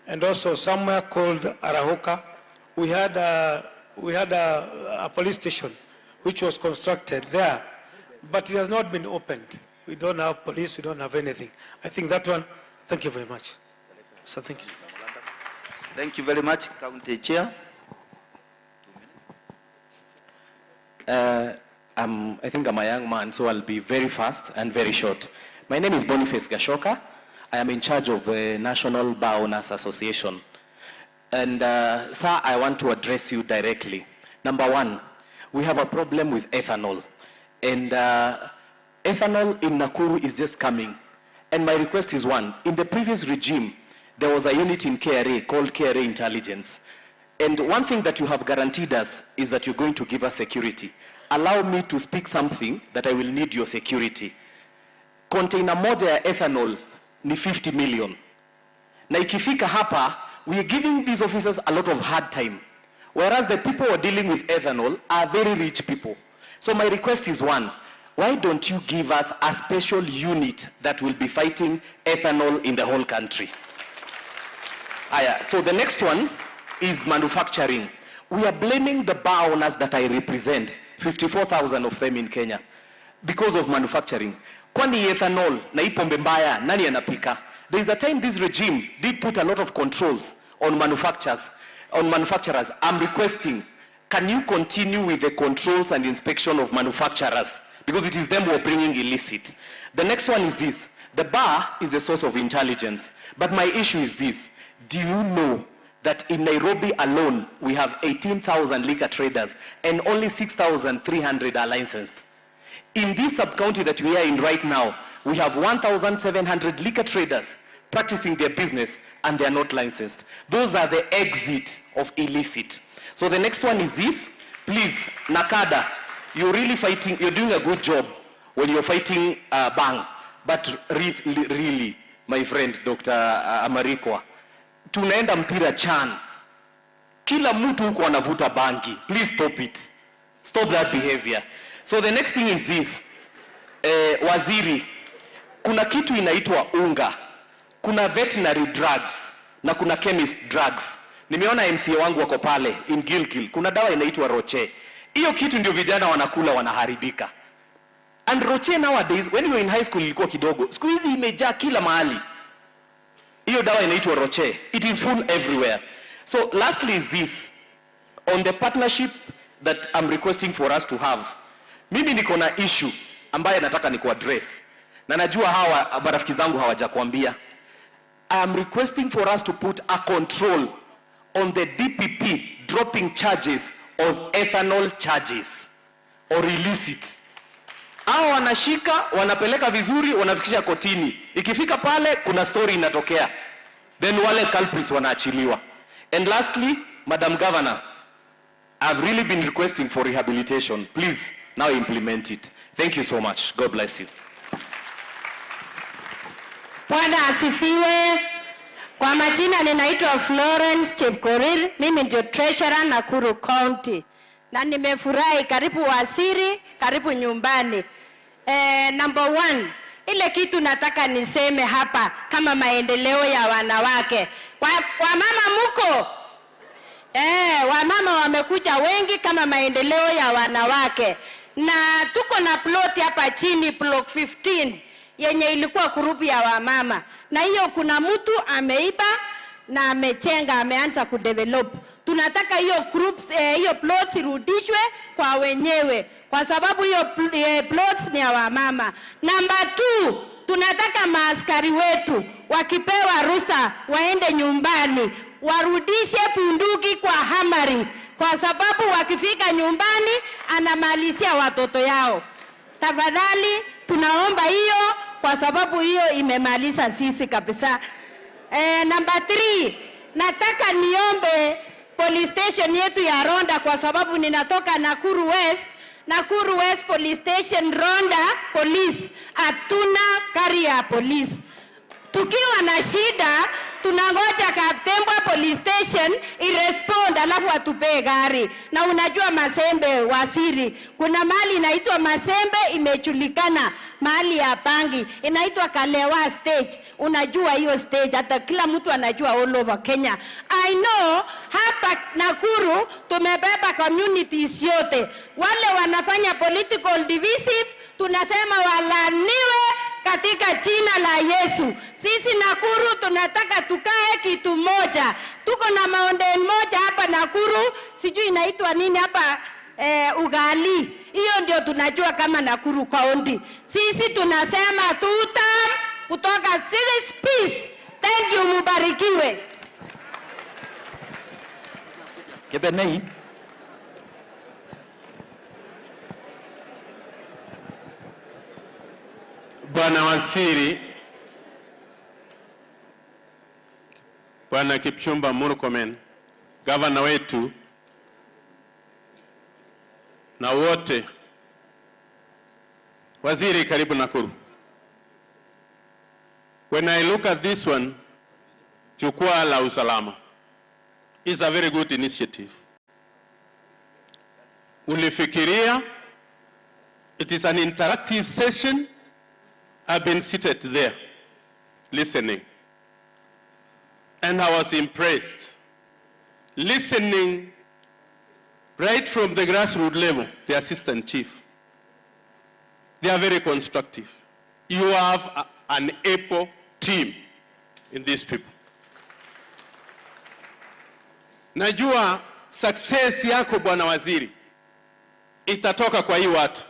And also somewhere called Arahoka, we had a police station which was constructed there, but it has not been opened. We don't have police, we don't have anything. I think that one, thank you very much. So thank you. Thank you very much, County Chair. I think I'm a young man, so I'll be very fast and very short. My name is Boniface Gashoka. I am in charge of the National Bar Owners Association. And sir, I want to address you directly. Number one, we have a problem with ethanol. And ethanol in Nakuru is just coming. And my request is one. In the previous regime, there was a unit in KRA called KRA Intelligence. And one thing that you have guaranteed us is that you're going to give us security. Allow me to speak something that I will need your security. Container moja ya ethanol ni 50 million. Na ikifika hapa, we are giving these officers a lot of hard time. Whereas the people who are dealing with ethanol are very rich people. So my request is one, why don't you give us a special unit that will be fighting ethanol in the whole country? Aya, so the next one is manufacturing. We are blaming the bar owners that I represent, 54,000 of them in Kenya, because of manufacturing. Kwani ethanol na hii pombe mbaya, nani anapika? There is a time this regime did put a lot of controls on manufacturers. On manufacturers, I'm requesting, can you continue with the controls and inspection of manufacturers? Because it is them who are bringing illicit. The next one is this. The bar is a source of intelligence. But my issue is this. Do you know that in Nairobi alone, we have 18,000 liquor traders and only 6,300 are licensed? In this sub-county that we are in right now, we have 1,700 liquor traders practicing their business and they are not licensed. Those are the exit of illicit. So the next one is this. Please, Nakada, you're really fighting, you're doing a good job when you're fighting bang. But really, my friend, Dr. Amarikwa, tunaenda mpira chan. Kila mtu huko anavuta bangi. Please stop it. Stop that behavior. So the next thing is this. Waziri, kuna kitu inaitwa unga. Kuna veterinary drugs na kuna chemist drugs. Nimeona MCA wangu wako pale in Gilgil. Kuna dawa inaitwa Roche. Hiyo kitu ndio vijana wanakula wanaharibika. And Roche nowadays, when we were in high school ilikuwa kidogo. Siku hizi imejaa kila mahali. Hiyo dawa inaitwa Roche. It is full everywhere. So lastly is this. On the partnership that I'm requesting for us to have. Mimi niko na issue ambaye nataka ni kuaddress. Na najua hawa marafiki zangu hawajakuambia. I am requesting for us to put a control on the DPP dropping charges of ethanol charges or illicit. Hao wanashika, wanapeleka vizuri, wanafikisha kotini. Ikifika pale, kuna story inatokea. Then wale culprits wanaachiliwa. And lastly, Madam Governor, I've really been requesting for rehabilitation. Please, now implement it. Thank you so much. God bless you. Bwana asifiwe. Kwa majina ninaitwa Florence Chepkorir, mimi ndio treasurer Nakuru County. Na nimefurahi, karibu waziri, karibu nyumbani. Number one, ile kitu nataka niseme hapa kama maendeleo ya wanawake. Wamama muko? Wamama wamekuja wengi kama maendeleo ya wanawake. Na tuko na plot hapa chini, block 15. Yenye ilikuwa kurupu ya wamama. Na hiyo kuna mtu ameiba na amechenga, ameanza kudevelop. Tunataka hiyo groups, hiyo plots irudishwe kwa wenyewe, kwa sababu hiyo plots ni ya wamama. Number 2, tunataka maaskari wetu wakipewa ruhusa waende nyumbani, warudishe bunduki kwa hamari, kwa sababu wakifika nyumbani anamalizia watoto yao. Tafadhali tunaomba hiyo, kwa sababu hiyo imemaliza sisi kabisa. Number 3, nataka niombe police station yetu ya Ronda, kwa sababu ninatoka Nakuru West. Nakuru West Police Station Ronda Police, hatuna gari ya police. Tukiwa na shida tunangoja Kaptembwa Police Station irespond alafu atupee gari. Na unajua Masembe wasiri, kuna mahali inaitwa Masembe imejulikana, mahali ya bangi inaitwa Kalewa stage. Unajua hiyo stage, hata kila mtu anajua all over Kenya. I know hapa Nakuru tumebeba communities yote. Wale wanafanya political divisive tunasema walaniwe katika jina la Yesu. Sisi Nakuru tunataka tukae kitu moja. Tuko na mountain moja hapa Nakuru, sijui inaitwa nini hapa, ugali. Hiyo ndio tunajua kama Nakuru County. Sisi tunasema tuta kutoka Cities Peace. Thank you, mubarikiwe. Kebenei. Bwana Waziri, Bwana Kipchumba Murkomen, gavana wetu, na wote. Waziri, karibu Nakuru. When I look at this one, Jukwaa la Usalama is a very good initiative. Ulifikiria, it is an interactive session. I've been seated there, listening. And I was impressed. Listening right from the grassroots level, the assistant chief. They are very constructive. You have an able team in these people. Najua success yako Bwana Waziri itatoka kwa hii watu.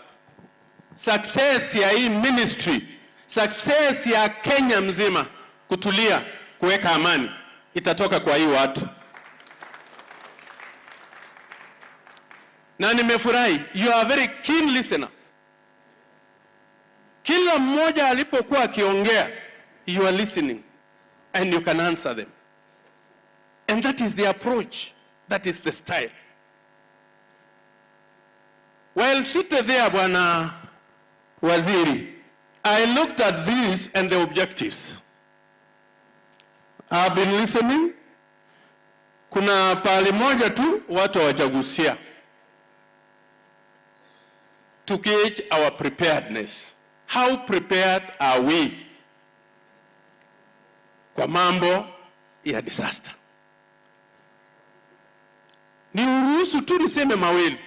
Success ya hii ministry, success ya Kenya mzima kutulia, kuweka amani itatoka kwa hii watu. Na nimefurahi, you are a very keen listener. Kila mmoja alipokuwa akiongea, you are listening and you can answer them. And that is the approach, that is the style. While seated there, Bwana Waziri, I looked at these and the objectives. I've been listening. Kuna pali moja tu watu hawajagusia. To gauge our preparedness. How prepared are we kwa mambo ya disaster? Ni uruhusu tu niseme mawili.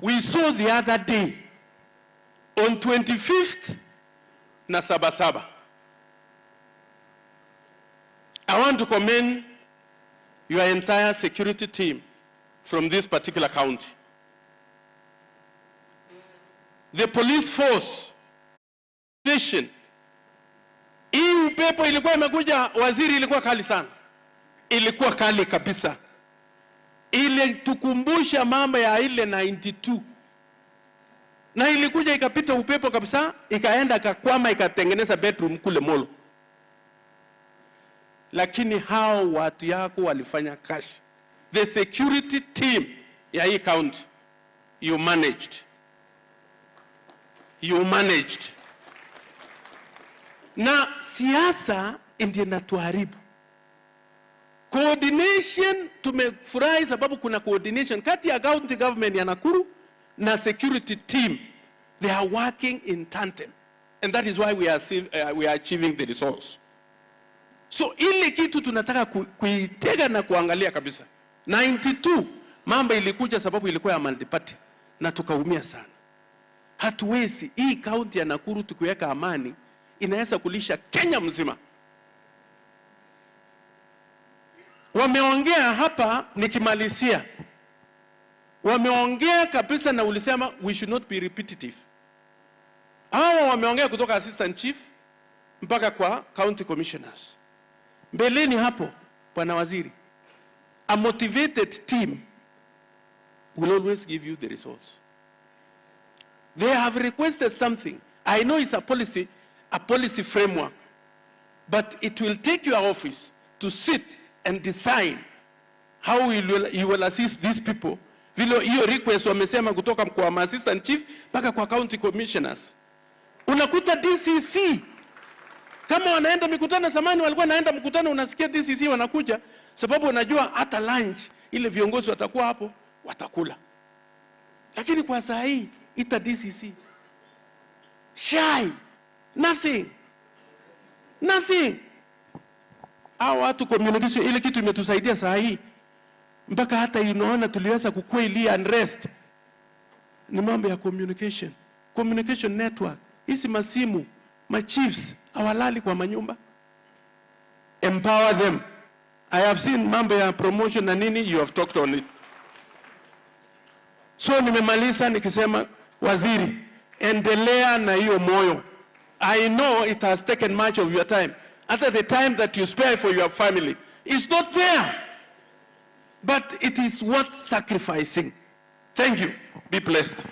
We saw the other day on 25th na Sabasaba. I want to commend your entire security team from this particular county. The police force station. Hii upepo ilikuwa imekuja, waziri, ilikuwa kali sana. Ilikuwa kali kabisa. Ile tukumbusha mambo ya ile 92. Na ilikuja ikapita upepo kabisa, ikaenda kakwama, ikatengeneza bedroom kule Molo. Lakini hao watu yako walifanya kazi. The security team ya hii county, you managed. You managed. Na siasa ndiye inatuharibu. Coordination, tumefurahi sababu kuna coordination kati ya county government ya Nakuru na security team. They are working in tandem. And that is why we are achieving the results. So ile kitu tunataka kuitega na kuangalia kabisa. 92 mambo ilikuja sababu ilikuwa ya multi-party na tukaumia sana. Hatuwezi, hii county ya Nakuru tukiweka amani inaweza kulisha Kenya mzima. Wameongea hapa, nikimalizia. Wameongea kabisa na ulisema we should not be repetitive. Hawa wameongea kutoka assistant chief mpaka kwa county commissioners. Mbeleni hapo, Bwana Waziri, a motivated team will always give you the results. They have requested something. I know it's a policy framework, but it will take your office to sit and design how you will assist these people. Vile hiyo request wamesema kutoka kwa assistant chief mpaka kwa county commissioners. Unakuta DCC kama wanaenda mikutano, zamani walikuwa wanaenda mkutano, unasikia DCC wanakuja sababu wanajua hata lunch ile viongozi watakuwa hapo watakula. Lakini kwa saa hii ita DCC shy, nothing, nothing. Hao watu communication ile kitu imetusaidia saa hii mpaka hata unaona tuliweza kukweli unrest. Ni mambo ya communication, communication network. Hizi masimu, ma chiefs hawalali kwa manyumba. Empower them. I have seen mambo ya promotion na nini, you have talked on it. So nimemaliza nikisema waziri, endelea na hiyo moyo. I know it has taken much of your time. At the time that you spare for your family, it's not there. But it is worth sacrificing. Thank you. Be blessed.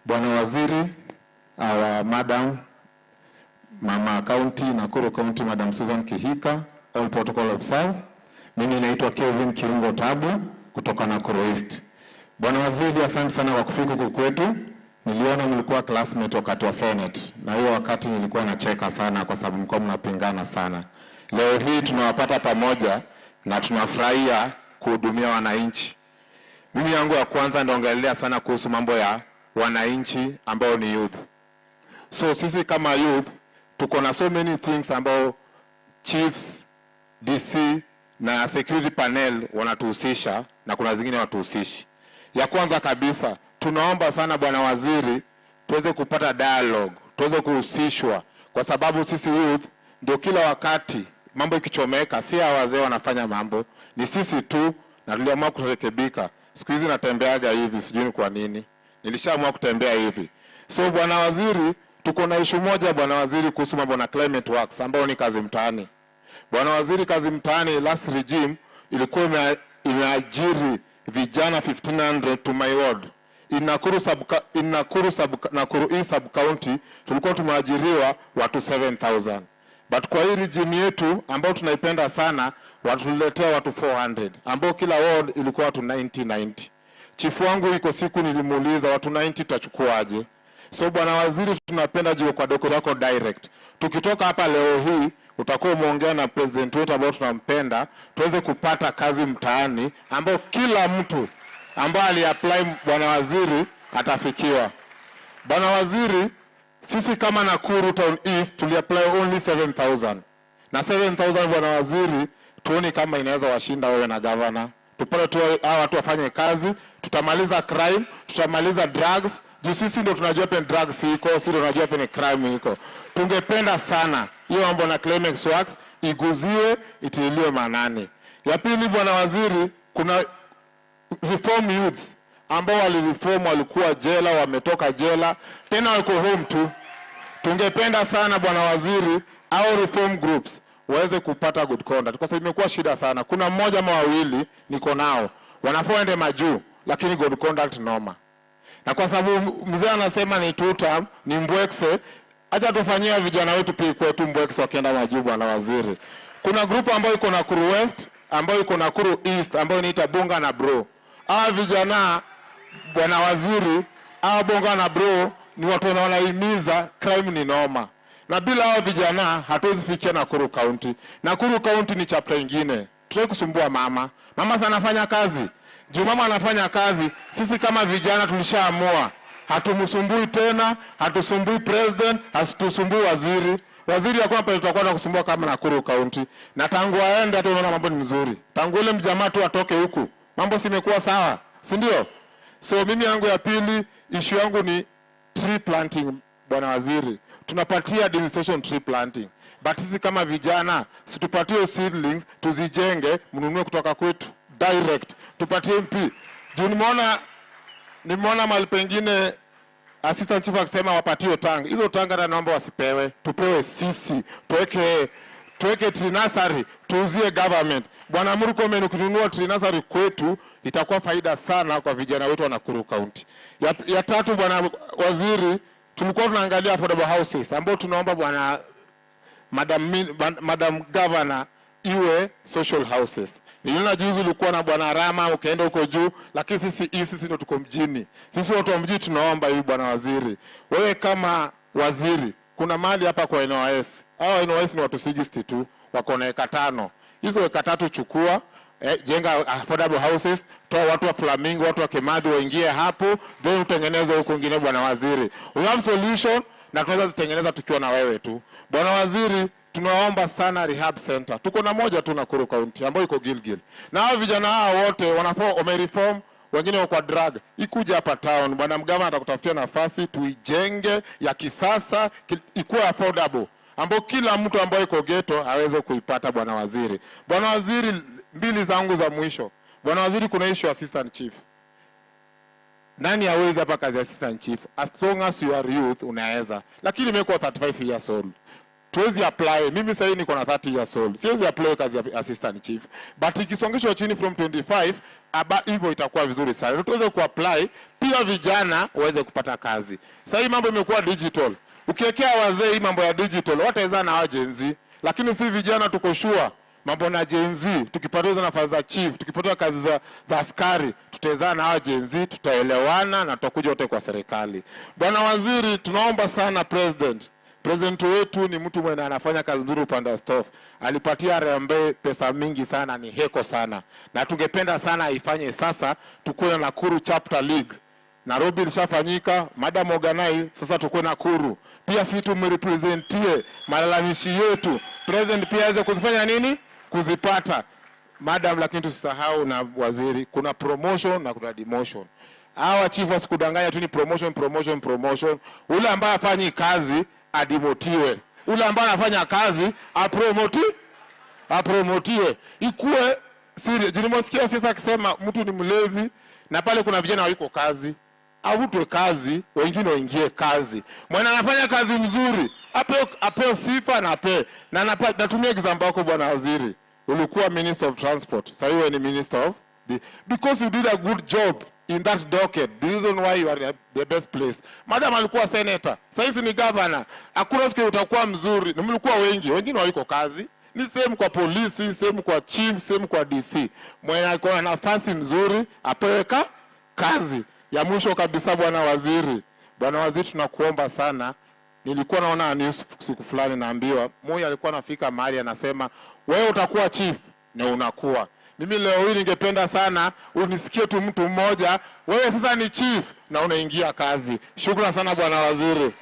Bwana Waziri, our Madam, Mama County, Nakuru County, Madam Susan Kihika, all protocol observed. Mimi naitwa Kelvin Kiungo Tabu kutoka Nakuru East. Bwana Waziri, asante sana kwa kufika huku kwetu. Niliona mlikuwa classmate wakati wa Senate, na hiyo wakati nilikuwa nacheka sana kwa sababu mlikuwa mnapingana sana. Leo hii tunawapata pamoja na tunafurahia kuhudumia wananchi. Mimi yangu ya kwanza ndaongelea sana kuhusu mambo ya wananchi ambao ni youth. So sisi kama youth tuko na so many things ambao chiefs, DC na security panel wanatuhusisha na kuna zingine watuhusishi. Ya kwanza kabisa tunaomba sana Bwana Waziri tuweze kupata dialogue, tuweze kuhusishwa, kwa sababu sisi youth ndio kila wakati mambo ikichomeka, si hawa wazee wanafanya mambo, ni sisi tu, na tuliamua kurekebika. Siku hizi natembeaga hivi, sijui ni kwa nini nilishaamua kutembea hivi. So Bwana Waziri, tuko na issue moja Bwana Waziri kuhusu mambo na climate works ambao ni kazi mtaani. Bwana Waziri, kazi mtaani last regime ilikuwa imeajiri vijana 1500 to my ward. In Nakuru East sub county tulikuwa tumeajiriwa watu 7000. But kwa hii regime yetu ambao tunaipenda sana, watuletea watu 400 ambao kila ward ilikuwa watu 90. Chifu wangu iko siku nilimuuliza watu 90 tutachukuaje? So Bwana Waziri, tunapenda juu kwa doko yako direct. Tukitoka hapa leo hii utakuwa umeongea na president wetu ambao tunampenda, tuweze kupata kazi mtaani ambao kila mtu ambaye aliapply Bwana Waziri atafikiwa. Bwana Waziri, sisi kama Nakuru Town East tuliapply only 7000. Na 7000 Bwana Waziri, tuone kama inaweza washinda wewe na governor. Tupate tu hawa watu wafanye kazi, tutamaliza crime, tutamaliza drugs. Juu sisi ndio tunajua pen drugs iko, sisi ndio tunajua pen crime iko. Tungependa sana hiyo mambo na Climax Works iguziwe, itiliwe maanani. Ya pili Bwana Waziri, kuna reform youths ambao walireform, walikuwa jela, wametoka jela, tena wako home tu. Tungependa sana Bwana Waziri au reform groups waweze kupata good conduct, kwa sababu imekuwa shida sana. Kuna mmoja ama wawili niko nao wanafaa waende majuu, lakini good conduct noma. Na kwa sababu mzee anasema ni tuta, ni mbwekse, acha tufanyie vijana wetu pia kwetu mbwekse wakienda majuu. Bwana Waziri, kuna group ambayo iko Nakuru West, ambayo iko Nakuru East, ambayo inaita Bunga na Bro. Hawa vijana Bwana Waziri, hawa Bunga na Bro ni watu wanaohimiza crime ni noma. Na bila hao vijana hatuwezi fikia Nakuru County. Nakuru County ni chapter nyingine. Tutaki kusumbua mama. Mama sana anafanya kazi. Juu mama anafanya kazi, sisi kama vijana tulishaamua hatumsumbui tena, hatusumbui president, hatusumbui waziri. Waziri yakuwa pale tutakuwa na kusumbua kama Nakuru County. Na tangu aende hata unaona mambo ni mzuri. Tangu ile mjamaa tu atoke huku, mambo simekuwa sawa, si ndio? So mimi yangu ya pili, issue yangu ni tree planting. Bwana Waziri, tunapatia administration tree planting, but sisi kama vijana situpatie seedlings tuzijenge, mnunue kutoka kwetu direct, tupatie MP. Juu nimeona mahali pengine assistant chief akisema wapatie tanga. Hizo tanga na naomba wasipewe, tupewe sisi, tuweke tree nursery, tuuzie government. Bwana Murkomen, ukinunua tree nursery kwetu itakuwa faida sana kwa vijana wetu wa Nakuru County. Ya tatu Bwana Waziri, tulikuwa tunaangalia affordable houses ambao tunaomba Bwana Madam Governor iwe social houses. Niliona juzi ulikuwa na Bwana Rama ukaenda huko juu, lakini sisi ndio tuko mjini. Sisi watu wa mjini tunaomba hivi Bwana Waziri, wewe kama waziri, kuna mali hapa kwa NYS. Hao NYS ni watu 60 tu, wako na eka 5. Hizo eka 3 chukua, jenga affordable houses, toa watu wa Flamingo, watu wa Kimathi waingie hapo, then utengeneze huko kwingine Bwana Waziri. We have solution na tunaweza zitengeneza tukiwa na wewe tu. Bwana Waziri, tunaomba sana rehab center. Tuko na moja tu Nakuru County ambayo iko Gilgil. Na hao vijana hao wote wanafaa wamereform, wengine wako kwa drug. Ikuja hapa town, Bwana Mgava atakutafutia nafasi tuijenge ya kisasa, ikuwe affordable, ambao kila mtu ambaye yuko ghetto aweze kuipata Bwana Waziri. Bwana Waziri, mbili zangu za mwisho. Bwana Waziri, kuna issue assistant chief. Nani hawezi hapa kazi assistant chief? As long as you are youth unaweza. Lakini imekuwa 35 years old. Tuwezi apply. Mimi sasa niko na 30 years old. Siwezi apply kazi ya assistant chief. But ikisongeshwa chini from 25, aba hivyo itakuwa vizuri sana. Tuweze kuapply pia vijana waweze kupata kazi. Sasa hii mambo imekuwa digital. Ukiwekea wazee hii mambo ya digital, wataweza na Gen Z. Lakini si vijana tuko sure mambo na Gen Z, tukipatiwa nafasi za chief, tukipatiwa kazi za askari, tutawezana na hao Gen Z, tutaelewana na tutakuja wote kwa serikali. Bwana Waziri, tunaomba sana president. President wetu ni mtu mwenye anafanya kazi nzuri upande wa staff. Alipatia Harambee pesa mingi sana, ni heko sana. Na tungependa sana aifanye sasa, tukuwe na Nakuru Chapter League. Nairobi ilishafanyika, Madam Organize, sasa tukuwe Nakuru. Pia sisi tumrepresentie malalamishi yetu. President pia aweze kuzifanya nini? Kuzipata. Madam, lakini tusisahau na waziri, kuna promotion na kuna demotion. Hawa chief wasikudanganya tu ni promotion, promotion, promotion. Ule ambaye hafanyi kazi adimotiwe. Ule ambaye anafanya kazi apromotiwe. Ikuwe serious. Nilimsikia sasa akisema mtu ni mlevi na pale kuna vijana wako kazi. Avutwe kazi, wengine waingie kazi. Mwana anafanya kazi mzuri, apewe sifa na apewe. Na natumia example yako Bwana Waziri. Ulikuwa Minister of Transport, sasa wewe ni Minister of the, because you did a good job in that docket. The reason why you are the best place. Madam alikuwa senator, sasa ni governor. Hakuna siku utakuwa mzuri. Na mlikuwa wengi, wengine hawako kazi. Ni same kwa polisi, same kwa chief, same kwa DC. Mwenye alikuwa na nafasi mzuri, apewe kazi. Ya mwisho kabisa Bwana Waziri. Bwana Waziri, tunakuomba sana. Nilikuwa naona news siku fulani, naambiwa Moi alikuwa anafika mahali anasema wewe utakuwa chief na unakuwa. Mimi leo hii ningependa sana unisikie tu mtu mmoja, wewe sasa ni chief na unaingia kazi. Shukrani sana Bwana Waziri.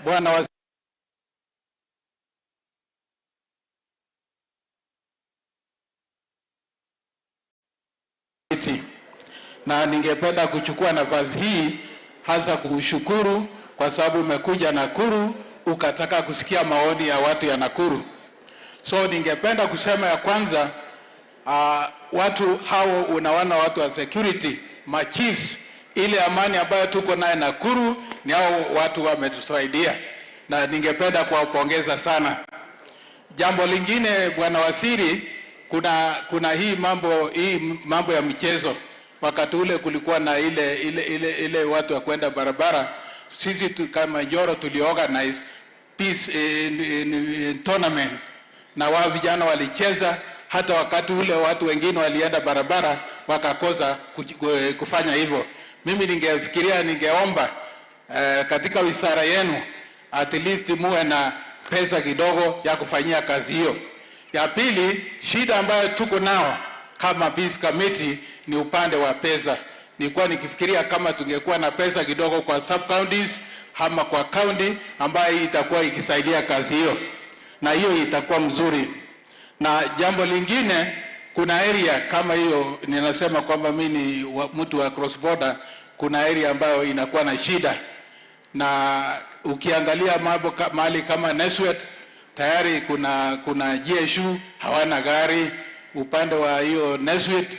Bwana Waziri, na ningependa kuchukua nafasi hii hasa kukushukuru kwa sababu umekuja Nakuru ukataka kusikia maoni ya watu ya Nakuru. So ningependa kusema ya kwanza, watu hao unawana watu wa security, ma chiefs, ile amani ambayo tuko naye Nakuru ni hao watu wametusaidia, na ningependa kuwapongeza sana. Jambo lingine Bwana Waziri, kuna hii mambo ya michezo. Wakati ule kulikuwa na ile watu wa kwenda barabara, sisi kama Njoro tuliorganize peace in tournament na wao vijana walicheza. Hata wakati ule watu wengine walienda barabara wakakosa kufanya hivyo. Mimi ningefikiria, ningeomba katika wizara yenu at least muwe na pesa kidogo ya kufanyia kazi hiyo. Ya pili, shida ambayo tuko nao kama Peace Committee ni upande wa pesa. Nilikuwa nikifikiria kama tungekuwa na pesa kidogo kwa sub counties ama kwa county ambayo itakuwa ikisaidia kazi hiyo, na hiyo itakuwa mzuri. Na jambo lingine, kuna area kama hiyo, ninasema kwamba mimi ni mtu wa cross border, kuna area ambayo inakuwa na shida, na ukiangalia mambo mahali kama Neswet tayari kuna GSU hawana gari, upande wa hiyo Neswet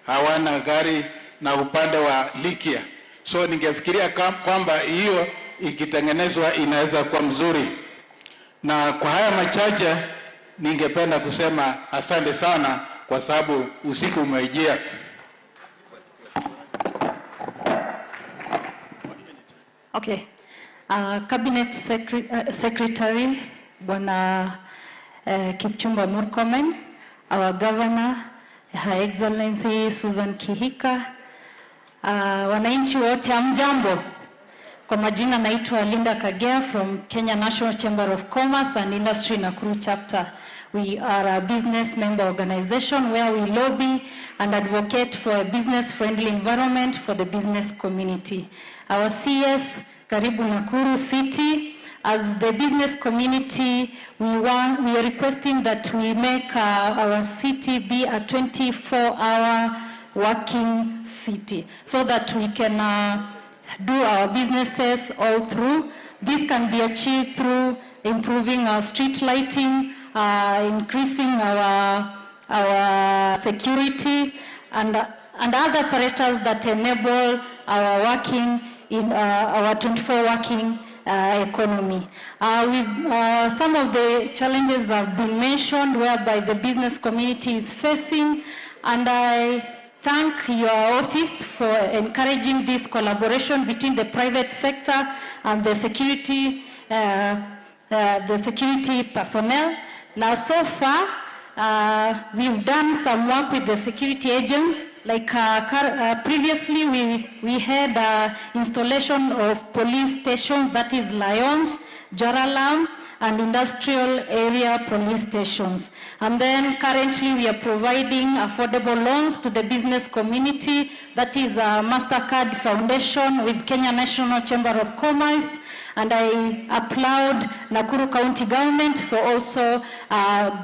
hawana gari, na upande wa Likia. So ningefikiria kwamba hiyo ikitengenezwa inaweza kuwa mzuri. Na kwa haya machache ningependa kusema asante sana kwa sababu usiku umeijia. Okay. Cabinet Secretary Bwana Kipchumba Murkomen, our Governor, Her Excellency Susan Kihika, wananchi wote hamjambo. Kwa majina naitwa Linda Kagea from Kenya National Chamber of Commerce and Industry Nakuru Chapter. We are a business member organization where we lobby and advocate for a business-friendly environment for the business community. Our CS, karibu Nakuru City. As the business community, we are requesting that we make our city be a 24-hour working city so that we can do our businesses all through. This can be achieved through improving our street lighting, increasing our security, and other parameters that enable our working in our 24 working economy. Some of the challenges have been mentioned whereby the business community is facing, and I thank your office for encouraging this collaboration between the private sector and the security personnel. Now, so far, we've done some work with the security agents. Like previously, we had installation of police stations, that is Lions, Jaralam, and industrial area police stations. And then currently we are providing affordable loans to the business community, that is a MasterCard Foundation with Kenya National Chamber of Commerce. And I applaud Nakuru County Government for also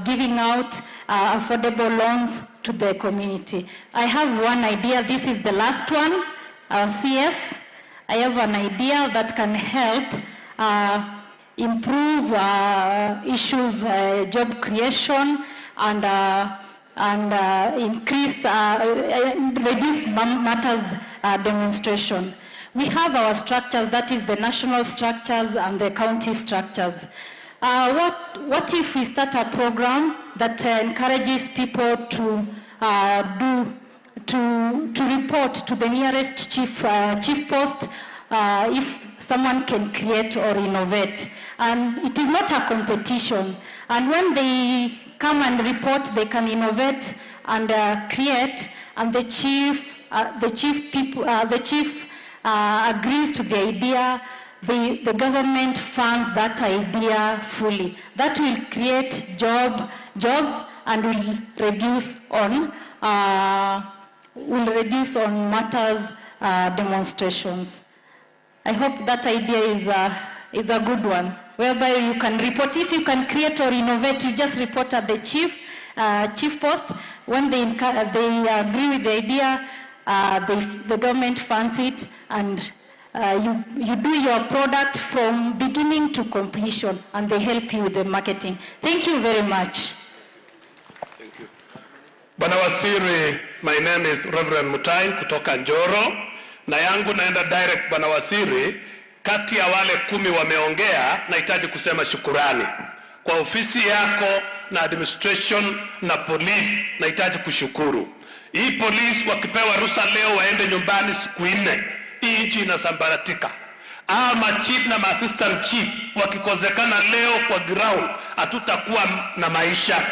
giving out affordable loans to the community. I have one idea. This is the last one, CS. I have an idea that can help improve issues, job creation, and increase, reduce matters demonstration. We have our structures, that is the national structures and the county structures. What if we start a program that encourages people to report to the nearest chief post if someone can create or innovate? And it is not a competition. And when they come and report, they can innovate and create, and the chief agrees to the idea. The government funds that idea fully. That will create jobs and will reduce on matters demonstrations. I hope that idea is a good one, whereby you can report. If you can create or innovate, you just report at the chief post. When they agree with the idea, the government funds it, and you do your product from beginning to completion, and they help you with the marketing. Thank you very much. Thank you. Bwana Waziri, my name is Reverend Mutai kutoka Njoro, na yangu naenda direct. Bwana Waziri, kati ya wale 10 wameongea, nahitaji kusema shukurani kwa ofisi yako na administration na police. Nahitaji kushukuru. Hii police wakipewa ruhusa leo waende nyumbani siku 4, hii nchi inasambaratika. Ama chief na assistant chief wakikozekana leo kwa ground, hatutakuwa na maisha.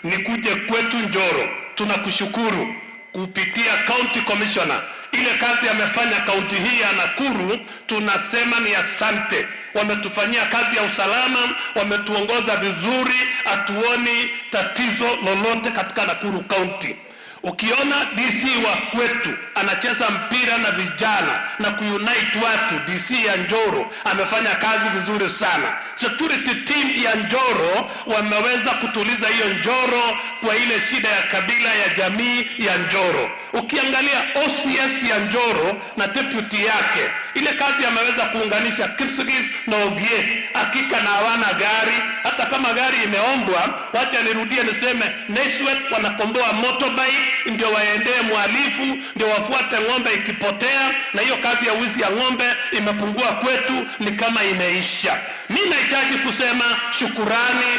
Nikuje kwetu Njoro, tunakushukuru kupitia county commissioner. Ile kazi amefanya kaunti hii ya Nakuru, tunasema ni asante. Wametufanyia kazi ya usalama, wametuongoza vizuri, hatuoni tatizo lolote katika Nakuru County. Ukiona DC wa kwetu anacheza mpira na vijana na kuunite watu, DC ya Njoro amefanya kazi vizuri sana. Security team ya Njoro wameweza kutuliza hiyo Njoro kwa ile shida ya kabila ya jamii ya Njoro. Ukiangalia OCS ya Njoro na deputy yake, ile kazi ameweza kuunganisha Kipsigis na Ogiek, hakika na hawana gari. Hata kama gari imeombwa, wacha nirudie niseme, Neswet wanakomboa motorbike ndio waendee mhalifu, ndio wafuate ng'ombe ikipotea, na hiyo kazi ya wizi ya ng'ombe imepungua kwetu, ni kama imeisha. Mimi nahitaji kusema shukurani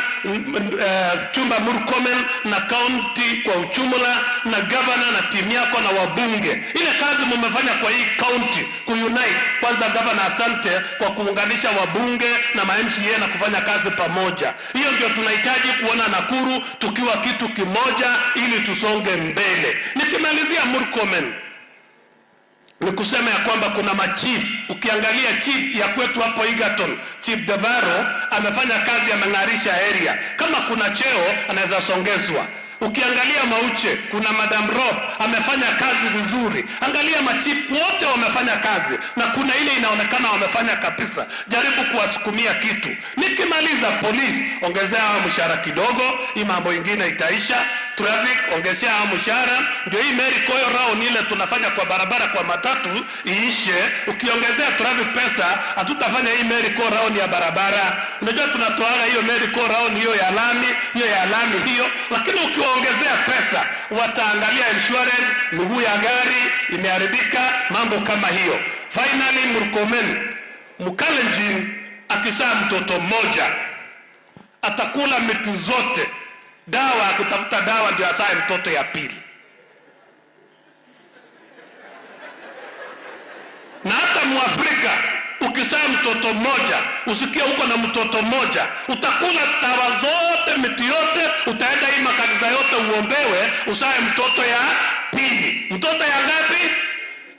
Chumba Murkomen na county kwa ujumla na governor na timu yako na wabunge. Ile kazi mmefanya kwa hii county kuunite. Kwanza governor, asante kwa kuunganisha wabunge na ma MCA na kufanya kazi pamoja. Hiyo ndio tunahitaji kuona Nakuru tukiwa kitu kimoja ili tusonge mbele. Nikimalizia Murkomen, ni kusema ya kwamba kuna machief. Ukiangalia chief ya kwetu hapo Egerton, Chief Devaro amefanya kazi, ameng'arisha area. Kama kuna cheo anaweza songezwa. Ukiangalia Mauche, kuna Madam Rob amefanya kazi vizuri. Angalia machief wote wamefanya kazi, na kuna ile inaonekana wamefanya kabisa. Jaribu kuwasukumia kitu. Nikimaliza, police ongezea mshahara kidogo, hii mambo ingine itaisha. Traffic ongezea mshahara, ndio hii merry go round ile tunafanya kwa barabara kwa matatu iishe. Ukiongezea traffic pesa, hatutafanya hii merry go round ya barabara. Unajua tunatoaga hiyo merry go round hiyo ya lami, hiyo ya lami hiyo, lakini ukiongezea pesa wataangalia insurance, miguu ya gari imeharibika, mambo kama hiyo. Finally, Murkomen, Mkalenjin akisaa mtoto mmoja atakula miti zote, dawa kutafuta dawa ndio asae mtoto ya pili. Na hata Mwafrika ukisaa mtoto mmoja, usikie uko na mtoto mmoja, utakula dawa zote, miti yote, utaenda hii makanisa yote uombewe, usae mtoto ya pili. Mtoto ya ngapi?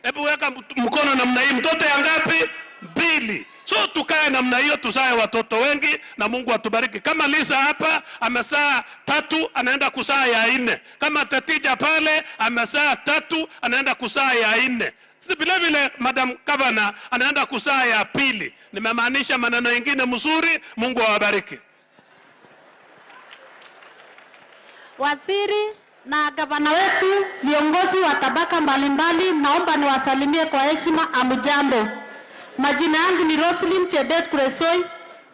Hebu weka mkono namna hii, mtoto ya ngapi? 2. So tukae namna hiyo, tuzae watoto wengi na Mungu atubariki. Kama Lisa hapa amezaa 3, anaenda kuzaa ya 4. Kama Tatija pale amezaa 3, anaenda kuzaa ya 4. Sisi vile vile Madam Governor anaenda kuzaa ya 2. Nimemaanisha maneno mengine mzuri. Mungu awabariki. Waziri na gavana wetu, viongozi wa tabaka mbalimbali, naomba niwasalimie kwa heshima. Amujambo. Majina yangu ni Roslyn Chebet Kuresoi,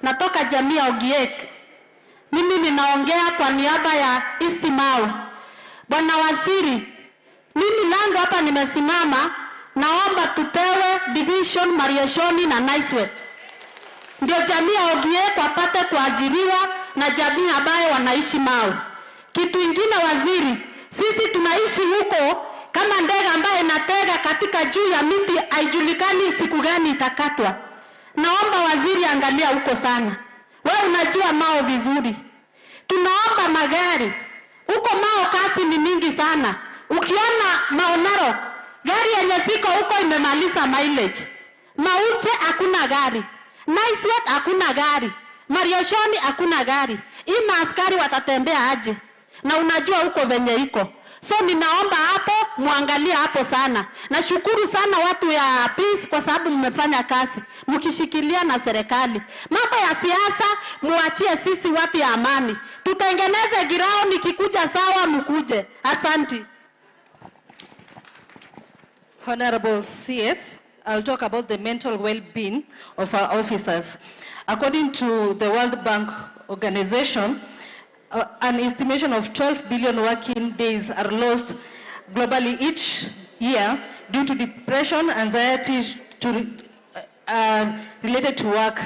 natoka jamii ya Ogiek. Mimi ninaongea kwa niaba ya East Mau. Bwana Waziri, mimi langu hapa nimesimama, naomba tupewe division Mariashoni na Naiswet, ndio jamii ya Ogiek wapate kuajiriwa na jamii ambayo wanaishi Mau. Kitu ingine waziri, sisi tunaishi huko kama ndege ambaye inatega katika juu ya miti, haijulikani siku gani itakatwa. Naomba waziri angalia huko sana. Wewe unajua Mao vizuri. Tunaomba magari. Huko Mao kasi ni mingi sana. Ukiona Mao Narok, gari yenye siko huko imemaliza mileage. Mauche hakuna gari. Naiswet hakuna gari. Marioshoni hakuna gari. Hii maaskari watatembea aje? Na unajua huko venye iko. So ninaomba hapo muangalie hapo sana. Nashukuru sana watu ya Peace kwa sababu mmefanya kazi mkishikilia na serikali. Mambo ya siasa muachie sisi watu ya amani. Tutengeneze ground, ikikuja sawa mkuje. Asante. Honorable CS, I'll talk about the mental well-being of our officers. According to the World Bank Organization, an estimation of 12 billion working days are lost globally each year due to depression, anxiety related to work.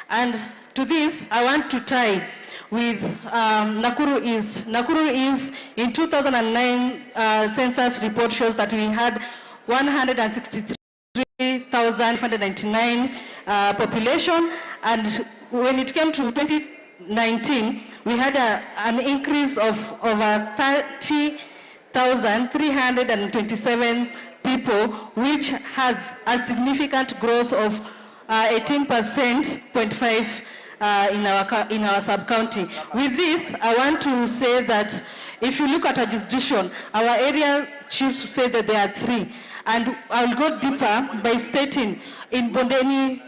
And to this, I want to tie with Nakuru East. Nakuru East, in 2009 census report shows that we had 163,599 population, and when it came to 2019, we had an increase of over 30,327 people, which has a significant growth of 18.5% in our sub-county. With this, I want to say that if you look at our jurisdiction, our area chiefs say that there are 3. And I'll go deeper by stating in Bondeni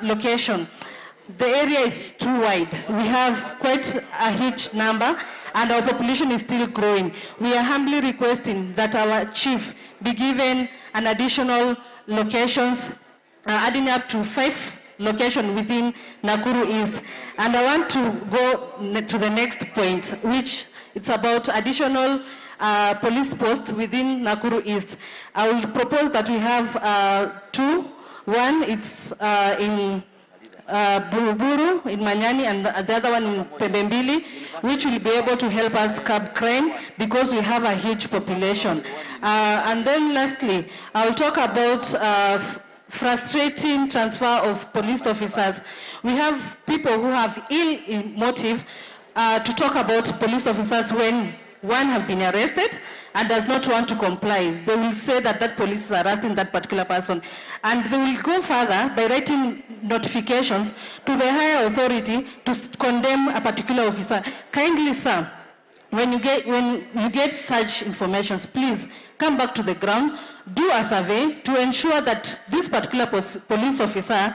location, the area is too wide. We have quite a huge number, and our population is still growing. We are humbly requesting that our chief be given an additional locations, adding up to 5 locations within Nakuru East. And I want to go to the next point, which it's about additional police posts within Nakuru East. I will propose that we have 2. One, it's in Buruburu in Manyani, and the other one in Pembembili, which will be able to help us curb crime because we have a huge population. And then lastly, I'll talk about frustrating transfer of police officers. We have people who have ill motive to talk about police officers when one have been arrested and does not want to comply. They will say that that police is arresting that particular person. And they will go further by writing notifications to the higher authority to condemn a particular officer. Kindly, sir, when you get such information, please come back to the ground, do a survey to ensure that this particular police officer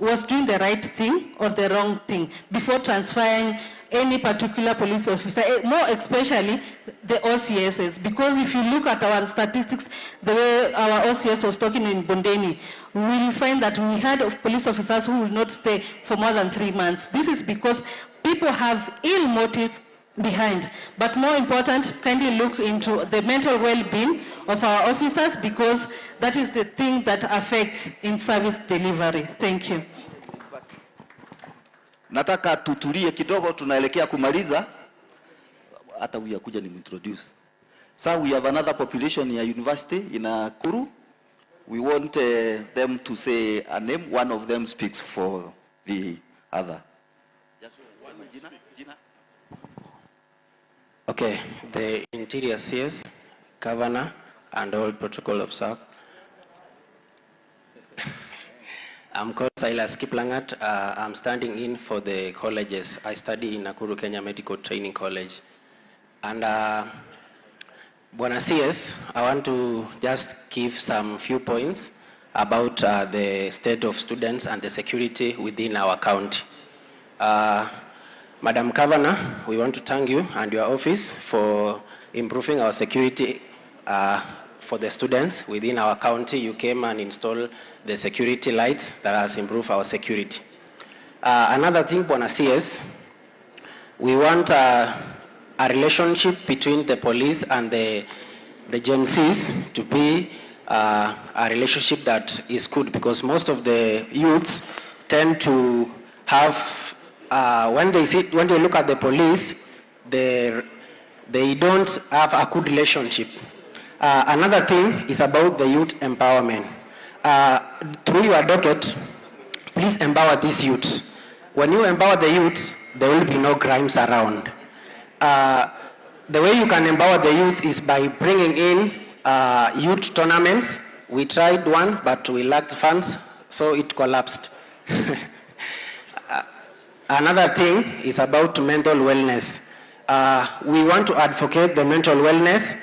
was doing the right thing or the wrong thing before transferring any particular police officer, more especially the OCSs, because if you look at our statistics, the way our OCS was talking in Bondeni, we will find that we had of police officers who will not stay for more than 3 months. This is because people have ill motives behind. But more important, kindly look into the mental well-being of our officers, because that is the thing that affects in-service delivery. Thank you. Nataka tutulie kidogo, tunaelekea kumaliza. Hata huyu akuja ni introduce. So we have another population ya university in Nakuru. We want them to say a name. One of them speaks for the other. Okay, the Interior CS, Governor, and all protocol observed. I'm called Silas Kiplangat. I'm standing in for the colleges. I study in Nakuru, Kenya Medical Training College. And Bwana CS, I want to just give some few points about the state of students and the security within our county. Madam Governor, we want to thank you and your office for improving our security for the students within our county. You came and installed the security lights that has improved our security. Another thing, Bwana CS, we want a relationship between the police and the Gen Zs to be a relationship that is good, because most of the youths tend to have, when they look at the police, they don't have a good relationship. Another thing is about the youth empowerment. Through your docket, please empower these youths. When you empower the youth, there will be no crimes around. The way you can empower the youth is by bringing in youth tournaments. We tried one, but we lacked funds, so it collapsed. Another thing is about mental wellness. We want to advocate the mental wellness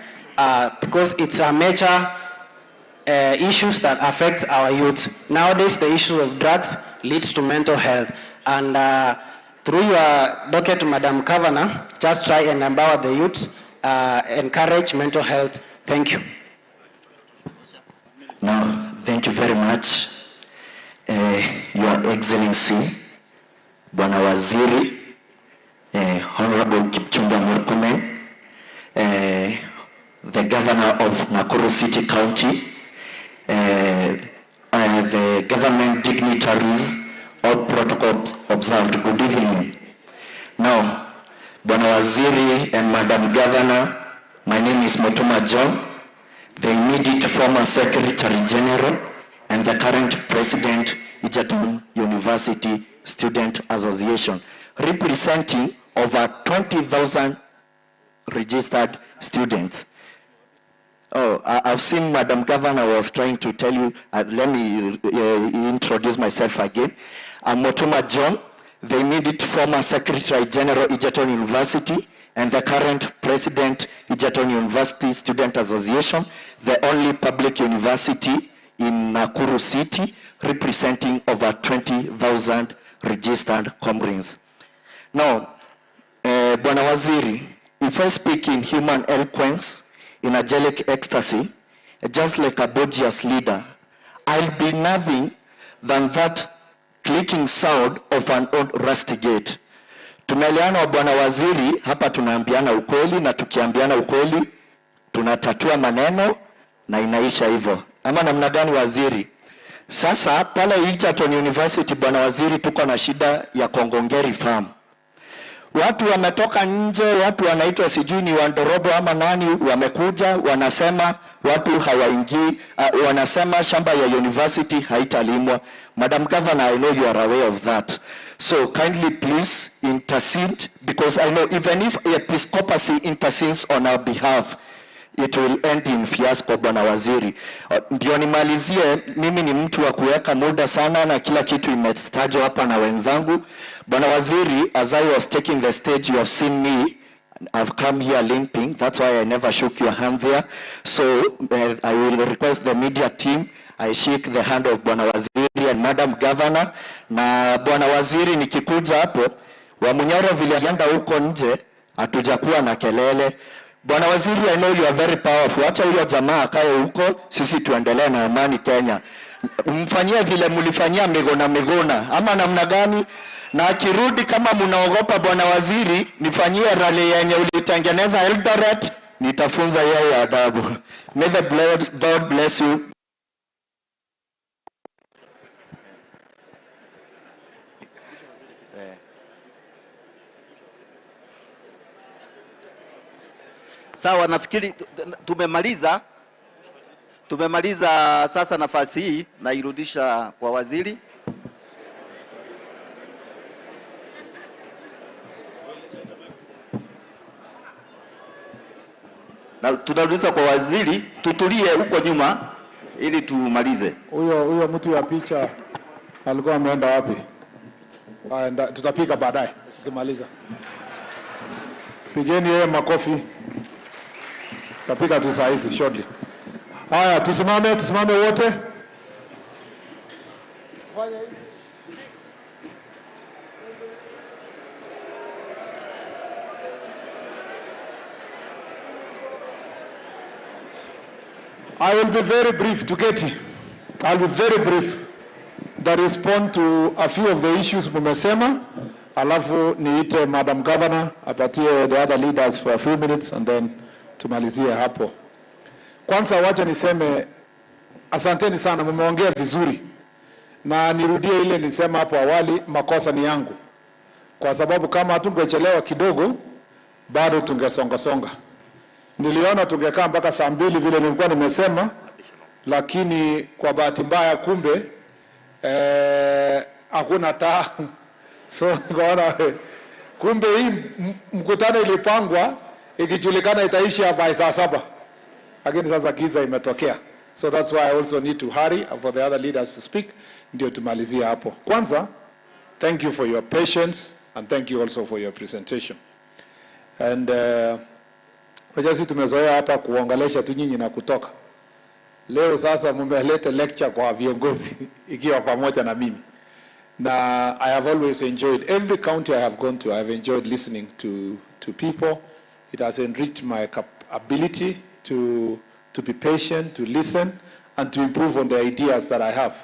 because it's a major issues that affects our youth. Nowadays, the issue of drugs leads to mental health. And through your docket, Madam Governor, just try and empower the youth, encourage mental health. Thank you. Now, thank you very much, Your Excellency, Bwana Waziri, Honorable Kipchumba Murkomen, the Governor of Nakuru City County, the government dignitaries, all protocols observed. Good evening. Now, Bwana Waziri and Madam Governor, my name is Motuma John, the immediate former Secretary General and the current President, Egerton University Student Association, representing over 20,000 registered students. Oh, I've seen Madam Governor was trying to tell you, let me introduce myself again. I'm Motuma John, the immediate former Secretary General, Egerton University, and the current President, Egerton University Student Association, the only public university in Nakuru City, representing over 20,000 registered comrades. Now, Bwana Waziri, if I speak in human eloquence, in angelic ecstasy, just like a Borgias leader, I'll be nothing than that clicking sound of an old rusty gate. Tumeelewana Bwana Waziri, hapa tunaambiana ukweli, na tukiambiana ukweli tunatatua maneno na inaisha hivyo. Ama namna gani waziri? Sasa pale Egerton University Bwana Waziri, tuko na shida ya Kongongeri Farm. Watu wametoka nje, watu wanaitwa sijui ni Wandorobo ama nani, wamekuja wanasema watu hawaingii, wanasema shamba ya university haitalimwa. Madam Governor, I know you are aware of that. So kindly please intercede, because I know even if Episcopacy intercedes on our behalf, it will end in fiasco, Bwana Waziri. Ndio nimalizie, mimi ni mtu wa kuweka muda sana na kila kitu imetajwa hapa na wenzangu. Bwana Waziri, as I was taking the stage, you have seen me. I've come here limping. That's why I never shook your hand there. So I will request the media team, I shake the hand of Bwana Waziri and Madam Governor. Na Bwana Waziri, nikikuja hapo, Wamunyoro vile alienda huko nje, hatujakuwa na kelele. Bwana Waziri, I know you are very powerful. Acha huyo jamaa akae huko, sisi tuendelee na amani Kenya. Mfanyie vile mlifanyia Migona Migona, ama namna gani? Na akirudi, kama mnaogopa bwana waziri, nifanyie rally yenye ulitengeneza Eldoret, nitafunza yeye adabu. May the God bless you. Sawa, nafikiri tumemaliza. Tumemaliza sasa. Nafasi hii nairudisha kwa waziri. Na tunarudisha kwa waziri, tutulie huko nyuma ili tumalize. Huyo mtu ya picha alikuwa ameenda wapi? Tutapiga baadaye tukimaliza. Pigeni yeye makofi. Tutapiga tu saa hizi shortly. Haya, tusimame wote. I will be very brief to get it. I'll be very brief. That respond to a few of the issues mumesema. Alafu niite Madam Governor apatie the other leaders for a few minutes and then tumalizie hapo. Kwanza wacha niseme asanteni sana, mumeongea vizuri. Na nirudie ile nilisema hapo awali, makosa ni yangu. Kwa sababu kama hatungechelewa kidogo bado tungesonga songa. Niliona tungekaa mpaka saa 2 vile nilikuwa nimesema, lakini kwa bahati mbaya kumbe hakuna taa. So nikaona kumbe hii mkutano ilipangwa ikijulikana itaisha by saa 7. Lakini sasa giza imetokea. So that's why I also need to hurry for the other leaders to speak. Ndio tumalizie hapo. Kwanza, thank you for your patience and thank you also for your presentation. And sisi tumezoea hapa kuongelesha tu nyinyi na kutoka. Leo sasa mmeleta lecture kwa viongozi ikiwa pamoja na mimi. Na I have always enjoyed every county I have gone to. I have enjoyed listening to people. It has enriched my ability to be patient, to listen, and to improve on the ideas that I have.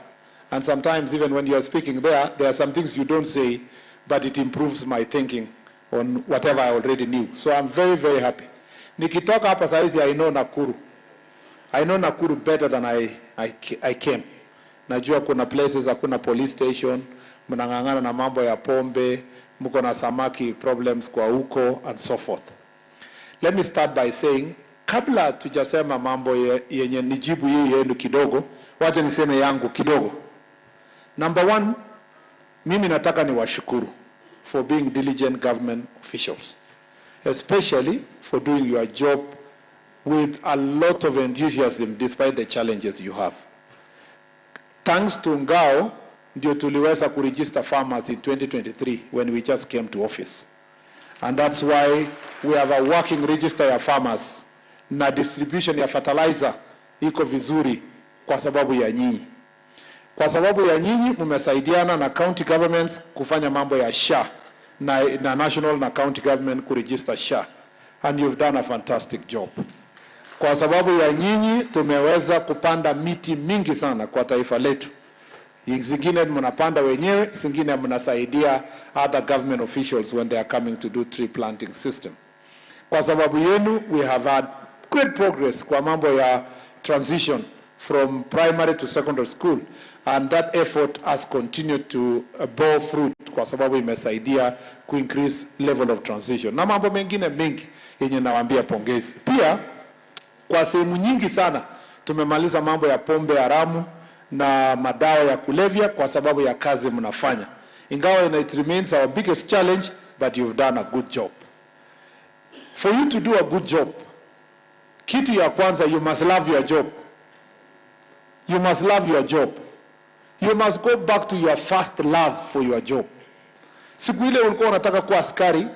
And sometimes even when you are speaking there are some things you don't say, but it improves my thinking on whatever I already knew. So I'm very, very happy. Nikitoka hapa saizi, I know Nakuru. I know Nakuru better than I came. Najua kuna places, hakuna police station, mnang'ang'ana na mambo ya pombe, mko na samaki problems kwa huko, and so forth. Let me start by saying, kabla tujasema mambo yenye nijibu hii yenu kidogo, wacha niseme yangu kidogo. Number one, mimi nataka niwashukuru for being diligent government officials, especially for doing your job with a lot of enthusiasm despite the challenges you have. Thanks to Ngao, ndio tuliweza kuregister farmers in 2023 when we just came to office. And that's why we have a working register ya farmers na distribution ya fertilizer iko vizuri kwa sababu ya nyinyi. Kwa sababu ya nyinyi mmesaidiana na county governments kufanya mambo ya SHA na national na county government kuregister SHA. And you've done a fantastic job. Kwa sababu ya nyinyi tumeweza kupanda miti mingi sana kwa taifa letu. Zingine mnapanda wenyewe, zingine mnasaidia other government officials when they are coming to do tree planting system. Kwa sababu yenu we have had great progress kwa mambo ya transition from primary to secondary school, and that effort has continued to bear fruit kwa sababu imesaidia ku increase level of transition. Na mambo mengine mengi yenye nawaambia pongezi. Pia kwa sehemu nyingi sana tumemaliza mambo ya pombe haramu na madawa ya kulevya kwa sababu ya kazi mnafanya. Ingawa it remains our biggest challenge, but you've done a good job. For you to do a good job, kitu ya kwanza, you must love your job. You must love your job. You must go back to your first love for your job. Siku ile ulikuwa unataka kuwa askari,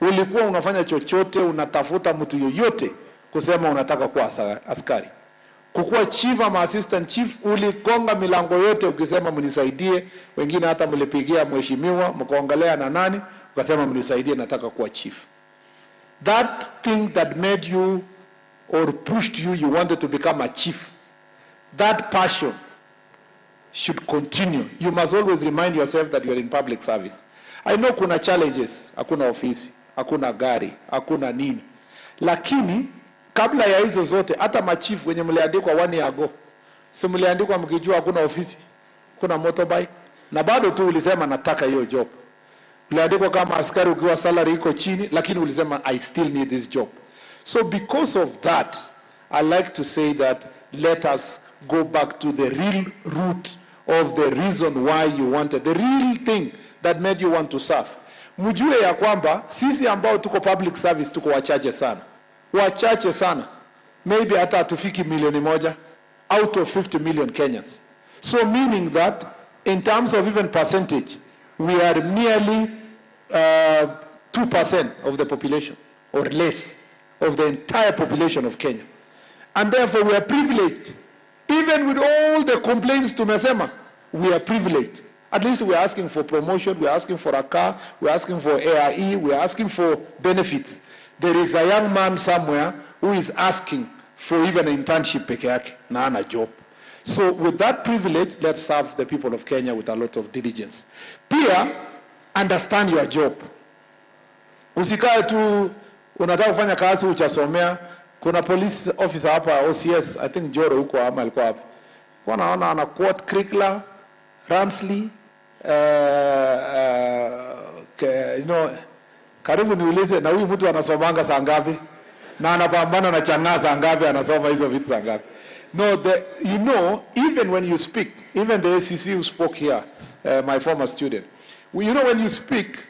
ulikuwa unafanya chochote, unatafuta mtu yoyote kusema unataka kuwa askari. Kukuwa chief ama assistant chief, uligonga milango yote ukisema mnisaidie, wengine hata mlipigia mheshimiwa, mkaongelea na nani, ukasema mnisaidie nataka kuwa chief. That thing that made you or pushed you, you wanted to become a chief. That passion should continue. You must always remind yourself that you are in public service. I know kuna challenges, hakuna ofisi, hakuna gari, hakuna nini. Lakini kabla ya hizo zote, hata machifu wenye mliandikwa 1 year ago, si mliandikwa mkijua hakuna ofisi, kuna motorbike, na bado tu ulisema nataka hiyo job. Uliandikwa kama askari ukiwa salary iko chini, lakini ulisema I still need this job. So because of that, I like to say that let us go back to the real root of the reason why you wanted, the real thing that made you want to serve. Mjue ya kwamba sisi ambao tuko public service tuko wachache sana. Wachache sana. Maybe hata hatufiki milioni moja out of 50 million Kenyans. So meaning that in terms of even percentage, we are merely 2% of the population or less of the entire population of Kenya. And therefore we are privileged. Even with all the complaints tumesema, we are privileged. At least we are asking for promotion, we are asking for a car, we are asking for AIE, we are asking for benefits. There is a young man somewhere who is asking for even an internship peke yake na ana job. So with that privilege, let's serve the people of Kenya with a lot of diligence. Pia, understand your job. Usikae tu unataka kufanya kazi hujasomea. Kuna police officer hapa OCS, I think Joro huko ama alikuwa hapa. Kwa naona ana quote Krikla, Ramsley, you know, karibu niulize na huyu mtu anasomanga saa ngapi? Na anapambana na chang'aa saa ngapi, anasoma hizo vitu saa ngapi? No, you know, even when you speak, even the ACC who spoke here, my former student, you know, when you speak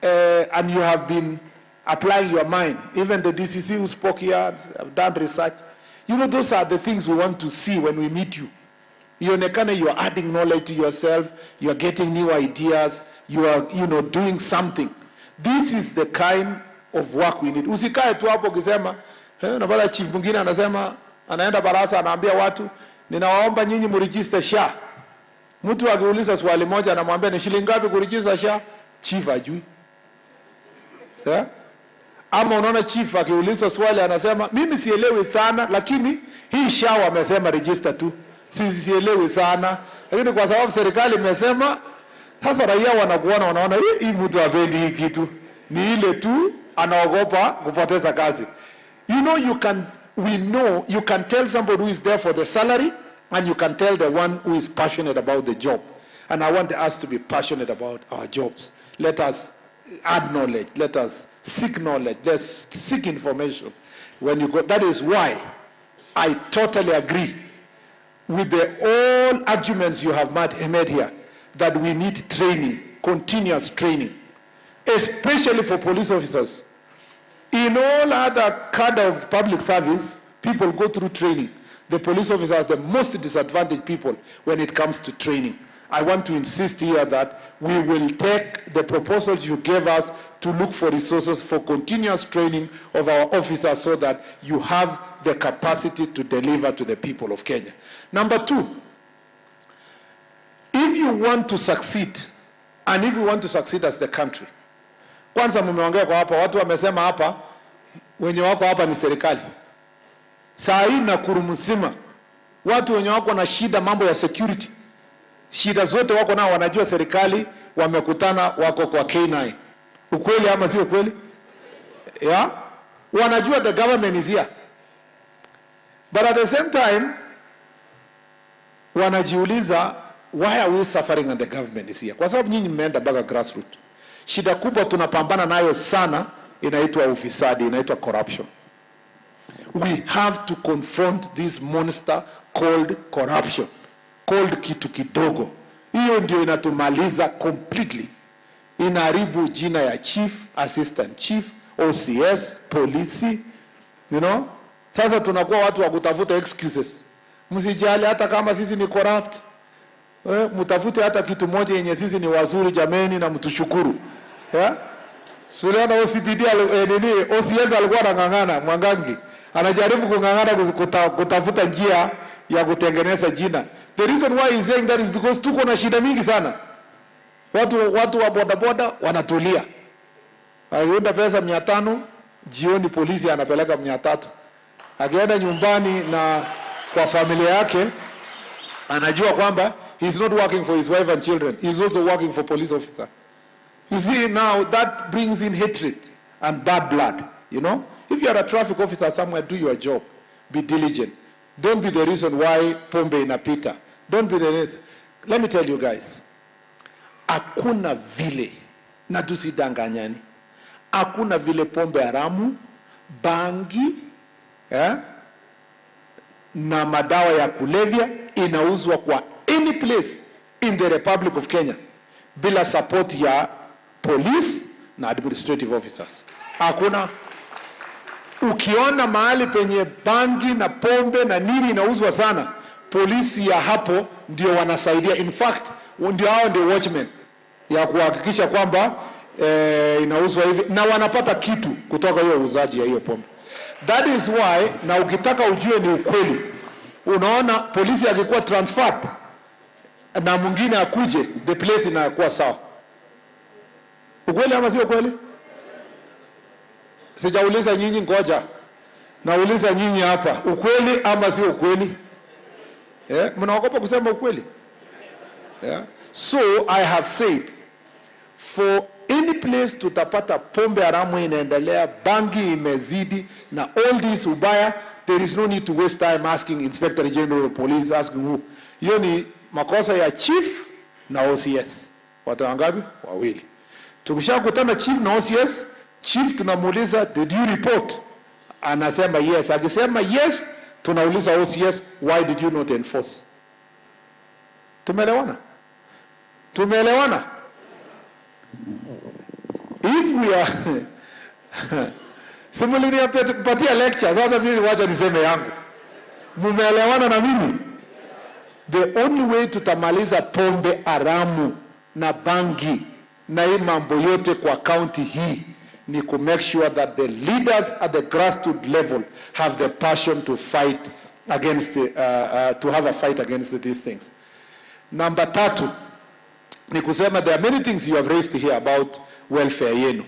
and you have been applying your mind, even the DCC who spoke here, have done research, you know, those are the things we want to see when we meet you. Ionekane you are adding knowledge to yourself, you are getting new ideas, you are, you know, doing something. This is the kind of work we need. Usikae tu hapo ukisema, unapata chief mwingine anasema, anaenda barasa anaambia watu, ninawaomba nyinyi mregister SHA. Mtu akiuliza swali moja anamwambia ni shilingi ngapi kuregister SHA? Chief hajui. Yeah? Ama unaona chief akiuliza swali anasema mimi sielewi sana, lakini hii SHA wamesema register tu. Sielewi sana, lakini kwa sababu serikali imesema, sasa raia wanakuona wanaona hii mtu hapendi hii kitu. Ni ile tu anaogopa kupoteza kazi. You know, you can, we know you can tell somebody who is there for the salary, and you can tell the one who is passionate about the job. And I want us to be passionate about our jobs. Let us add knowledge. Let us seek knowledge. Let's seek information. When you go, that is why I totally agree with the all arguments you have made here, that we need training, continuous training, especially for police officers. In all other kind of public service, people go through training. The police officers are the most disadvantaged people when it comes to training. I want to insist here that we will take the proposals you gave us to look for resources for continuous training of our officers so that you have the capacity to deliver to the people of Kenya. Number two, if you want to succeed, and if you want to succeed as the country, kwanza mumeongea kwa hapa, watu wamesema hapa, wenye wako hapa ni serikali. Saa hii Nakuru mzima, watu wenye wako na shida mambo ya security, shida zote wako nao, wanajua serikali wamekutana, wako kwa K9. Ukweli ama sio kweli? Yeah? Wanajua the government is here. But at the same time, wanajiuliza, why are we suffering and the government is here? Kwa sababu nyinyi mmeenda mpaka grassroots. Shida kubwa tunapambana nayo sana inaitwa ufisadi, inaitwa corruption. We have to confront this monster called corruption, called kitu kidogo. Hiyo ndio inatumaliza completely. Inaharibu jina ya chief, assistant chief, OCS, polisi, you know. Sasa tunakuwa watu wa kutafuta excuses. Msijali hata kama sisi ni corrupt. Mtafute hata kitu moja yenye sisi ni wazuri jameni na mtushukuru. Yeah? Suliana OCPD nini OCS alikuwa anang'ang'ana Mwangangi. Anajaribu kung'ang'ana kutafuta njia ya kutengeneza jina. The reason why he's saying that is because tuko na shida mingi sana. Watu wa boda boda wanatulia. Akiunda pesa 500, jioni polisi anapeleka 300. Akienda nyumbani na kwa familia yake, anajua kwamba he's not working for his wife and children. He's also working for police officer. You see, now that brings in hatred and bad blood, you know. If you are a traffic officer somewhere, do your job. Be diligent. Don't be the reason why pombe inapita. Don't be the reason. Let me tell you guys, hakuna vile, na tusidanganyani, hakuna vile pombe haramu, bangi, na madawa ya kulevya inauzwa kwa any place in the Republic of Kenya bila support ya police na administrative officers. Hakuna. Ukiona mahali penye bangi na pombe na nini inauzwa sana, polisi ya hapo ndio wanasaidia. In fact, ndio hao ndio watchmen ya kuhakikisha kwamba inauzwa hivi, na wanapata kitu kutoka hiyo uuzaji ya hiyo pombe. That is why, na ukitaka ujue ni ukweli, unaona polisi akikuwa transferred na mwingine akuje, the place inakuwa sawa. Ukweli ama sio kweli? Sijauliza nyinyi, ngoja. Nauliza nyinyi hapa, ukweli ama sio ukweli? Mnaogopa kusema ukweli? Yeah. So I have said, for any place tutapata pombe haramu inaendelea, bangi imezidi, na all this ubaya, there is no need to waste time asking Inspector General of Police, asking who. Hiyo ni makosa ya chief na OCS. Watu wangapi? Wawili. Tukishakutana chief na OCS, chief tunamuuliza, did you report? Anasema yes. Akisema yes, tunauliza OCS, why did you not enforce? Tumeelewana? Tumeelewana? If we are simulinipatia lecture, sasa mimi wacha niseme yangu. Mumeelewana na mimi? The only way tutamaliza pombe haramu na bangi na hii mambo yote kwa county hii ni ku make sure that the leaders at the grassroots level have the passion to fight against, to have a fight against these things. Number 3, ni kusema there are many things you have raised here about welfare yenu.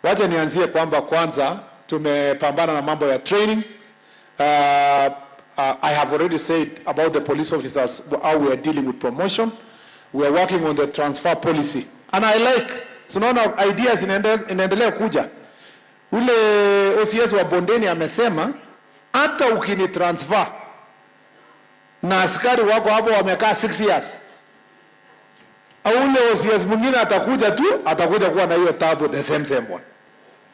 Wacha nianzie kwamba kwanza tumepambana na mambo ya training. I have already said about the police officers, how we are dealing with promotion. We are working on the transfer policy. And I like, so naona ideas inaendelea kuja. Ule OCS wa Bondeni amesema, hata ukini transfer na askari wako hapo wamekaa 6 years, ule OCS mwingine atakuja tu, atakuja kuwa na hiyo tabu, the same one.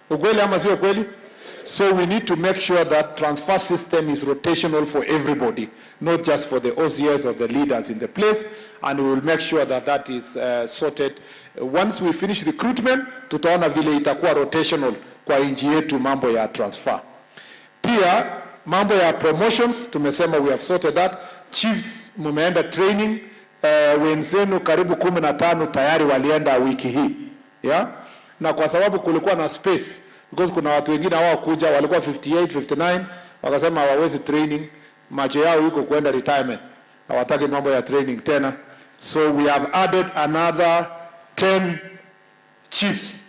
Ukweli ama sio kweli? So we need to make sure that transfer system is rotational for everybody, not just for the OCS or the leaders in the place, and we will make sure that that is sorted. Once we finish recruitment, tutaona vile itakuwa rotational kwa inji yetu mambo ya transfer. Pia, mambo ya promotions, tumesema we have sorted that. Chiefs mumeenda training, wenzenu karibu 15 tayari walienda wiki hii. Yeah? Na kwa sababu kulikuwa na space, because kuna watu wengine hawakuja, walikuwa 58, 59, wakasema hawawezi training, macho yao yuko kwenda retirement. Hawataki mambo ya training tena. So we have added another 10 chiefs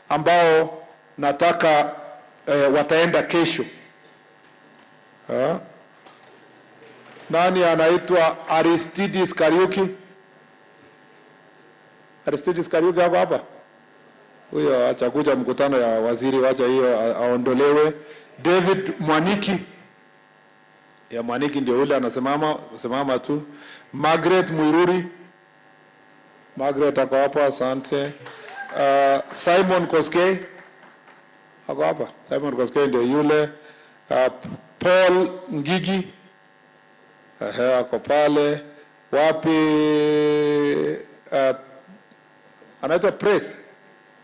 ambao nataka wataenda kesho. Nani anaitwa Aristides Kariuki? Aristides Kariuki hapa hapa? Huyo acha kuja mkutano ya waziri, wacha hiyo aondolewe. David Mwaniki. Ya Mwaniki ndio yule anasimama, simama tu. Margaret Muiruri. Margaret ako hapa, asante. Simon Koskei ako hapa. Simon Koskei ndio yule. Paul Ngigi. Ako pale. Wapi anaitwa Press.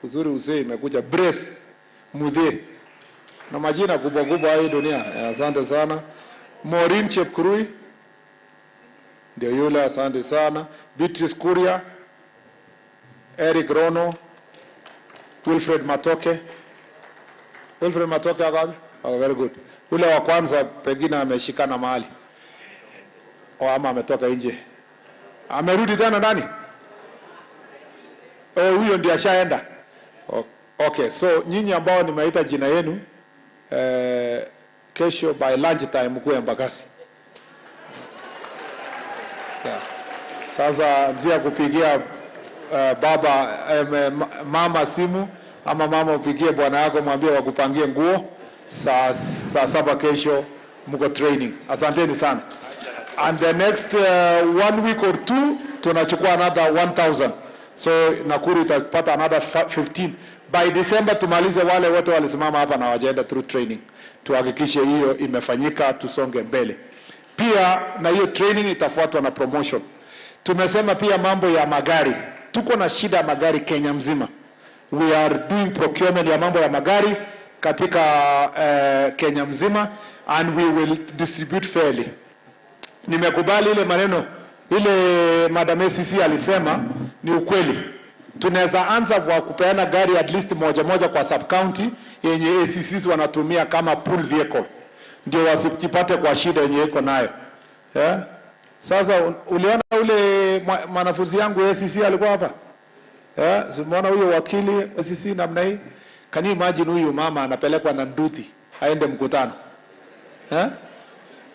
Uzuri uzee imekuja Press Mudhe. Na majina kubwa kubwa hii dunia. Asante sana. Maureen Chepkurui ndio yule, asante sana. Beatrice Kuria, Eric Rono, Wilfred Matoke. Wilfred Matoke ako? Oh, very good. Ule wa kwanza pengine ameshikana mahali. O ama ametoka nje. Amerudi tena ndani? Oh, huyo ndiye ashaenda. Okay, so nyinyi ambao nimeita jina yenu, kesho by lunch time mkuwe Embakasi. Yeah. Sasa nzia kupigia baba mama simu, ama mama upigie bwana yako mwambie wakupangie nguo saa 7 kesho mko training. Asanteni sana. And the next 1 week or 2 tunachukua another 1,000. So Nakuru itapata another 15. By December tumalize wale wote walisimama hapa na wajaenda through training. Tuhakikishe hiyo imefanyika, tusonge mbele. Pia na hiyo training itafuatwa na promotion. Tumesema pia mambo ya magari. Tuko na shida ya magari Kenya mzima. We are doing procurement ya mambo ya magari katika Kenya mzima, and we will distribute fairly. Nimekubali ile maneno ile Madam ACC alisema ni ukweli. Tunaweza anza kwa kupeana gari at least moja moja kwa sub county yenye ACCs wanatumia kama pool vehicle, ndio wasijipate kwa shida yenye iko nayo. Yeah? Sasa uliona ule mwanafunzi yangu ACC alikuwa hapa? Yeah? Simuona huyo wakili ACC namna hii? Can you imagine huyu mama anapelekwa na nduthi aende mkutano? Yeah?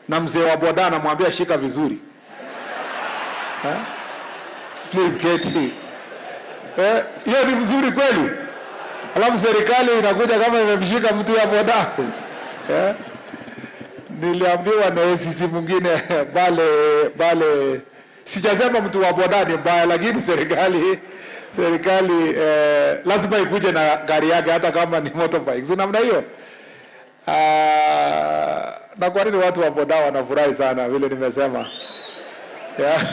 Na mzee wa boda anamwambia shika vizuri. Yeah? Please get it. Hiyo ni mzuri kweli? Alafu serikali inakuja kama imemshika mtu ya boda. Yeah? Niliambiwa na ACC mwingine bale, sijasema mtu wa boda ni mbaya, lakini serikali lazima ikuje na gari yake hata kama ni motorbike. Si namna hiyo? Na kwa nini watu wa boda wanafurahi sana vile nimesema? Yeah.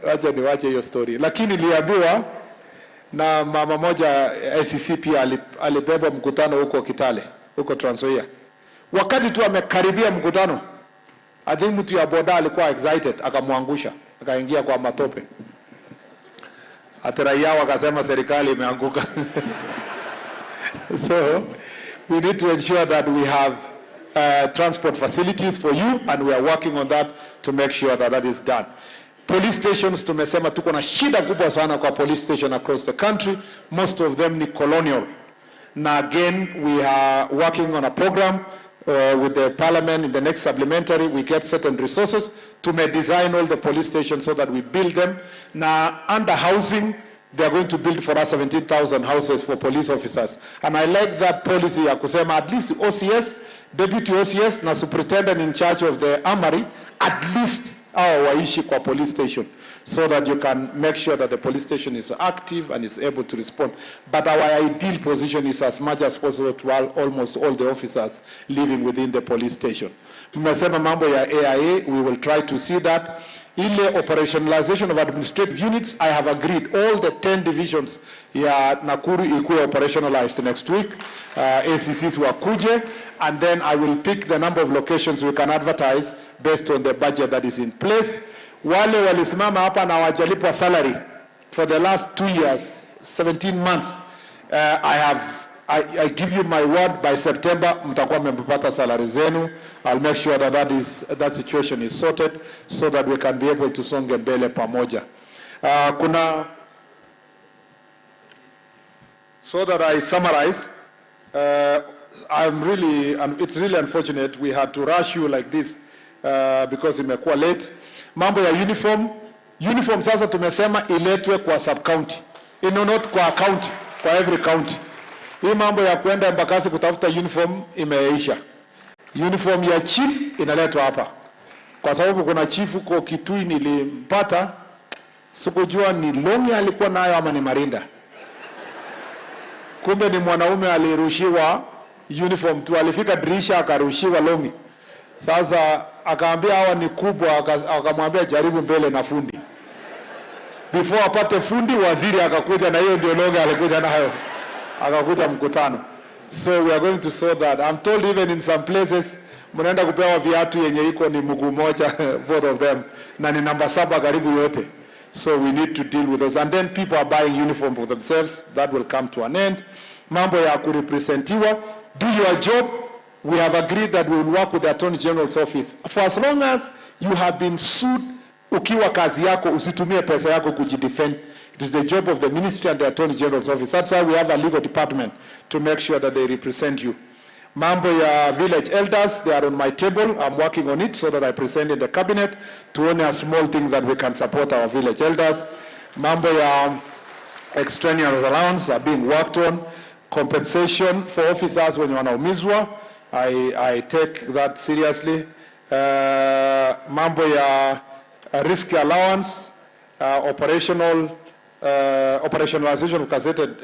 Wacha niwache hiyo story. Lakini niliambiwa na mama moja ACC pia alibeba mkutano huko Kitale, huko Trans Nzoia. Wakati tu amekaribia mkutano, I think mtu ya boda alikuwa excited, akamwangusha, akaingia kwa matope. Ati raia wakasema serikali imeanguka. So we need to ensure that we have transport facilities for you, and we are working on that to make sure that that is done. Police stations, tumesema tuko na shida kubwa sana kwa police station across the country. Most of them ni colonial. Na again, we are working on a program with the parliament. In the next supplementary, we get certain resources to design all the police stations so that we build them. Now, under housing, they are going to build for us 17,000 houses for police officers. And I like that policy ya kusema at least OCS, deputy OCS, na superintendent in charge of the armory, at least hao waishi kwa police station, so that you can make sure that the police station is active and is able to respond. But our ideal position is as much as possible to almost all the officers living within the police station. Mmesema mambo ya AIA, we will try to see that. Ile operationalization of administrative units, I have agreed all the 10 divisions ya Nakuru ikuwe operationalized next week. ACCs wakuje, and then I will pick the number of locations we can advertise based on the budget that is in place. Wale walisimama hapa na wajalipwa salary for the last 2 years, 17 months. I give you my word, by September mtakuwa mmepata salary zenu. I'll make sure that that situation is sorted so that we can be able to songe mbele pamoja. Kuna, so that I summarize, it's really unfortunate we had to rush you like this because imekuwa late. Mambo ya uniform sasa tumesema iletwe kwa sub county, not kwa county, kwa every county. Hii mambo ya kuenda Embakasi kutafuta uniform imeisha. Uniform ya chief inaletwa hapa. Kwa sababu kuna chief huko Kitui nilimpata, sikujua ni longi alikuwa nayo ama ni marinda. Kumbe ni mwanaume alirushiwa uniform tu, alifika dirisha akarushiwa longi. Sasa akaambia hawa ni kubwa, akamwambia jaribu mbele na fundi. Before apate fundi, waziri akakuja na hiyo ndio longi alikuja nayo. Akakuja mkutano. So we are going to sort that. I'm told even in some places mnaenda kupewa viatu yenye iko ni mguu moja, both of them, na ni namba 7 karibu yote. So we need to deal with those. And then people are buying uniform for themselves. That will come to an end. Mambo ya kurepresentiwa, do your job. We have agreed that we will work with the Attorney General's office. For as long as you have been sued, ukiwa kazi yako, usitumie pesa yako kujidefend. It is the job of the ministry and the Attorney General's office. That's why we have a legal department to make sure that they represent you. Mambo ya village elders, they are on my table. I'm working on it so that I present in the cabinet to own a small thing that we can support our village elders. Mambo ya extraneous allowance are being worked on. Compensation for officers when wanaumizwa, I take that seriously. Mambo ya risk allowance, operationalization of gazetted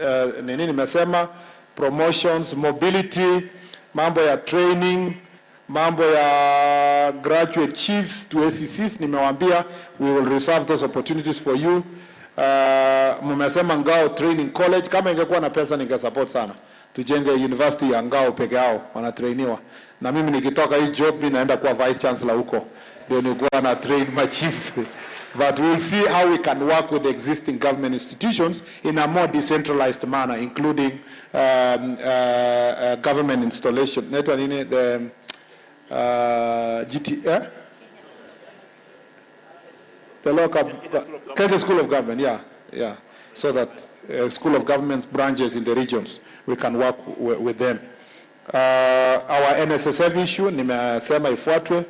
nini nimesema, promotions, mobility, mambo ya training, mambo ya graduate chiefs to ACCs, nimewaambia we will reserve those opportunities for you. Mmesema Ngao Training College, kama ingekuwa na pesa ningesupport sana. Tujenge university ya Ngao peke yao wanatrainiwa. Na mimi nikitoka hii job mimi naenda kuwa vice chancellor huko. Ndio nikuwa na train my chiefs. But we'll see how we can work with existing government institutions in a more decentralized manner, including government installation. Naitwa nini? The GT, eh? The local Kenya School of Government, yeah, yeah. So that School of Government branches in the regions, we can work with them. Our NSSF issue, nimesema ifuatwe.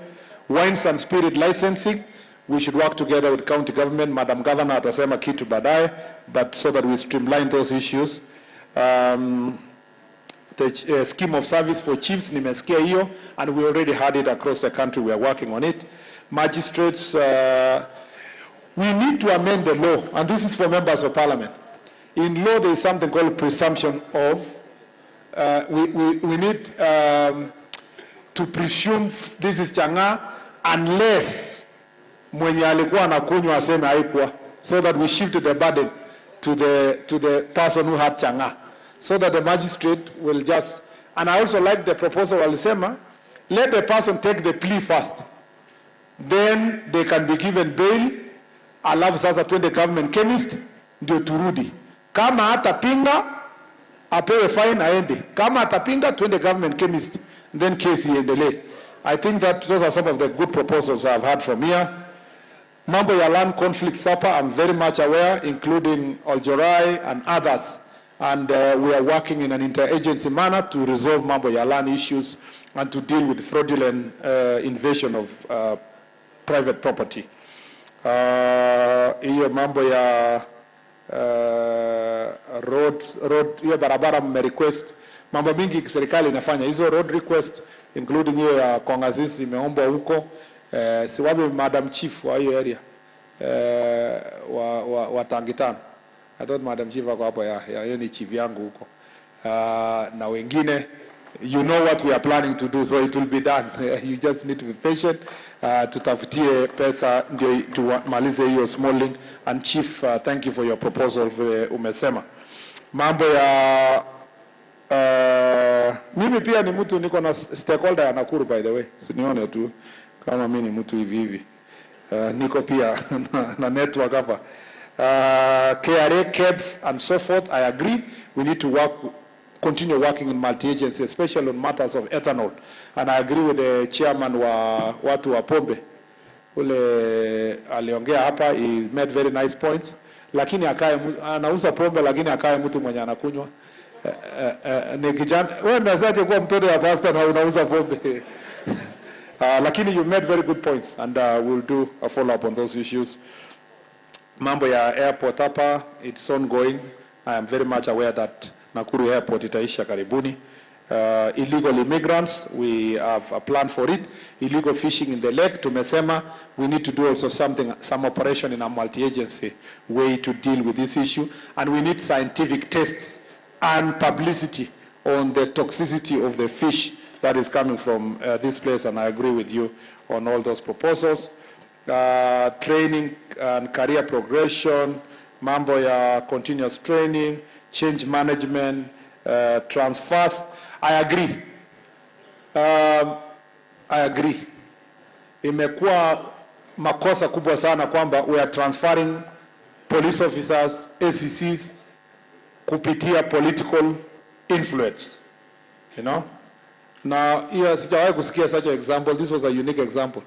Wines and spirit licensing, we should work together with county government. Madam Governor atasema kitu baadaye, but so that we streamline those issues. The scheme of service for chiefs, nimesikia hiyo, and we already had it across the country. We are working on it. Magistrates, we need to amend the law, and this is for members of parliament. In law, there is something called presumption of, we need to presume this is chang'aa unless mwenye alikuwa anakunywa aseme haikuwa, so that we shift the burden to the person who had chang'aa, so that the magistrate will just, and I also like the proposal walisema, let the person take the plea first, then they can be given bail, alafu sasa twende government chemist ndio turudi. Kama atapinga apewe fine aende, kama atapinga twende government chemist, then case iendelee. I think that those are some of the good proposals I've had from here. Mambo ya land conflict supper, I'm very much aware, including Oljorai and others. And we are working in an interagency manner to resolve mambo ya land issues and to deal with fraudulent invasion of private property. Hiyo mambo ya road hiyo barabara mme request, mambo mingi serikali inafanya hizo road request, including hiyo ya Kongazisi imeombwa huko. Siwapi Madam Chief wa hiyo area wa Tangitano. I thought Madam Chief wako hapo, ya hiyo ni chief yangu huko. Na wengine, you know what we are planning to do, so it will be done. You just need to be patient. Tutafutie pesa ndio tumalize hiyo small link. And Chief, thank you for your proposal umesema. Mambo ya mimi pia ni mtu niko na stakeholder ya Nakuru, by the way. Sinione tu kama mimi ni mtu hivi hivi. Niko pia na network hapa. KRA, KEBS and so forth, I agree. We need to work, continue working in multi-agency, especially on matters of ethanol. And I agree with the chairman wa watu wa pombe. Ule aliongea hapa, he made very nice points. Lakini akae, anauza pombe lakini akae mtu mwenye anakunywa. Ni kijana, wewe unawezaje kuwa mtoto wa pastor na unauza pombe? Lakini you made very good points, and we'll do a follow-up on those issues. Mambo ya airport hapa, it's ongoing. I am very much aware that Nakuru Airport itaisha karibuni. Illegal immigrants, we have a plan for it. Illegal fishing in the lake, tumesema we need to do also something, some operation in a multi-agency way to deal with this issue. And we need scientific tests and publicity on the toxicity of the fish that is coming from this place, and I agree with you on all those proposals. Training and career progression, mambo ya continuous training, change management, transfers. I agree. I agree. Imekuwa makosa kubwa sana kwamba we are transferring police officers, ACCs, kupitia political influence. You know? Na hiyo sijawahi kusikia such an example. This was a unique example.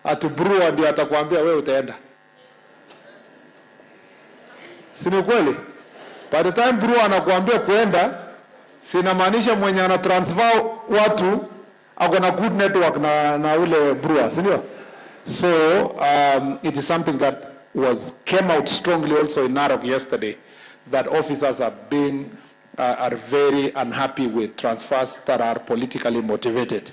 Atubrua ndio atakwambia wewe utaenda. Si ni kweli? By the time Brua anakuambia kuenda, Sinamaanisha mwenye ana transfer watu ako na good network na ule brewer, si ndio? So it is something that came out strongly also in Narok yesterday, that officers are being are very unhappy with transfers that are politically motivated.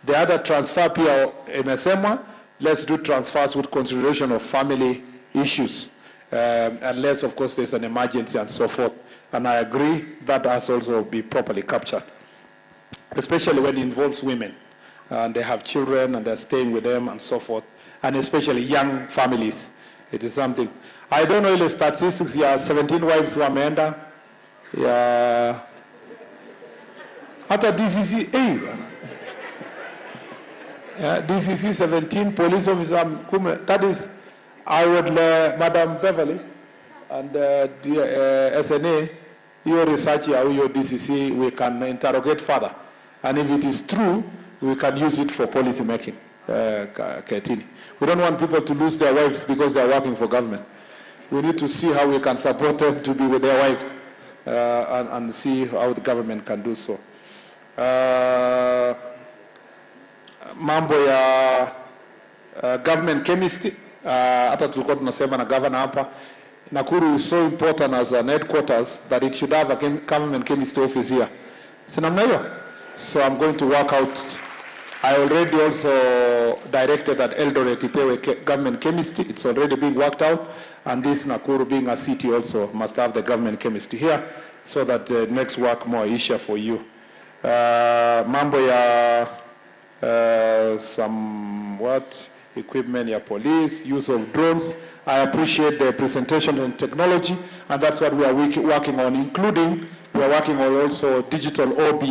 The other transfer pia imesemwa, let's do transfers with consideration of family issues, unless of course there's an emergency and so forth. And I agree that has also be properly captured, especially when it involves women and they have children and they're staying with them and so forth, and especially young families. It is something. I don't know the statistics ya 17 wives wameenda ya hata DCC, yeah, DCC 17 police officer kume, that is, I would Madam Beverly and the SNA, your research ya huyo DCC, we can interrogate further, and if it is true, we can use it for policy making. Ketini. We don't want people to lose their wives because they are working for government. We need to see how we can support them to be with their wives, and see how the government can do so. Mambo ya government chemistry, hata tulikuwa tunasema na governor hapa, Nakuru is so important as an headquarters that it should have a government chemistry office here. Si namna hiyo? So I'm going to work out. I already also directed that Eldoret ipewe government chemistry. It's already being worked out. And this Nakuru being a city also must have the government chemistry here so that it makes work more easier for you. Mambo ya some what equipment ya police, use of drones. I appreciate the presentation on technology, and that's what we are working on, including we are working on also digital OB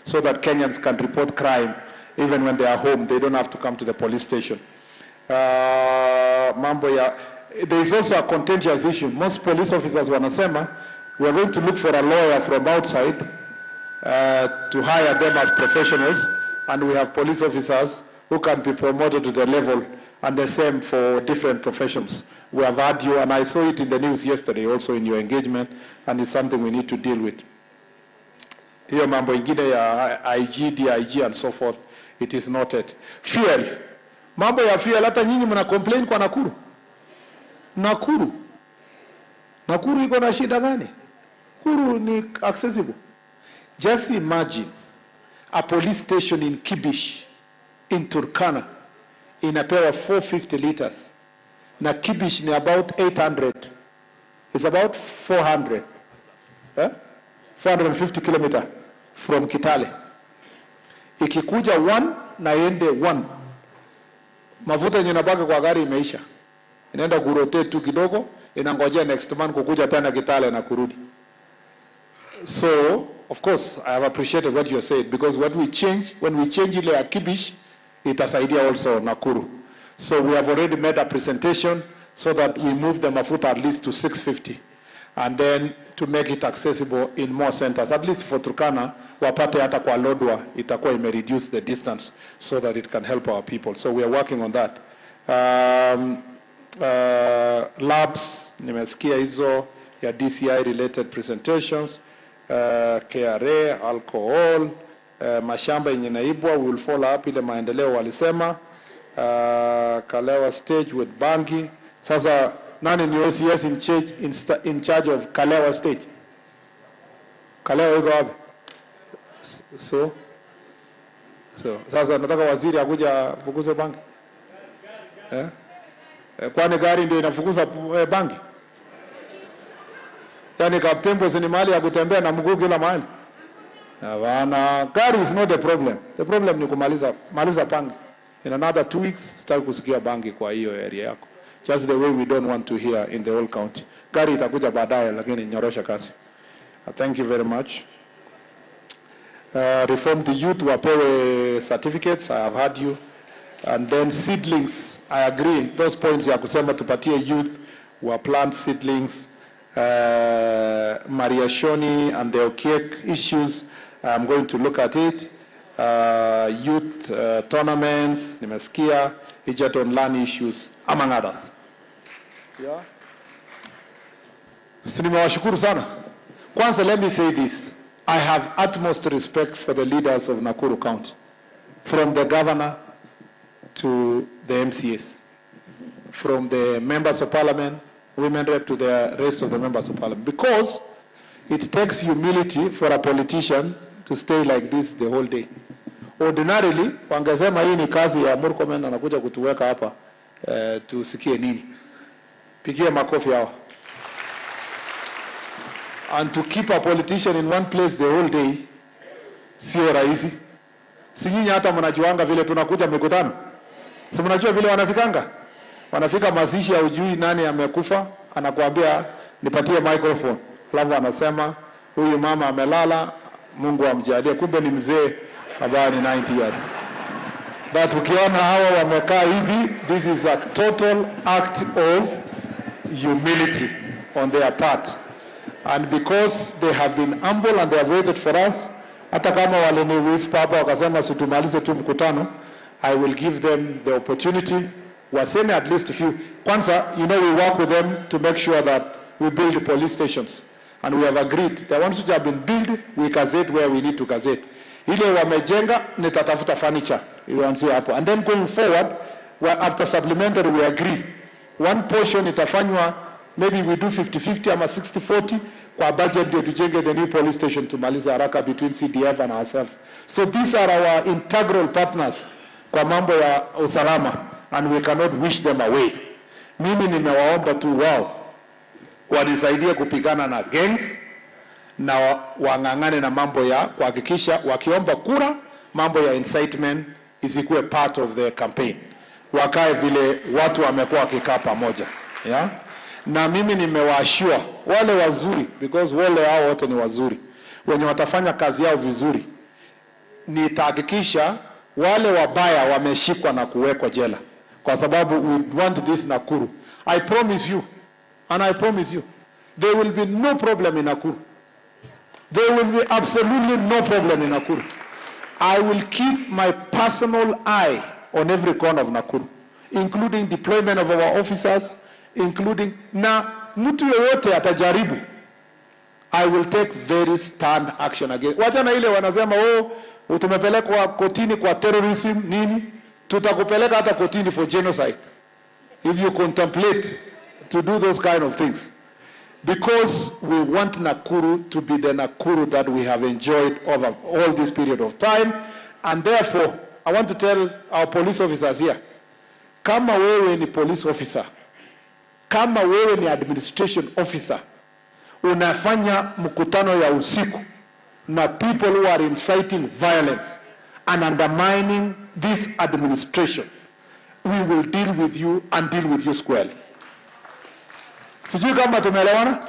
so that Kenyans can report crime even when they are home. They don't have to come to the police station. Mambo ya, there is also a contentious issue. Most police officers wanasema, we are going to look for a lawyer from outside to hire them as professionals, and we have police officers who can be promoted to the level, and the same for different professions. We have had you, and I saw it in the news yesterday also in your engagement, and it's something we need to deal with. Hiyo mambo ingine ya IG, DIG and so forth, it is noted. Fuel. Mambo ya fuel, hata nyinyi mna complain kwa Nakuru. Nakuru. Nakuru iko na shida gani? Nakuru ni accessible. Just imagine a police station in Kibish, in Turkana, inapewa 450 liters. Na Kibish ni about 800. It's about 400. 450 kilometer from Kitale. Ikikuja 1 na iende 1. Mafuta yenye inabaki kwa gari imeisha. Inaenda kurotate tu kidogo, inangojea next month kukuja tena Kitale na kurudi. So, of course, I have appreciated what you said, because what we change, when we change ile ya Kibish, itasaidia also Nakuru. So we have already made a presentation so that we move the mafuta at least to 650. And then to make it accessible in more centers, at least for Turkana, wapate hata kwa Lodwar, itakuwa ime reduce the distance so that it can help our people. So we are working on that. Labs, nimesikia hizo ya DCI related presentations, KRA, alcohol, mashamba yenye naibwa, we will follow up ile maendeleo walisema, Kalewa stage with Bangi. Sasa nani ni OCS in charge of Kalewa stage? Kalewa iko wapi? So sasa nataka waziri akuja fukuze bangi. Eh? Kwani gari ndio inafukuza bangi? Yaani Kaptembo si ni mahali ya kutembea na mguu kila mahali. Hapana, gari is not the problem. The problem ni kumaliza bangi. In another 2 weeks sitaki kusikia bangi kwa hiyo area yako. Just the way we don't want to hear in the whole county. Gari itakuja baadaye, lakini nyorosha kasi. Thank you very much. Reform the youth wapewe certificates. I have heard you. And then seedlings, I agree. Those points ya kusema tupatie youth wa plant seedlings. Maria Shoni and the Okiek issues, I'm going to look at it. Youth tournaments, nimesikia, Egerton land issues, among others. Yeah. Nimewashukuru sana. Kwanza, let me say this. I have utmost respect for the leaders of Nakuru County, from the governor to the MCAs, from the members of parliament, women rep to the rest of the members of parliament, because it takes humility for a politician to stay like this the whole day. Ordinarily, wangesema hii ni kazi ya Murkomen anakuja kutuweka hapa tusikie nini. Pigie makofi hawa. And to keep a politician in one place the whole day sio rahisi. Si nyinyi hata mnajuanga vile tunakuja mikutano. Si mnajua vile wanafikanga? Wanafika mazishi ya ujui nani amekufa, anakuambia nipatie microphone. Alafu anasema huyu mama amelala, Mungu amjalie, kumbe ni mzee ambaye ni 90 years. But ukiona hawa wamekaa hivi, this is a total act of humility on their part. And because they have been humble and they have waited for us, hata kama walini whisper hapa wakasema situmalize tu mkutano, I will give them the opportunity waseme at least a few. Kwanza, you know, we work with them to make sure that we build police stations. And we have agreed, the ones which have been built, we gazette where we need to gazette. Ile wamejenga, nitatafuta furniture. Iwanzie hapo. And then going forward, after supplementary, we agree. One portion itafanywa, maybe we do 50-50 ama 60-40, kwa budget ndio tujenge the new police station tumalize haraka between CDF and ourselves. So these are our integral partners kwa mambo ya usalama, and we cannot wish them away. Mimi nimewaomba tu wao wanisaidie kupigana na gangs na wang'ang'ane na mambo ya kuhakikisha wakiomba kura mambo ya incitement isikuwe part of the campaign. Wakae vile watu wamekuwa wakikaa pamoja. Yeah? Na mimi nimewaashua wale wazuri, because wale hao wote ni wazuri, wenye watafanya kazi yao vizuri, nitahakikisha wale wabaya wameshikwa na kuwekwa jela, kwa sababu we want this Nakuru. I promise you, and I promise you, there will be no problem in Nakuru. There will be absolutely no problem in Nakuru. I will keep my personal eye on every corner of Nakuru, including deployment of our officers, including na mtu yeyote atajaribu, I will take very stern action again. Wachana ile wanasema oh, tumepelekwa kotini kwa terrorism nini, tutakupeleka hata kotini for genocide if you contemplate to do those kind of things, because we want Nakuru to be the Nakuru that we have enjoyed over all this period of time. And therefore, I want to tell our police officers here, kama wewe ni police officer, kama wewe ni administration officer, unafanya mkutano ya usiku na people who are inciting violence and undermining this administration, we will deal with you and deal with you squarely. Sijui kama tumeelewana?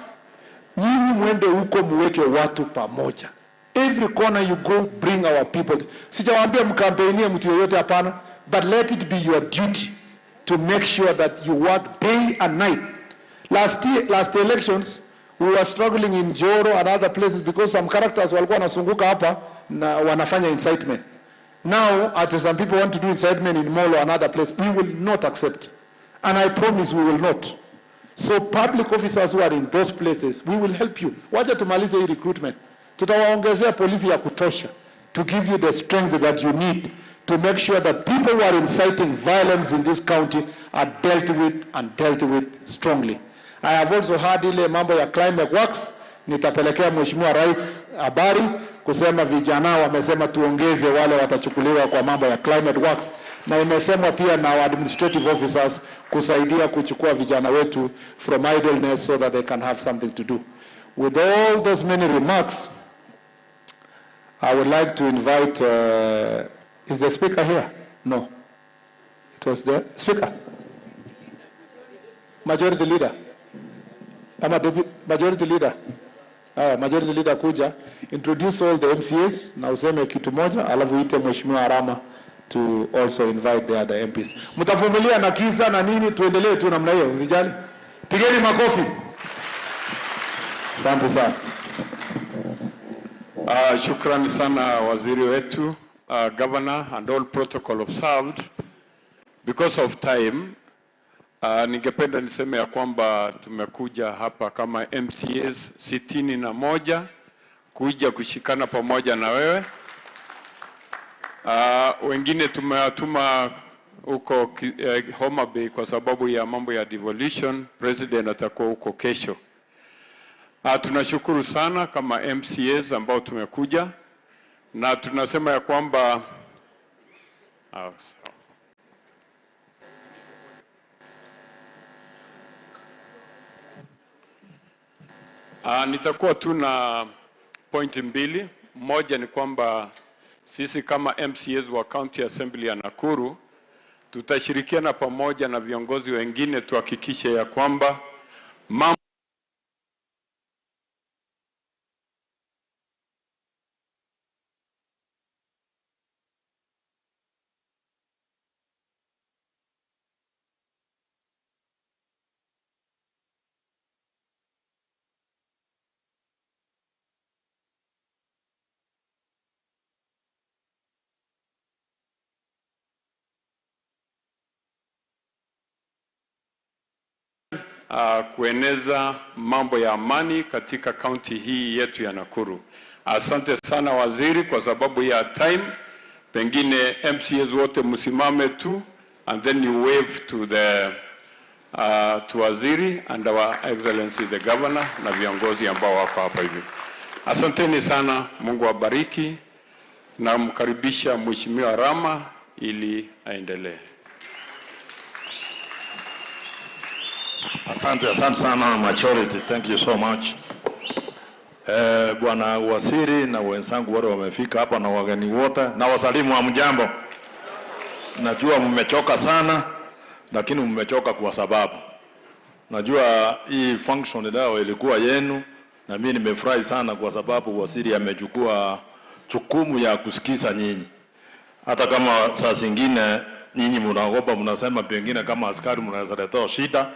Nyinyi mwende huko muweke watu pamoja. Every corner you go, bring our people. Sijawaambia mkampeinie mtu yoyote, hapana, but let it be your duty to make sure that you work day and night. Last year, last elections, we were struggling in Joro and other places because some characters walikuwa wanazunguka hapa na wanafanya incitement. Now, at some people want to do incitement in Molo and other places, we will not accept. And I promise we will not. So public officers who are in those places, we will help you. Wacha tumalize hii recruitment. Tutawaongezea polisi ya kutosha to give you the strength that you need to make sure that people who are inciting violence in this county are dealt with and dealt with strongly. I have also heard ile mambo ya climate works, nitapelekea Mheshimiwa Rais habari kusema vijana wamesema tuongeze wale watachukuliwa kwa mambo ya climate works, na imesemwa pia na administrative officers kusaidia kuchukua vijana wetu from idleness so that they can have something to do. With all those many remarks, I would like to invite, is the speaker here? No. It was the speaker. Majority leader. Majority leader. Majority leader kuja, introduce all the MCAs, na useme kitu moja, alafu ite Mheshimiwa Arama to also invite the other MPs. Mtavumilia na kisa na nini, tuendelee tu namna hiyo, usijali. Pigeni makofi. Asante sana. Shukrani sana waziri wetu, governor and all protocol observed. Because of time, ningependa niseme ya kwamba tumekuja hapa kama MCAs 61 kuja kushikana pamoja na wewe. Wengine tumewatuma huko Homa Bay kwa sababu ya mambo ya devolution. President atakuwa huko kesho. Tunashukuru sana kama MCAs ambao tumekuja, na tunasema ya kwamba nitakuwa tu na point mbili. Moja ni kwamba sisi kama MCAs wa County Assembly ya Nakuru tutashirikiana pamoja na viongozi wengine tuhakikishe ya kwamba mambo kueneza mambo ya amani katika kaunti hii yetu ya Nakuru. Asante sana waziri kwa sababu ya time. Pengine MCAs wote msimame tu and then you wave to the to waziri and our excellency the governor na viongozi ambao wako hapa hivi. Asanteni sana, Mungu awabariki. Na mkaribisha Mheshimiwa Rama ili aendelee. Asante, asante sana majority. Thank you so much. Bwana Waziri na wenzangu wale wamefika hapa na wageni wote, na wasalimu wa mjambo. Najua mmechoka sana, lakini mmechoka kwa sababu najua hii function leo ilikuwa yenu, na mimi nimefurahi sana kwa sababu waziri amechukua jukumu ya kusikiza nyinyi. Hata kama saa zingine nyinyi mnaogopa, mnasema pengine kama askari mnaweza leta shida,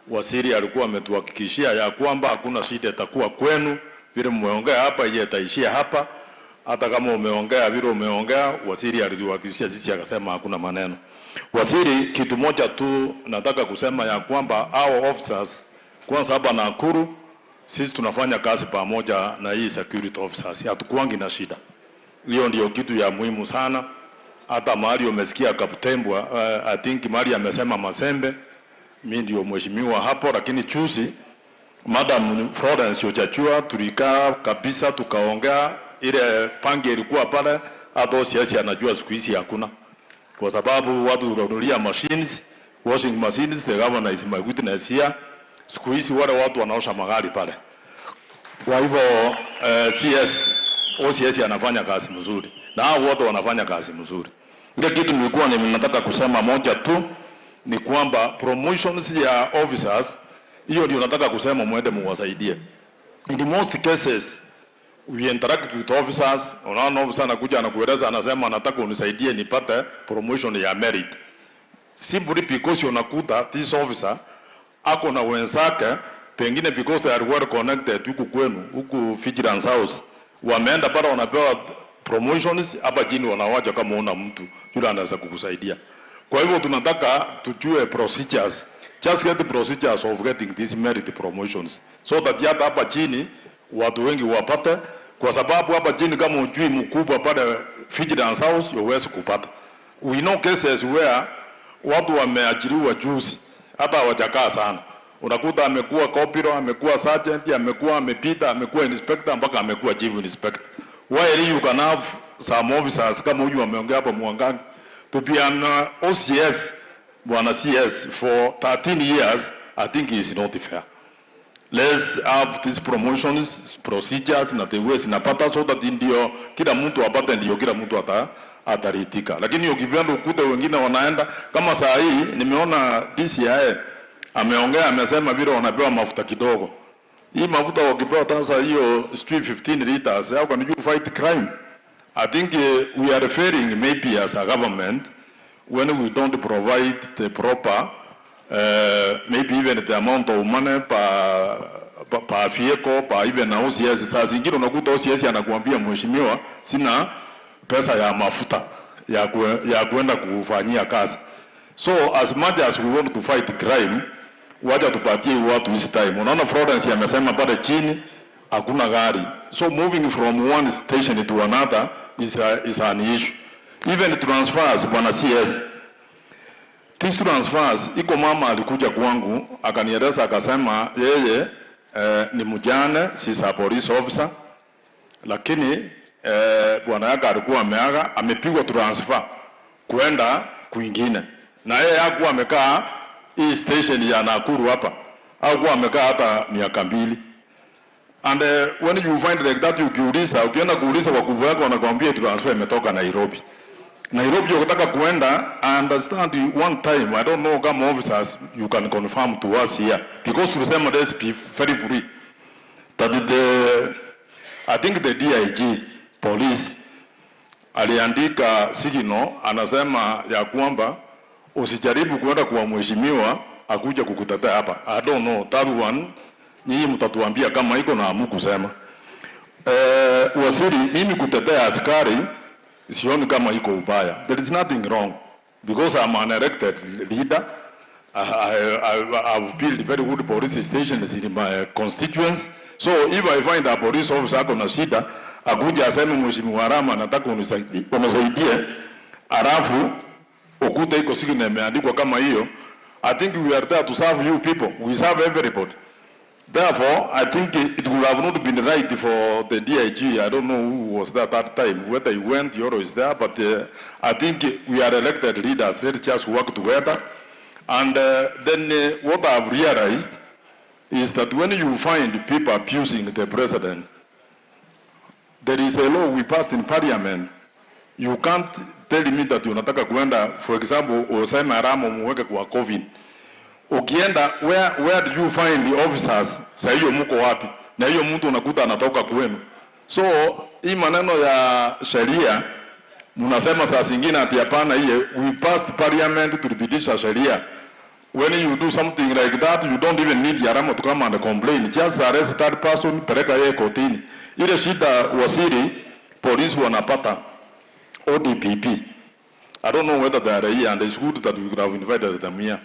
waziri alikuwa ametuhakikishia ya kwamba hakuna shida itakuwa kwenu. Vile mmeongea hapa, yeye itaishia hapa. Hata kama umeongea vile umeongea, waziri alituhakikishia sisi, akasema hakuna maneno. Waziri, kitu moja tu nataka kusema ya kwamba our officers kwanza hapa Nakuru sisi tunafanya kazi pamoja na hii security officers, hatukuangi na shida. Hiyo ndio kitu ya muhimu sana. Hata mahali umesikia Kaptembwa, I think mahali amesema Masembe, mimi ndio mheshimiwa hapo, lakini chusi Madam Florence Ochachua tulikaa kabisa tukaongea, ile pange ilikuwa pale, hata OCS anajua siku hizi hakuna. Kwa sababu watu tunanunulia machines, washing machines, the governor is my witness here. Siku hizi wale watu wanaosha magari pale. Kwa hivyo CS, OCS anafanya kazi mzuri. Na hao wote wanafanya kazi mzuri. Ile kitu nilikuwa ninataka kusema moja tu ni kwamba promotions ya officers, hiyo ndio nataka kusema muende muwasaidie. In most cases we interact with officers. Unaona officer anakuja anakueleza, anasema anataka unisaidie nipate promotion ya merit. Simply because unakuta this officer ako na wenzake, pengine because they are well connected huku kwenu, huku Vigilance House, wameenda pale wanapewa promotions, hapa chini wanawacha kama una mtu yule anaweza kukusaidia. Kwa hivyo tunataka tujue procedures. Just get the procedures of getting these merit promotions so that hata hapa chini watu wengi wapate, kwa sababu hapa chini kama ujui mkubwa pale Vigilance House huwezi kupata. We know cases where watu wameajiriwa juzi hata hawajakaa sana, unakuta amekuwa corporal, amekuwa sergeant, amekuwa amepita, amekuwa inspector mpaka amekuwa chief inspector. While you can have some officers kama huyu ameongea hapa Mwangangi to be an OCS, bwana CS for 13 years, I think is not fair. Let's have these promotions procedures na the way zinapata so that ndio kila mtu apate, ndio kila mtu ataritika. Lakini ukipenda ukute wengine wanaenda kama saa hii nimeona DCI ameongea, amesema vile wanapewa mafuta kidogo. Hii mafuta wakipewa sasa hiyo 15 liters, how can you fight crime? I think we are failing maybe as a government when we don't provide the proper maybe even the amount of money per vehicle, per even OCS. Saa zingine unakuta OCS anakuambia mheshimiwa, sina pesa ya mafuta ya kuenda kufanyia kazi. So as much as we want to fight crime, wacha tupatie watu this time. Unaona Florence amesema pale chini Hakuna gari. So moving from one station to another is an issue. Even transfers, bwana CS. These transfers, iko mama alikuja kwangu, akanieleza akasema yeye ni mjane, si a police officer, lakini bwana yake alikuwa ameaga, amepigwa transfer kwenda kwingine. Na yeye hakuwa amekaa hii station ya Nakuru hapa, hakuwa amekaa hata miaka 2. And when you find like that, ukiuliza, ukienda kuuliza wakubwa wako wanakuambia transfer imetoka Nairobi. Nairobi ukitaka kuenda, I understand you one time, I don't know kama officers you can confirm to us here, because tulisema let's be very free, that I think the DIG police aliandika signal, anasema ya kwamba usijaribu kuenda kwa mheshimiwa akuja kukutetea hapa. I don't know that one, nyinyi mtatuambia kama iko na amu kusema. Waziri, mimi kutetea askari sioni kama iko ubaya. There is nothing wrong because I'm an elected leader. I've built very good police stations in my constituents. So if I find a police officer ako na shida, akuja aseme mheshimiwa Arama nataka unisaidie, alafu ukute iko signal imeandikwa kama hiyo, I think we are there to serve you people. We serve everybody. Therefore, I think it would have not been right for the DIG. I don't know who was there at that time, whether he went or is there, but I think we are elected leaders. Let's just work together. And then what I've realized is that when you find people abusing the president, there is a law we passed in parliament. You can't tell me that unataka kuenda, for example, useme Arama muweke kwa COVID. Ukienda, where do you find the officers? Sa hiyo mko wapi? Na hiyo mtu unakuta anatoka kwenu. So, hii maneno ya sheria, mnasema saa zingine ati hapana hii, we passed parliament tulipitisha sheria. When you do something like that, you don't even need Arama to come and complain. Just arrest that person, peleka yeye kotini. Ile shida waziri, polisi wanapata ODPP. I don't know whether they are here, and it's good that we could have invited them here.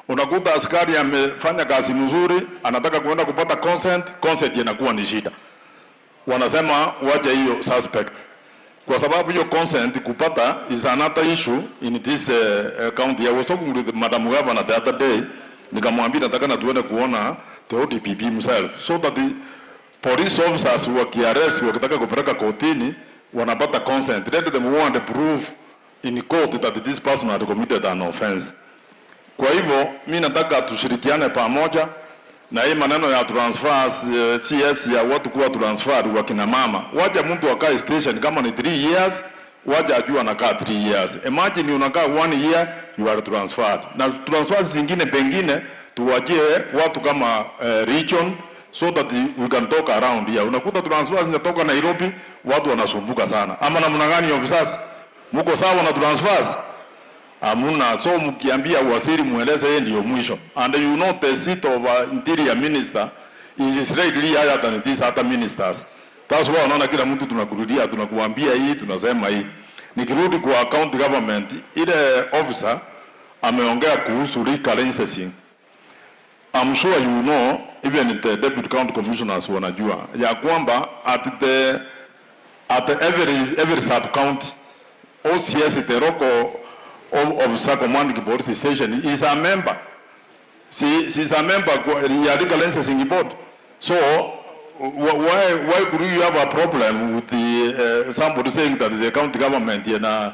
Unakuta askari amefanya kazi mzuri, anataka kuenda kupata consent inakuwa ni shida. Wanasema wacha hiyo suspect. Kwa sababu hiyo consent kupata is another issue in this county. I was talking with Madam Governor the other day, nikamwambia nataka na tuende kuona the ODPP himself, so that the police officers wakiarrest wakitaka kupeleka kotini wanapata consent. Let them want to prove in court that this person had committed an offense. Kwa hivyo mimi nataka tushirikiane pamoja na hii maneno ya transfers, CS ya watu kuwa transferred wa kina mama. Wacha mtu akae station kama ni 3 years, wacha ajue anakaa 3 years. Imagine unakaa 1 year you are transferred. Na transfers zingine pengine tuwajie watu kama region so that we can talk around here. Unakuta transfers zinatoka Nairobi, watu wanasumbuka sana. Ama namna gani officers? Mko sawa na transfers? Amuna. So mkiambia waziri mueleze yeye ndio mwisho. And you know the seat of interior minister is slightly higher than these other ministers. That's why unaona kila mtu tunakurudia, tunakuambia hii, tunasema hii. Nikirudi kwa county government, ile officer ameongea kuhusu licensing. I'm sure you know, even the deputy county commissioners wanajua ya kwamba at every sub county OCS, the local officer commanding police station, is a member. She is a member ya legal licensing board. So why could you have a problem with the somebody saying that the county government yana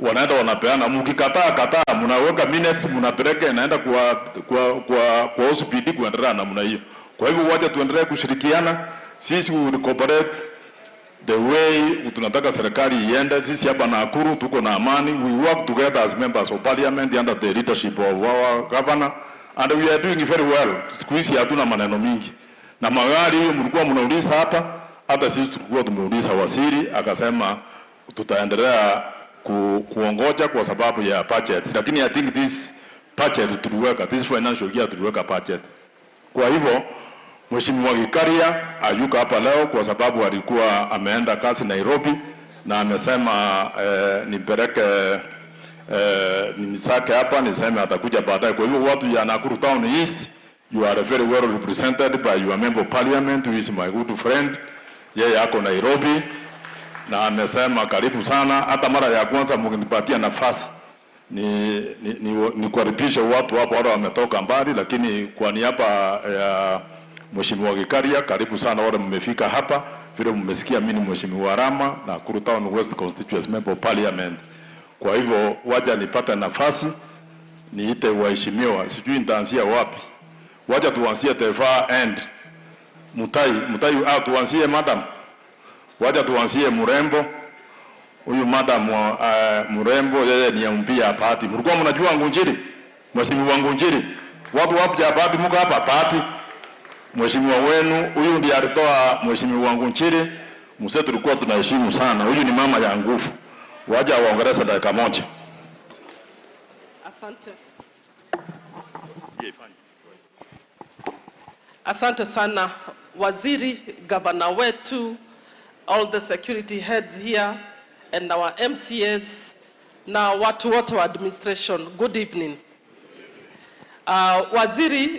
wanaenda wanapeana, mkikataa kataa, mnaweka minutes, mnapeleka inaenda kwa OCPD kuendelea namna hiyo. Kwa hivyo wacha tuendelee kushirikiana, sisi we will cooperate the way tunataka serikali iende. Sisi hapa Nakuru tuko na amani. We work together as members of parliament under the leadership of our governor, and we are doing very well. Siku hizi hatuna maneno mingi. Na magari hiyo mlikuwa mnauliza hapa, hata sisi tulikuwa tumeuliza waziri akasema tutaendelea kuongoja kwa sababu ya budget. Lakini I think this budget tuliweka, this financial year tuliweka budget. Kwa hivyo Mheshimiwa Gikaria ayuka hapa leo kwa sababu alikuwa ameenda kazi Nairobi na amesema nipeleke nisake hapa niseme atakuja baadaye. Kwa hivyo watu ya Nakuru Town East, You are very well represented by your member of parliament who is my good friend. Yeye ako Nairobi na amesema karibu sana. Hata mara ya kwanza mkinipatia nafasi ni kukaribisha watu hapo wale wametoka mbali, lakini kwa niaba ya Mheshimiwa Gikaria, karibu sana wale mmefika hapa. Vile mmesikia, mimi ni Mheshimiwa Rama na Nakuru Town West Constituency Member of Parliament. Kwa hivyo waja nipate nafasi niite waheshimiwa, sijui nitaanzia wapi. Waja tuanzie the far end. Mutai, Mutai, tuanzie madam. Waja tuanzie mrembo. Huyu madam mrembo yeye ni MP ya Bahati. Mlikuwa mnajua Ngunjiri? Mheshimiwa Ngunjiri. Watu wapi ya Bahati mko hapa Bahati? Mheshimiwa wenu huyu ndiye alitoa Mheshimiwa Ngunjiri. Mzee tulikuwa tunaheshimu sana. Huyu ni mama ya nguvu. Waja waongereza dakika moja. Asante. Asante sana waziri, gavana wetu, all the security heads here and our MCAs na watu wote wa administration. Good evening. Waziri